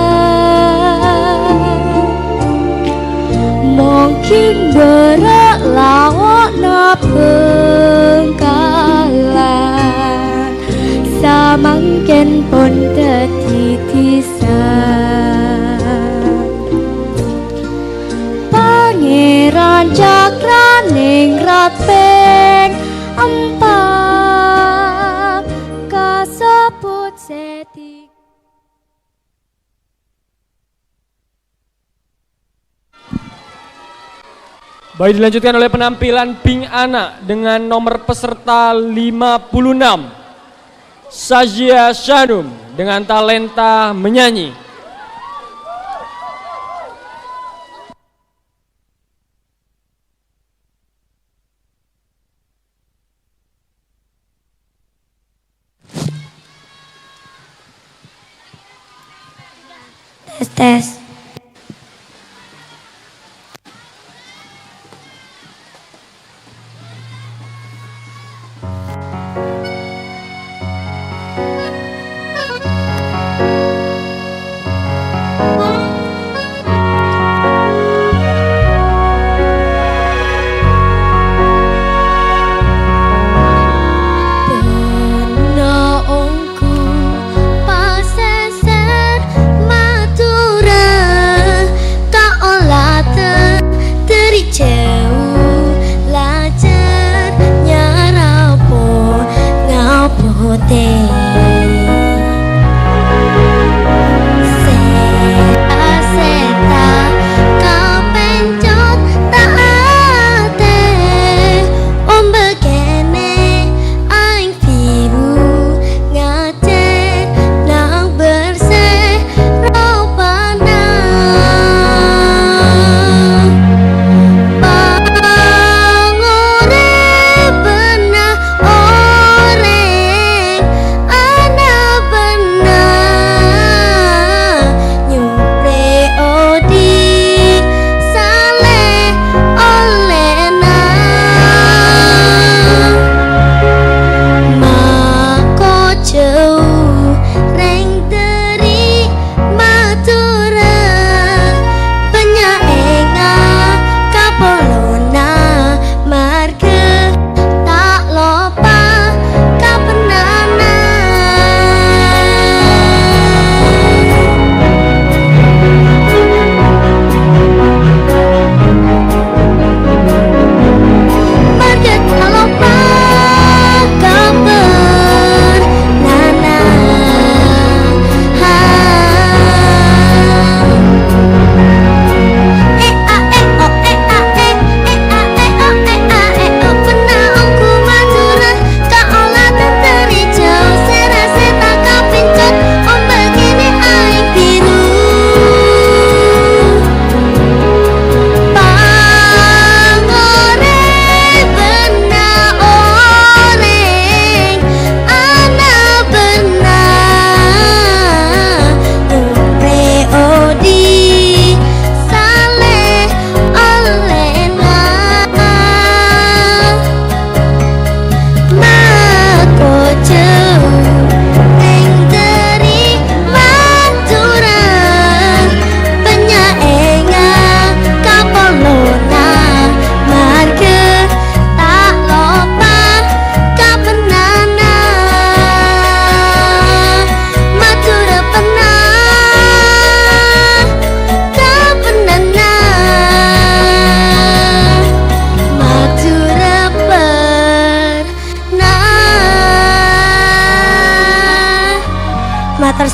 mongkèn bârâ' lao'na Bhângkalan, samangkèn pon dhâddhi dhisa. Pangèran Cakraning Ratèng empa' kasebbhut sè di- Baik, dilanjutkan oleh penampilan Bing Ana dengan nomor peserta lima puluh enam, Sazia Shanum dengan talenta menyanyi. Tes, tes.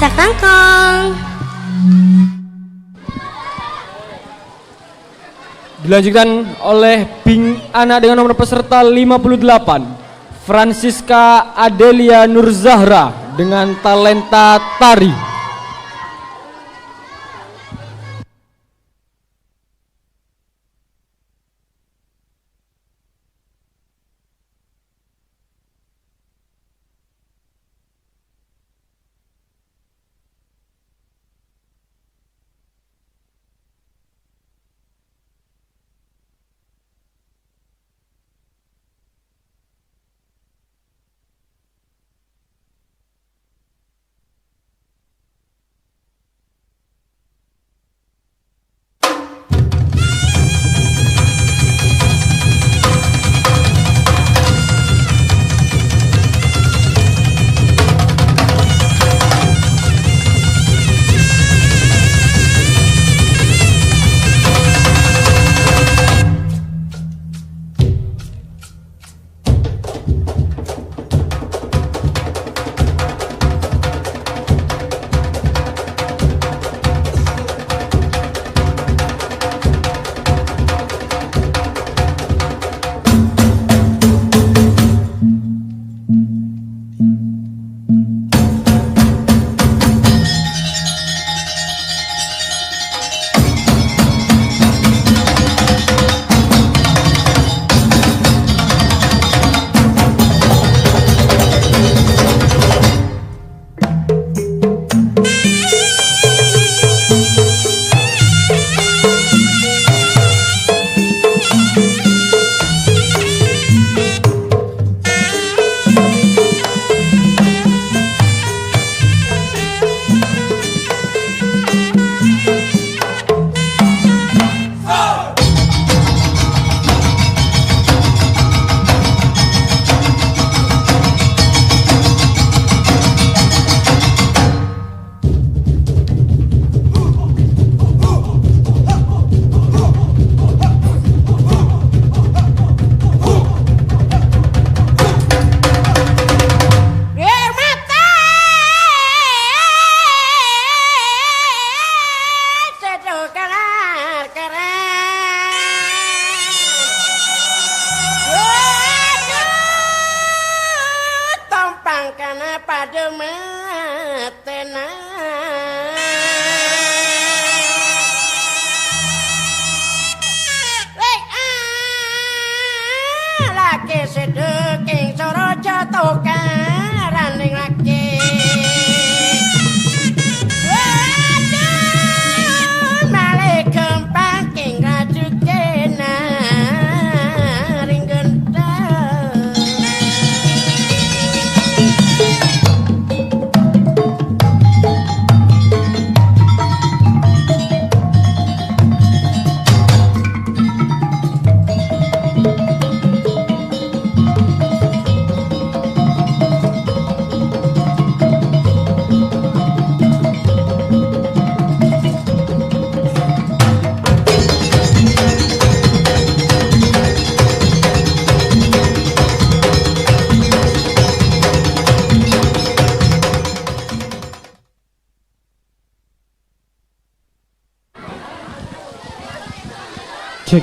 Sakangkong. Dilanjutkan oleh Bing Ana dengan nomor peserta lima puluh delapan, Francisca Adelia Nurzahra dengan talenta tari. Tompang kana padha matena. Lek, ah, lake sedek ing Soroja tokaran ning lake. Waduh, male gampang king rajukena ring gendang. Cek.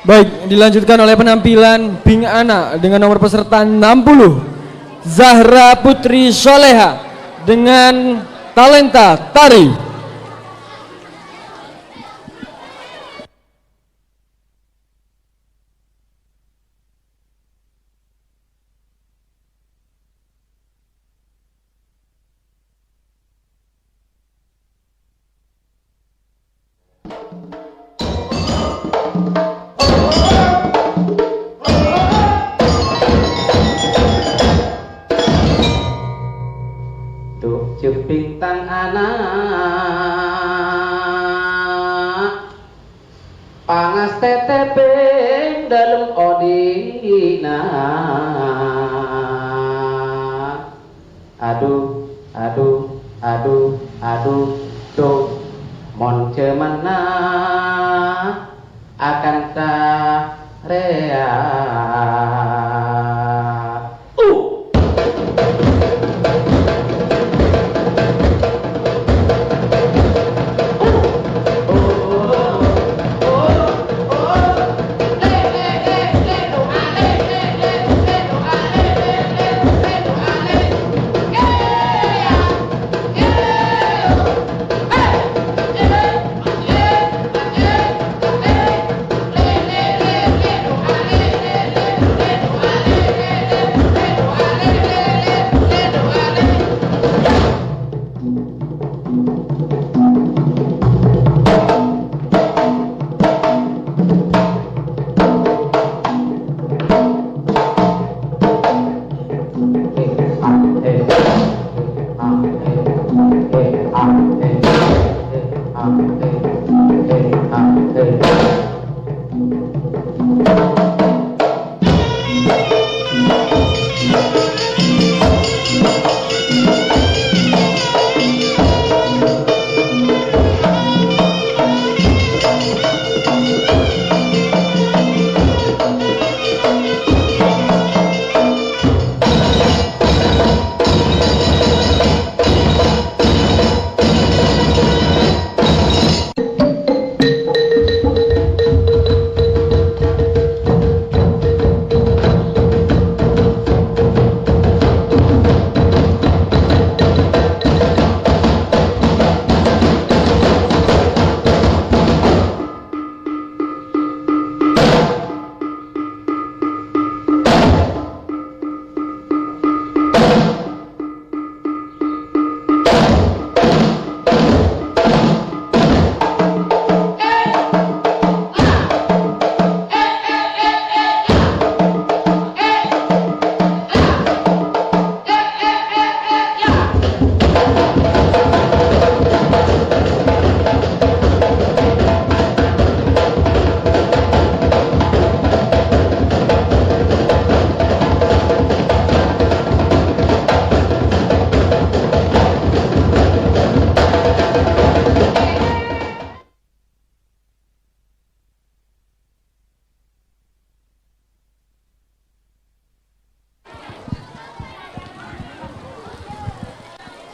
Baik, dilanjutkan oleh penampilan Bing Ana dengan nomor peserta enam puluh, Zahra Putri Soleha dengan talenta tari. Duh, Jeping tang ana', pangastè tepeng dâlem odhi'na. Adu, adu, adu, adu, du. Mon jhâmanna akanta rèya.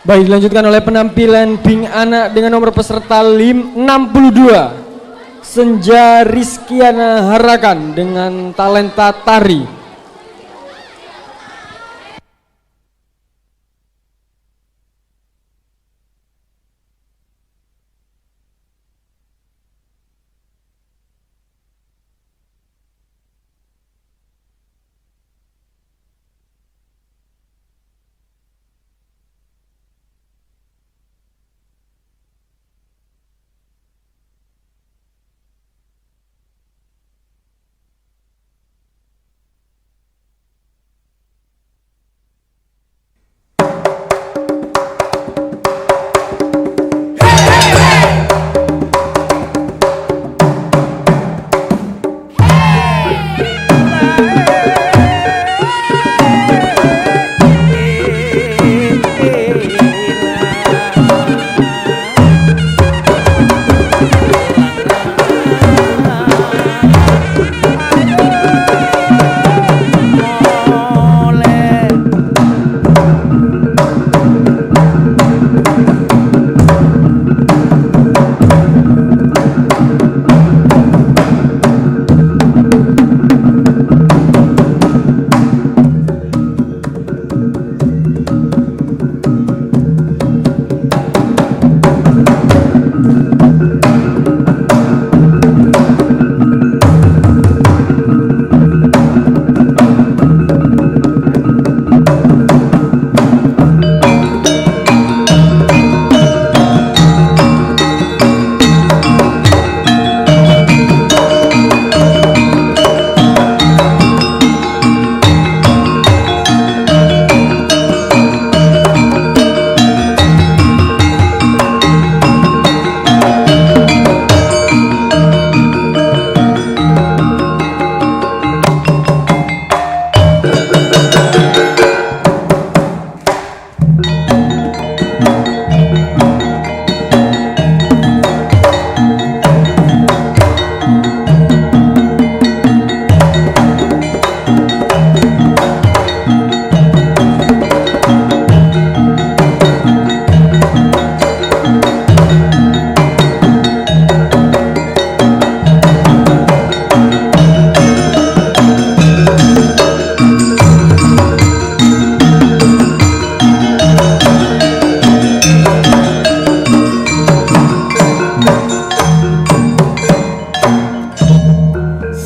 Baik, dilanjutkan oleh penampilan Bing Ana dengan nomor peserta lim-, enam puluh dua, Senja Rizkiana Harakan dengan talenta tari.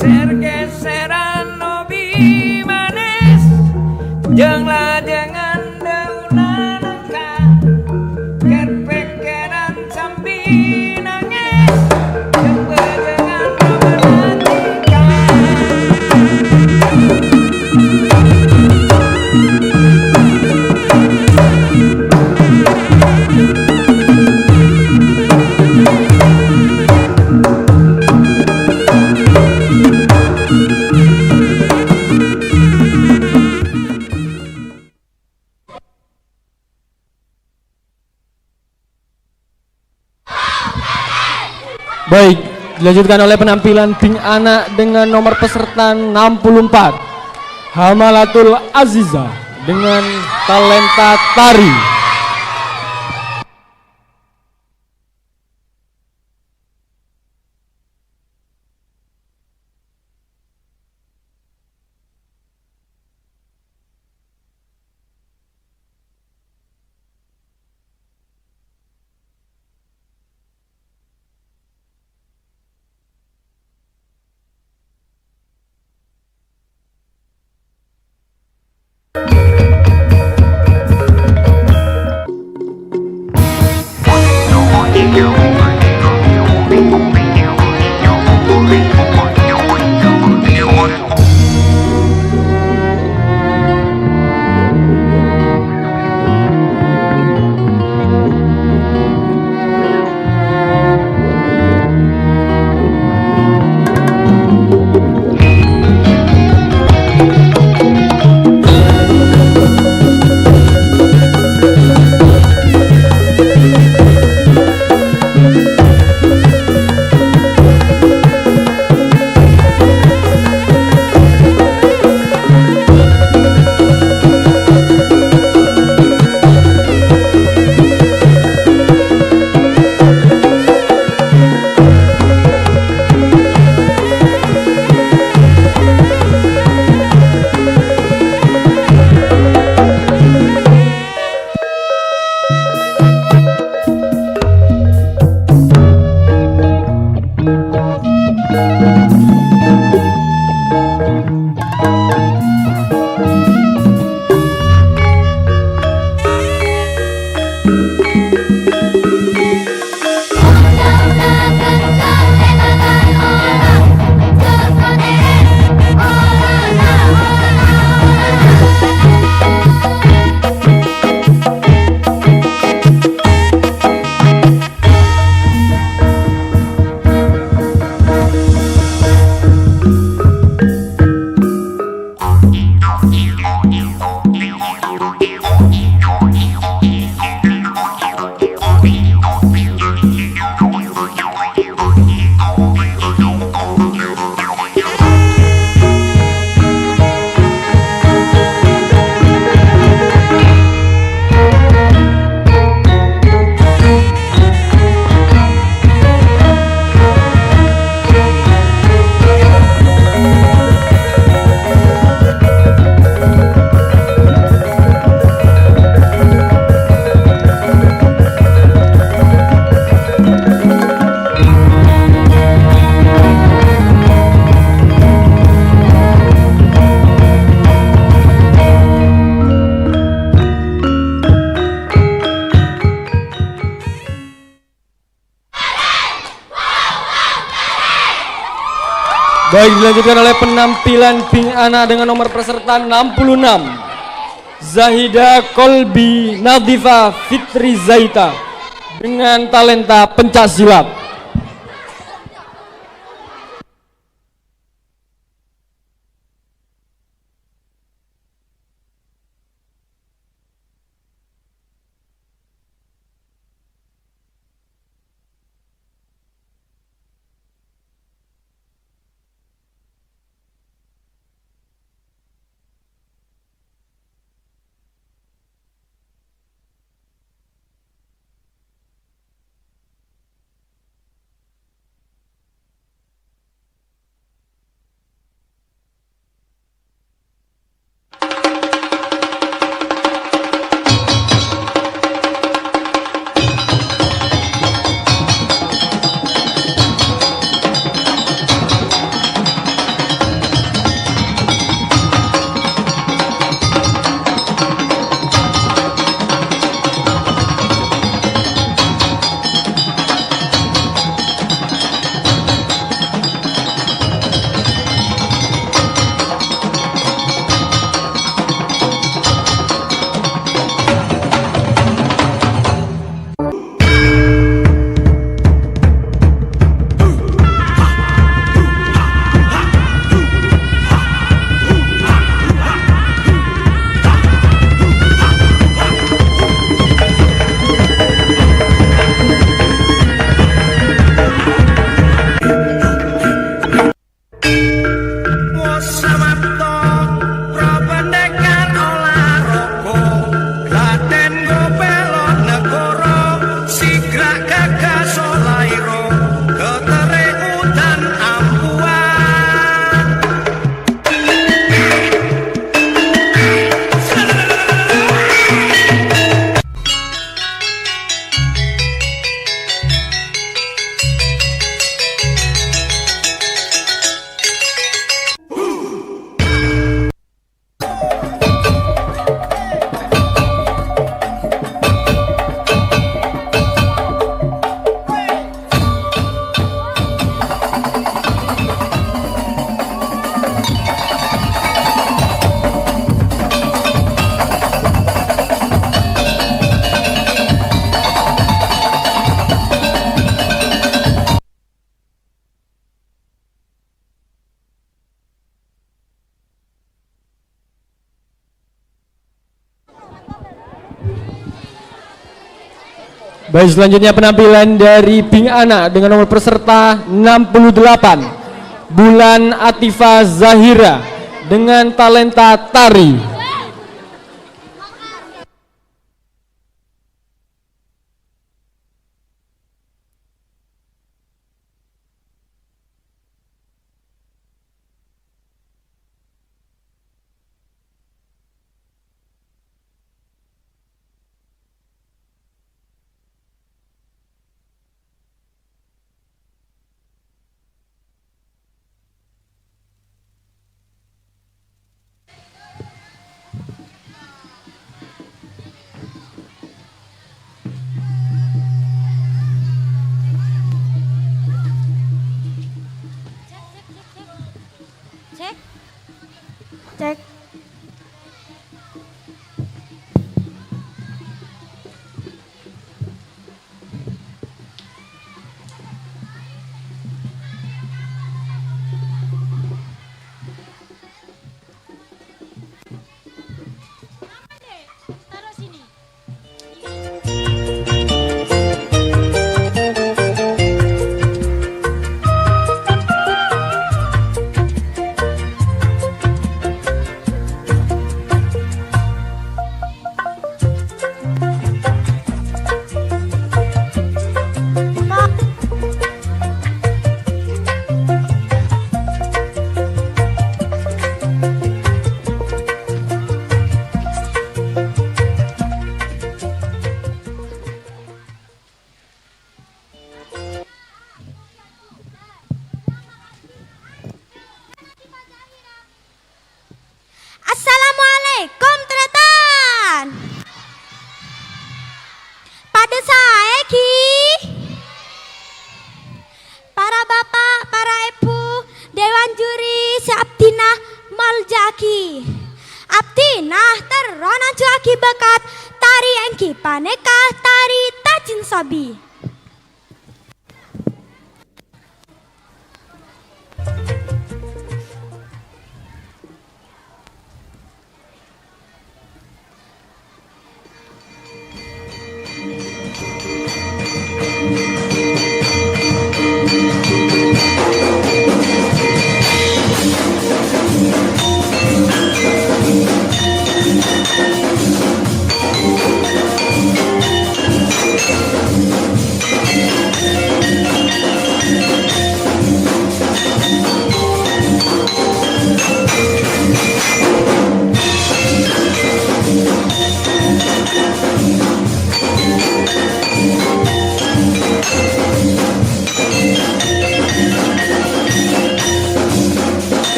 Ser-geseran lobi manis, jeng-lajengan daunna nangka, ket pèkkèran sambi nangès, jeng-bajengan romantika. Baik, dilanjutkan oleh penampilan Bing Ana dengan nomor peserta enam puluh empat, Hamalatul Aziza dengan talenta tari. Baik, dilanjutkan oleh penampilan Bing Ana dengan nomor peserta enam puluh enam, Zahida Kolbi Nadifa Fitri Zaita dengan talenta pencak silat. Baik, selanjutnya penampilan dari Bing Ana dengan nomor peserta enam puluh delapan, Bulan Atifa Zahira dengan talenta tari. Cek. Cek. Assalamualaikum, tarètan. Padâ saè, ghi? Para bapa', para èbhu, dewan juri sè abdhina molja'aghi. Abdhina terro nanjuwaghi bakat tari èngghi panèka tari Tajin Sobi.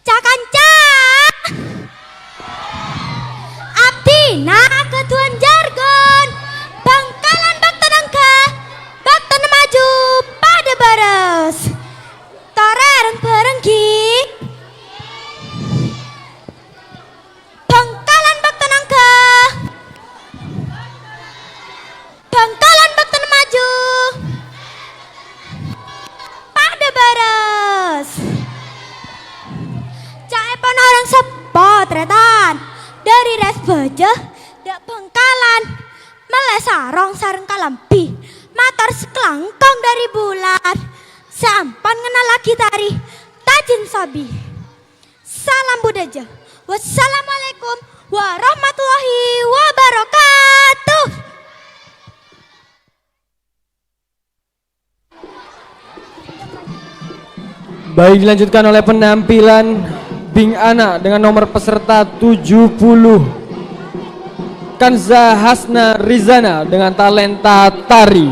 Ca-kanca, abdhina aghâdhuwân jargon. Bhângkalan bâkto nangghâ, bâktona maju, padâ bârâs. Torè reng-bhâreng, ghi. Bhângkalan bâkto nangghâ. Bhângkalan bâktona maju. Padâ bârâs. Ca'èpon orèng seppo, tarètan. Dâri rès bâjâ, dâ' Bhângkalan. Mellè sarong sareng kalambhi. Mator sakalangkong dâri bulân. Sè ampon ngennallaghi tari Tajin Sobi. Salam budhâjâ. Wassalamualaikum warahmatullahi wabarakatuh. Baik, dilanjutkan oleh penampilan Bing Ana dengan nomor peserta tujuh puluh, Kanza Hasna Rizana dengan talenta tari.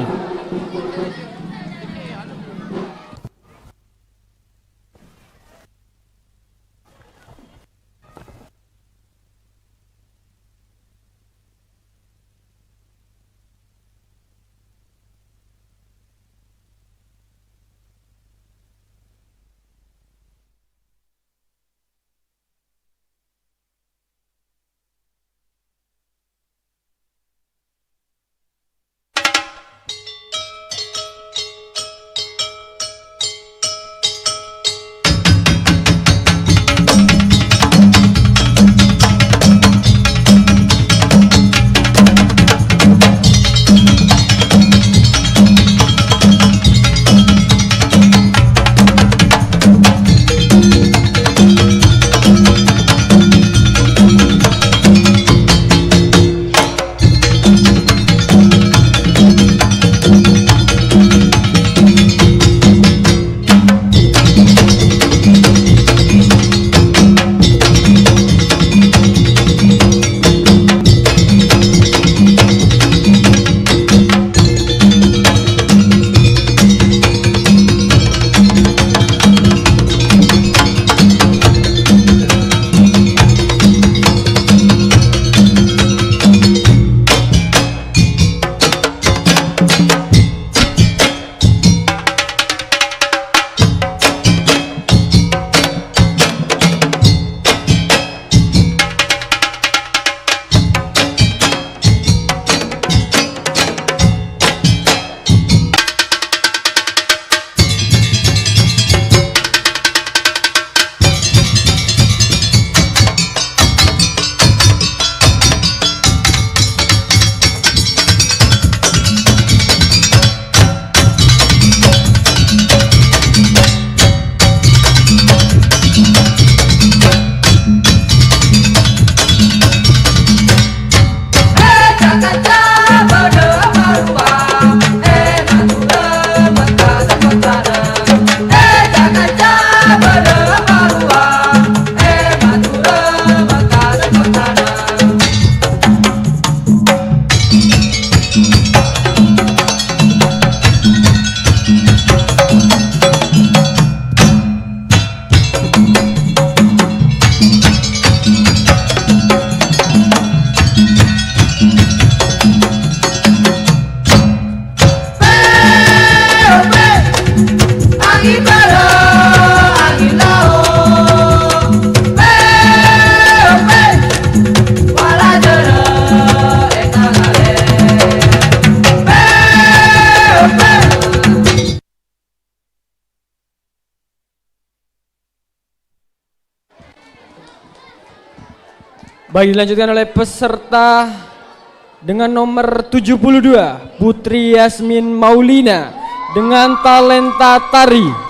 Baik, dilanjutkan oleh peserta dengan nomor tujuh puluh dua, Putri Yasmin Maulina, dengan talenta tari.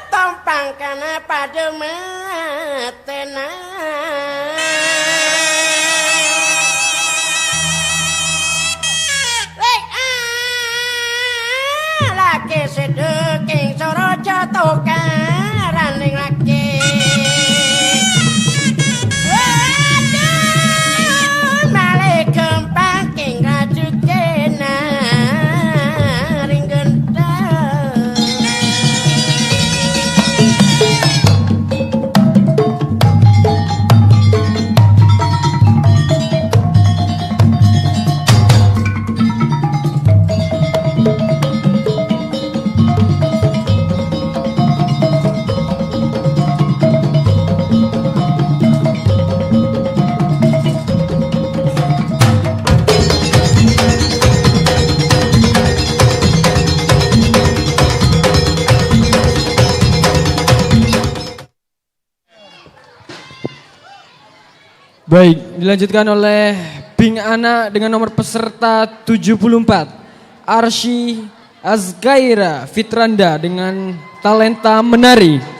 Tompang kana padha matena. Lek, ah, lake sedheking soroja tokaran ning lake. Waduh, male gampang king rajukena ring gendang. Baik, dilanjutkan oleh Bing Ana dengan nomor peserta tujuh puluh empat, Arsy Azkaira Fitranda dengan talenta menari.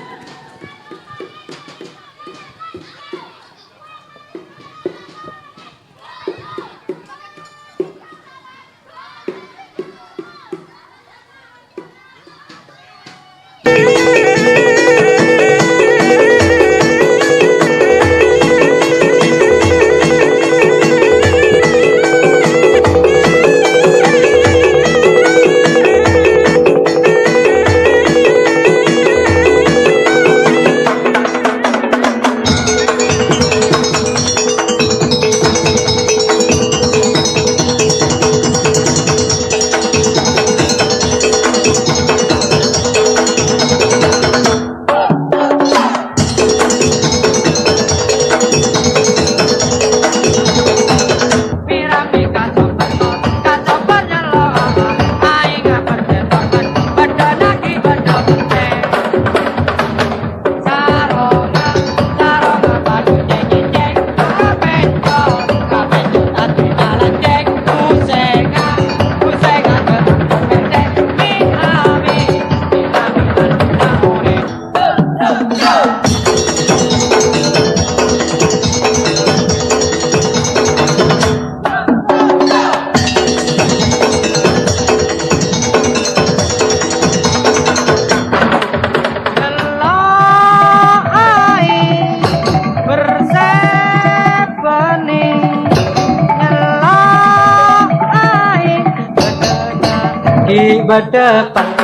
Ibâdâ pa-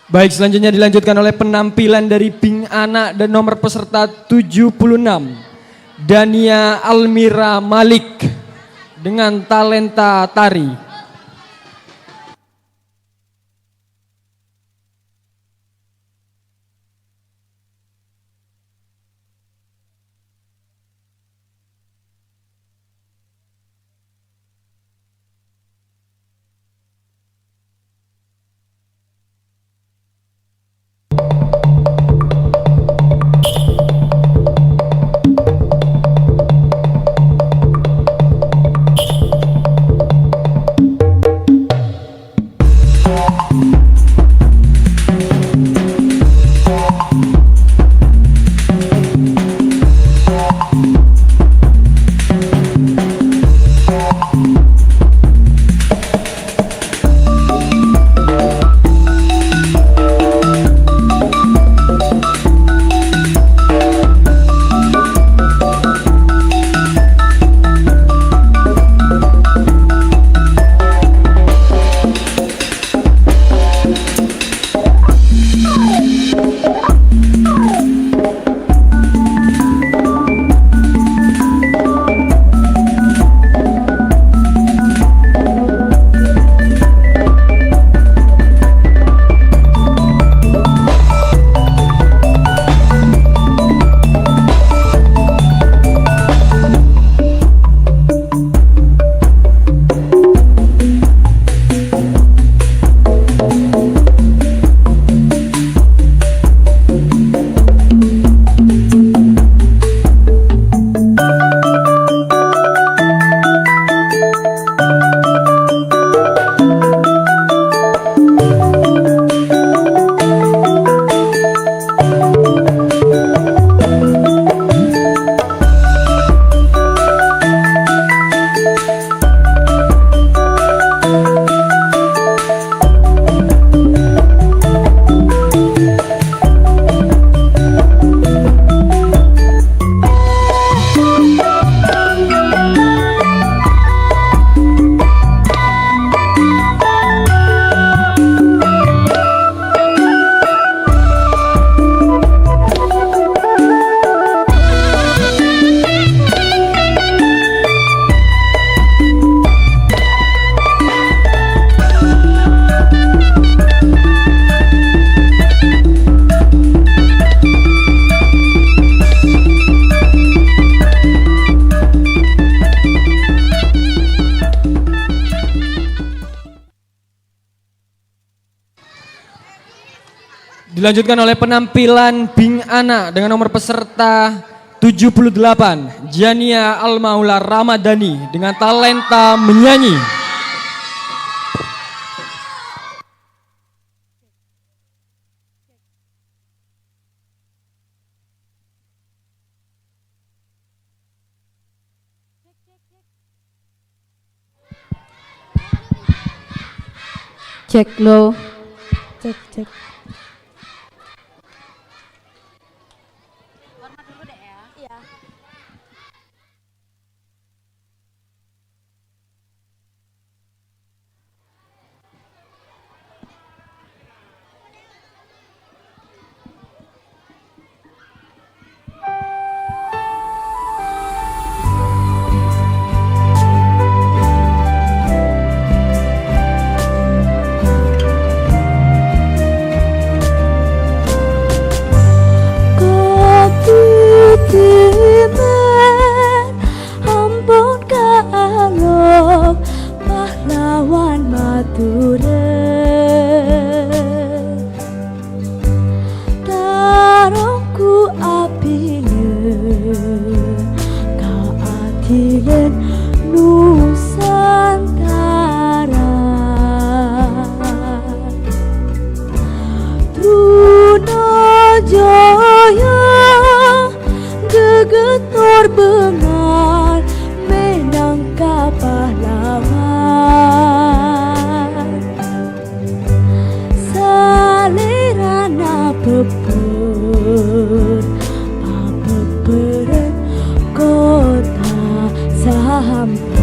Baik, selanjutnya dilanjutkan oleh penampilan dari Bing Ana dan nomor peserta tujuh puluh enam, Dania Almira Malik, dengan talenta tari. Dilanjutkan oleh penampilan Bing Ana dengan nomor peserta tujuh puluh delapan, Jania Almaula Ramadhani dengan talenta menyanyi. Cek, lo. Cek, cek. Iya. Kodudiman ampon kaalok pahlawan Madhurâ. Tarongku abhilâ kaadilan Nusantara. Trunajaya ghâghâtor bângal mènangka pahlawan. Salèrana bhâbhâr, pabhâbhârân Kottha Sampang.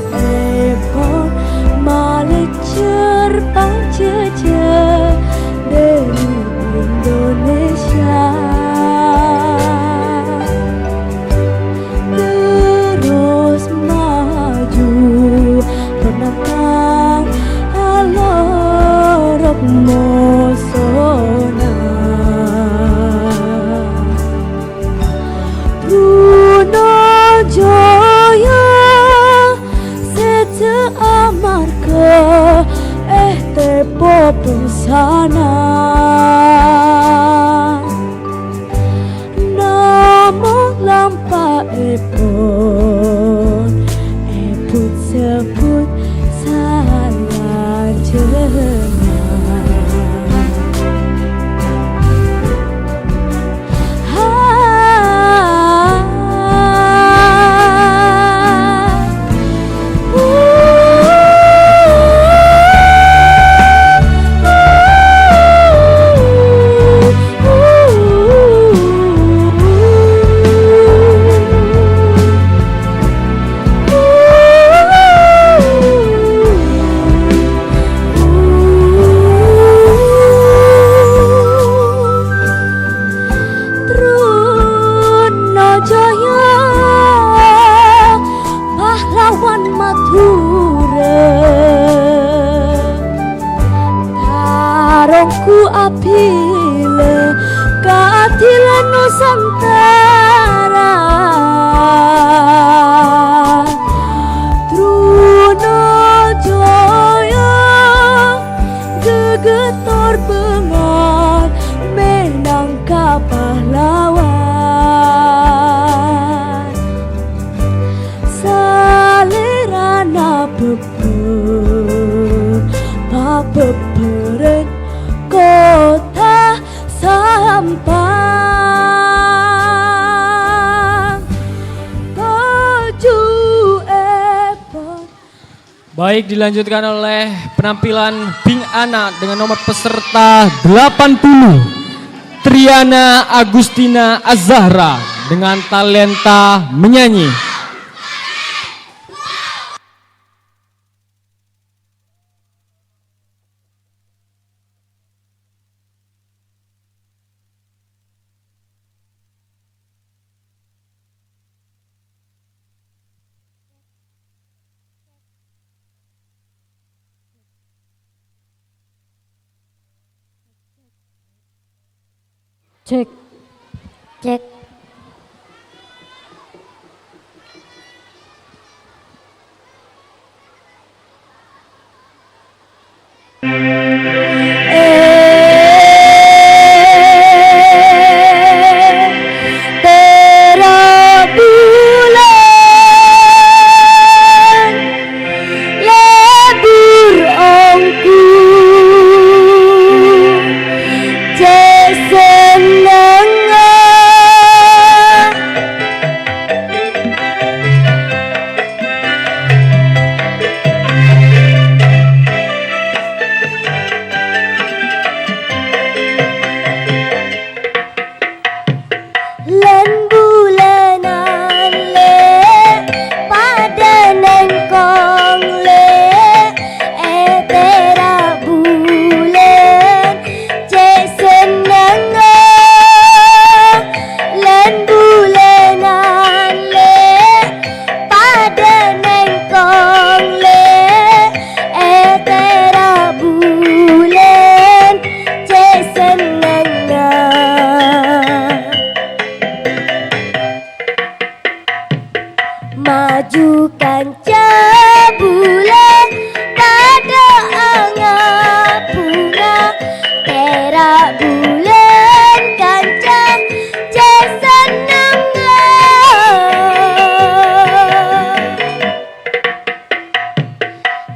Tojuèpon malèjjhâr panjhâjhâ dhâri Indonesia. Terros maju penantang alorok mosona. Trunajaya sèjjhâ' amarghâ ètèpo pungsana. Namong lampa'èpon èbhut-sebbhut salajângnga. Trunajaya pahlawan Madhurâ. Tarongku abhilâ kaadilan Nusantara. Trunajaya ghâghâtor bângal mènangka pahlawan. Salèrana bhâbhâr, pabhâbhârân Kottha Sampang. Tojuèpon. Baik, dilanjutkan oleh penampilan Bing Ana dengan nomor peserta delapan puluh, Triana Agustina Azahra dengan talenta menyanyi. Cek. Cek. Tèra' bulân lebur ongghu, cè' sennengnga.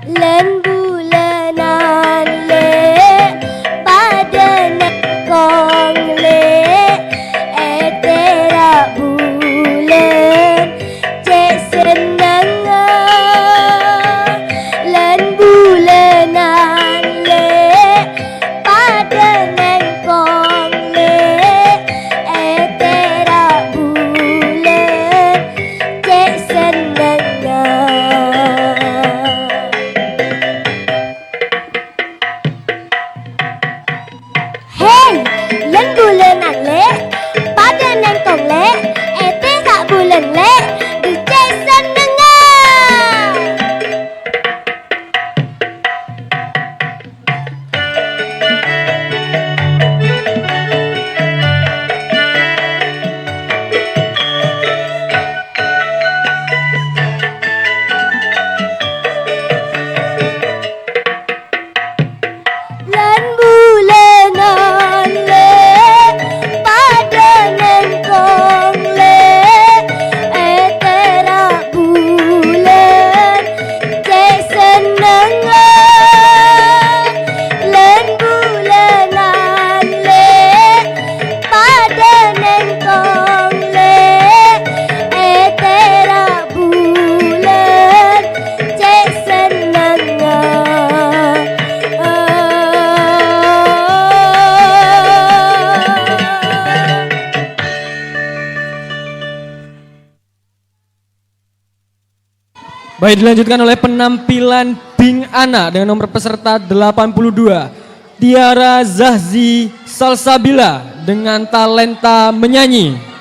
Lân bulânan, Lè', padâ nèngkong, Lè', ètèra' bulân, cè' sennengnga. Lân bulânan, Lè', padâ nèngkong, Lè', ètèra' bulân, cè' sennengnga. Hèi, lân bulânan, Lè', padâ nèngkong, Lè', ètèra' bulân, Lè', dhu cè' sennengnga. Lân bulânan, Lè', padâ nèngkong, Lè', ètèra' bulân, cè' sennengnga. Lân bulânan, Lè', padâ nèngkong, Lè', ètèra' bulân, cè' sennengnga. Baik, dilanjutkan oleh penampilan Bing Ana dengan nomor peserta delapan puluh dua, Tiara Zahzi Salsabila dengan talenta menyanyi.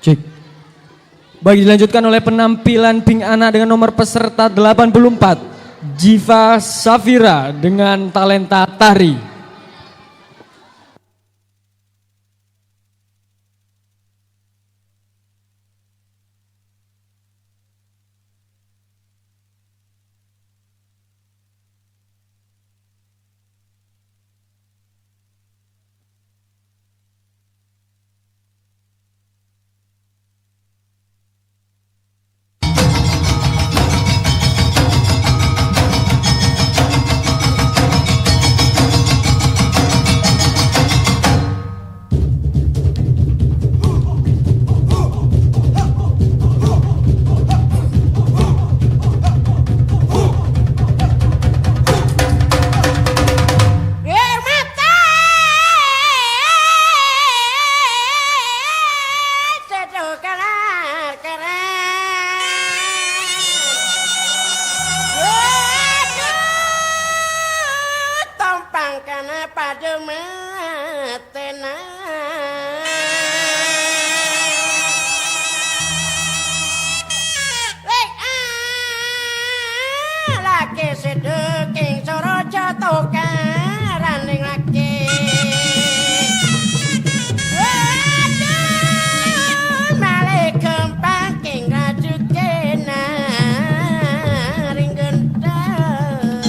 Cek. Baik, dilanjutkan oleh penampilan ping ana' dengan nomor peserta delapan puluh empat, Jiva Safira dengan talenta tari. Aduh, tompang kana padha matena. Lek, ah, lake sedheking soroja tokaran ning lake. Waduh, male gampang king rajukena ring gendang.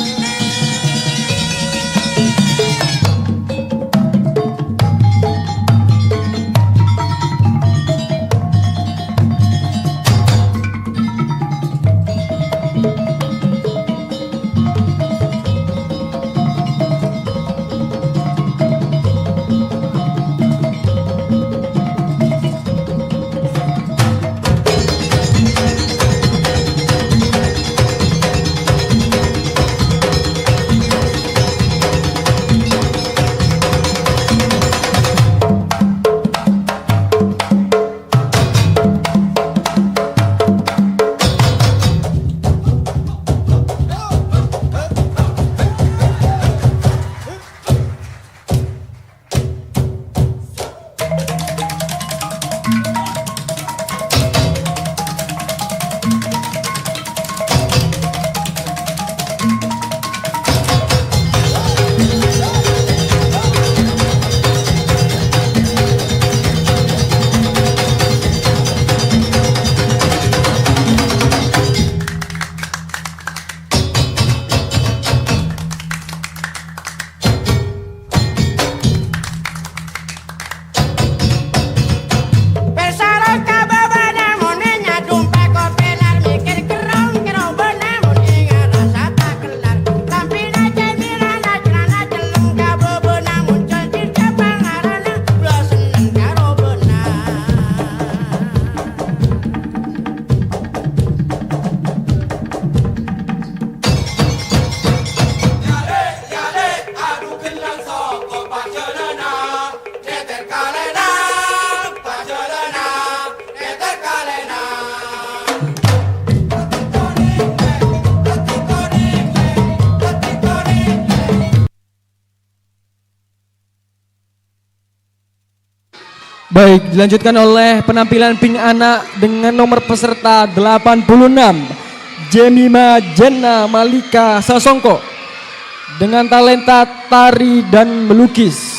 Baik, dilanjutkan oleh penampilan ping ana' dengan nomor peserta delapan puluh enam, Jemima Jenna Malika Sasongko, dengan talenta tari dan melukis.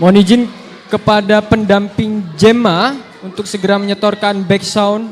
Mohon izin kepada pendamping Gemma untuk segera menyetorkan back sound.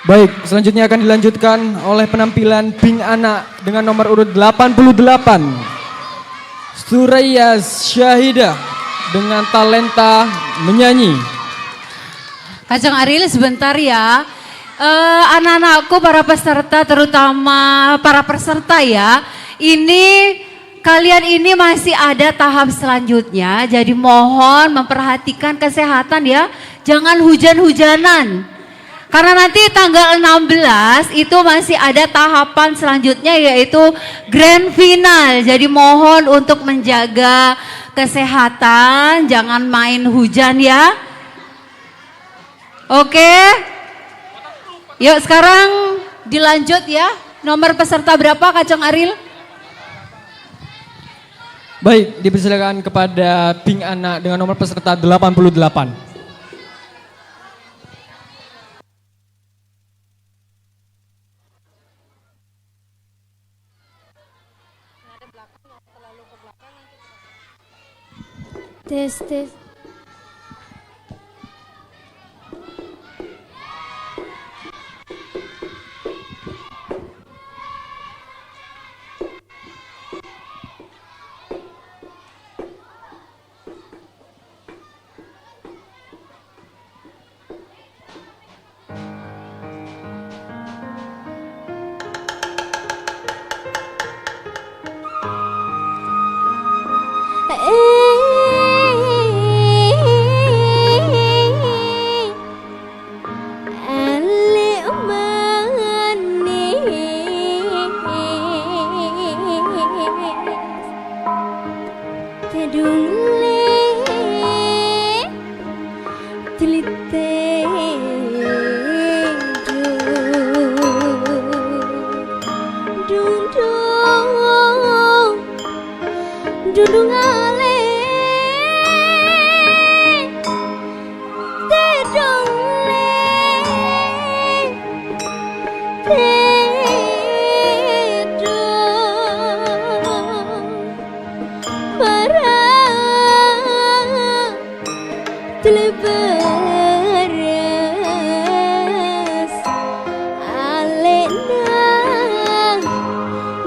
Baik, selanjutnya akan dilanjutkan oleh penampilan Bing Ana dengan nomor urut delapan puluh delapan, Suraya Syahidah dengan talenta menyanyi. Kacang Aril sebentar ya. Eh, anak-anakku, para peserta, terutama para peserta ya, ini, kalian ini masih ada tahap selanjutnya, jadi mohon memperhatikan kesehatan ya, jangan hujan-hujanan. Karena nanti tanggal enam belas itu masih ada tahapan selanjutnya, yaitu grand final. Jadi mohon untuk menjaga kesehatan, jangan main hujan ya. Oke. Yuk, sekarang dilanjut ya. Nomor peserta berapa, Kacang Aril? Baik, dipersilakan kepada Bing Anak dengan nomor peserta delapan puluh delapan. Tes, tes. Tèdung lè, tèlètè, dung, dung, dung, dung alè. Tèdung lè, tèdung mara tèlè bârâs alè'na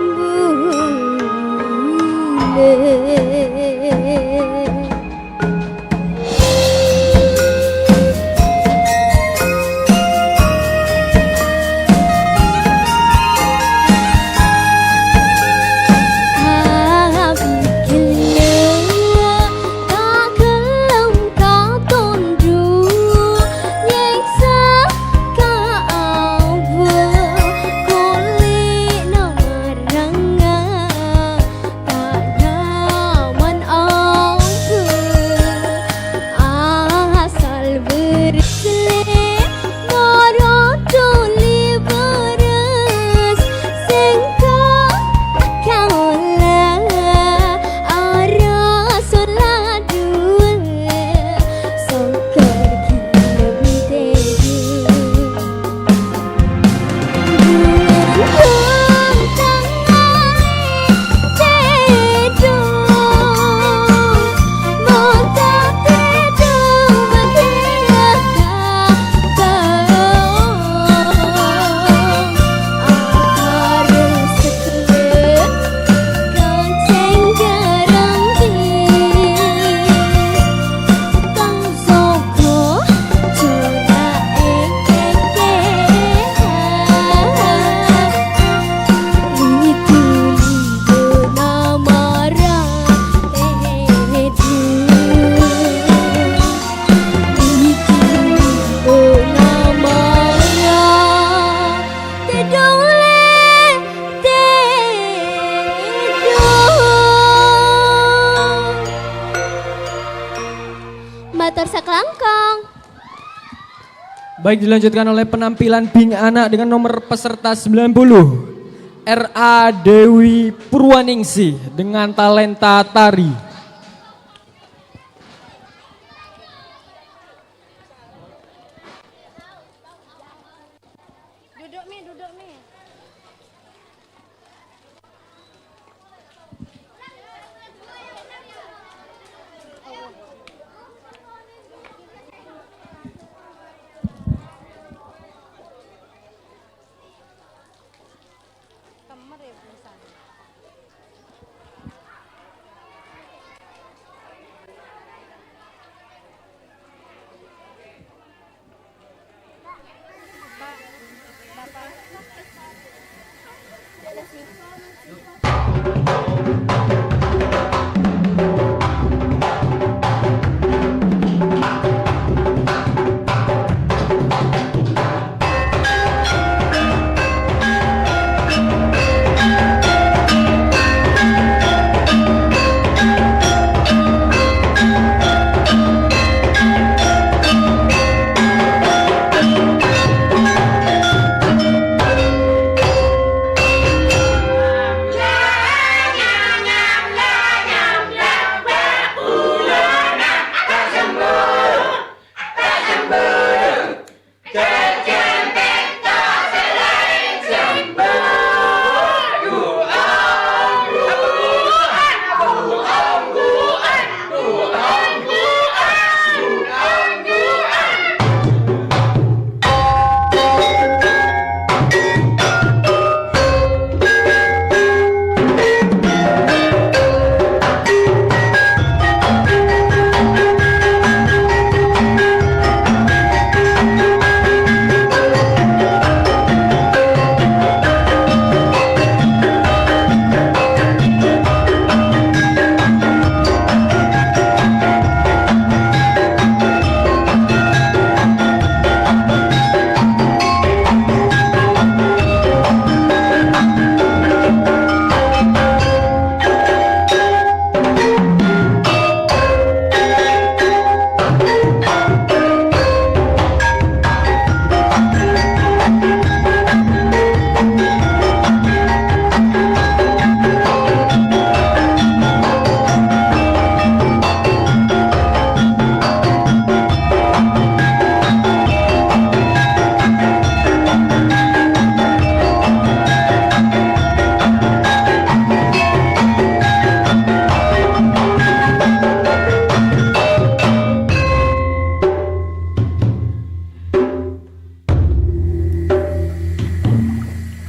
bulâ. Ta' nyaman ongghu, asal bârâs lè, moro dhuli bârâs. Sèngko' kaulâ arassa la duwâ', songghâr ghi' nèm tèdung. Mator sakalangkong. Baik, dilanjutkan oleh penampilan Bing Anak dengan nomor peserta sembilan puluh, R A Dewi Purwaningsih dengan talenta tari. Duduk, Mi, duduk, Mi. Kemer ya, bosan.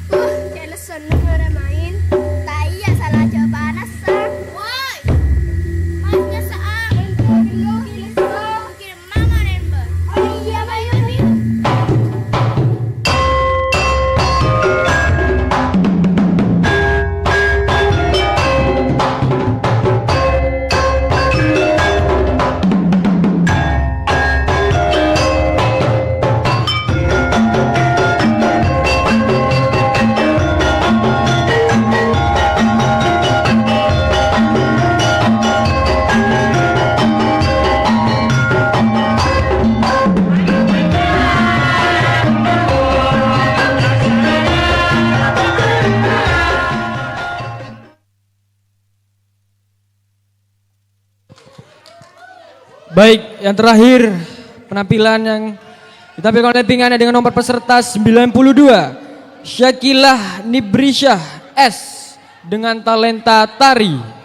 Uh, cè' lessona bârâ maèn. Ta' iyâ, sala jhâ' panassa. Woi! Panassa, ah. Mungkin mama nembâ. Oh iyâ, mayu, mayu. Baik, yang terakhir, penampilan yang ditampilkan oleh tim Ngana dengan nomor peserta sembilan puluh dua, Syakilah Nibrisyah S, dengan talenta tari.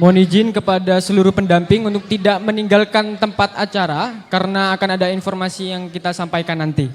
Mohon izin kepada seluruh pendamping untuk tidak meninggalkan tempat acara karena akan ada informasi yang kita sampaikan nanti.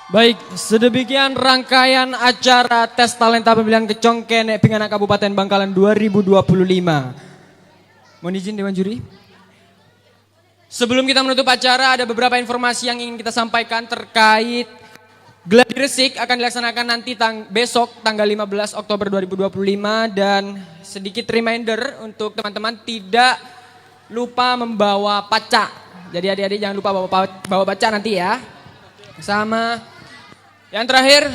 Baik, sedemikian rangkaian acara tes talenta pemilihan kecongke Nek Bingana Kabupaten Bangkalan dua ribu dua puluh lima. Mohon izin, Dewan Juri. Sebelum kita menutup acara, ada beberapa informasi yang ingin kita sampaikan terkait Gladi Resik akan dilaksanakan nanti tang-, besok tanggal lima belas Oktober dua ribu dua puluh lima, dan sedikit reminder untuk teman-teman tidak lupa membawa paca. Jadi adik-adik jangan lupa bawa pa-, bawa paca nanti ya. Sama yang terakhir,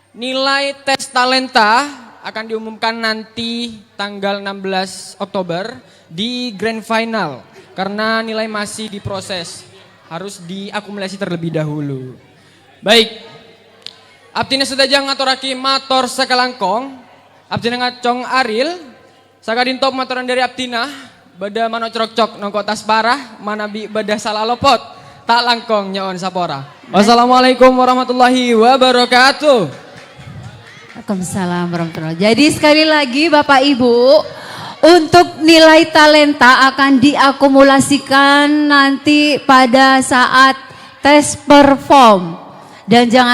nilai tes talenta akan diumumkan nanti tanggal enam belas Oktober di grand final karena nilai masih diproses, harus diakumulasi terlebih dahulu. Baik, abdhina sadhâjâ ngatorraghi mator sakalangkong. Abdhina Ngacong Aril, saka'dinto pamatorra dhâri abdhina, bâdâ mano' crokcok nongko' tas para, manabi bâdâ sala lopot, ta' langkong nyo'on sapora. Wassalamualaikum warahmatullahi wabarakatuh. Waalaikumsalam warahmatullahi. Jadi sekali lagi Bapak Ibu, Untuk nilai talenta akan diakumulasikan nanti pada saat tes perform. Dan jangan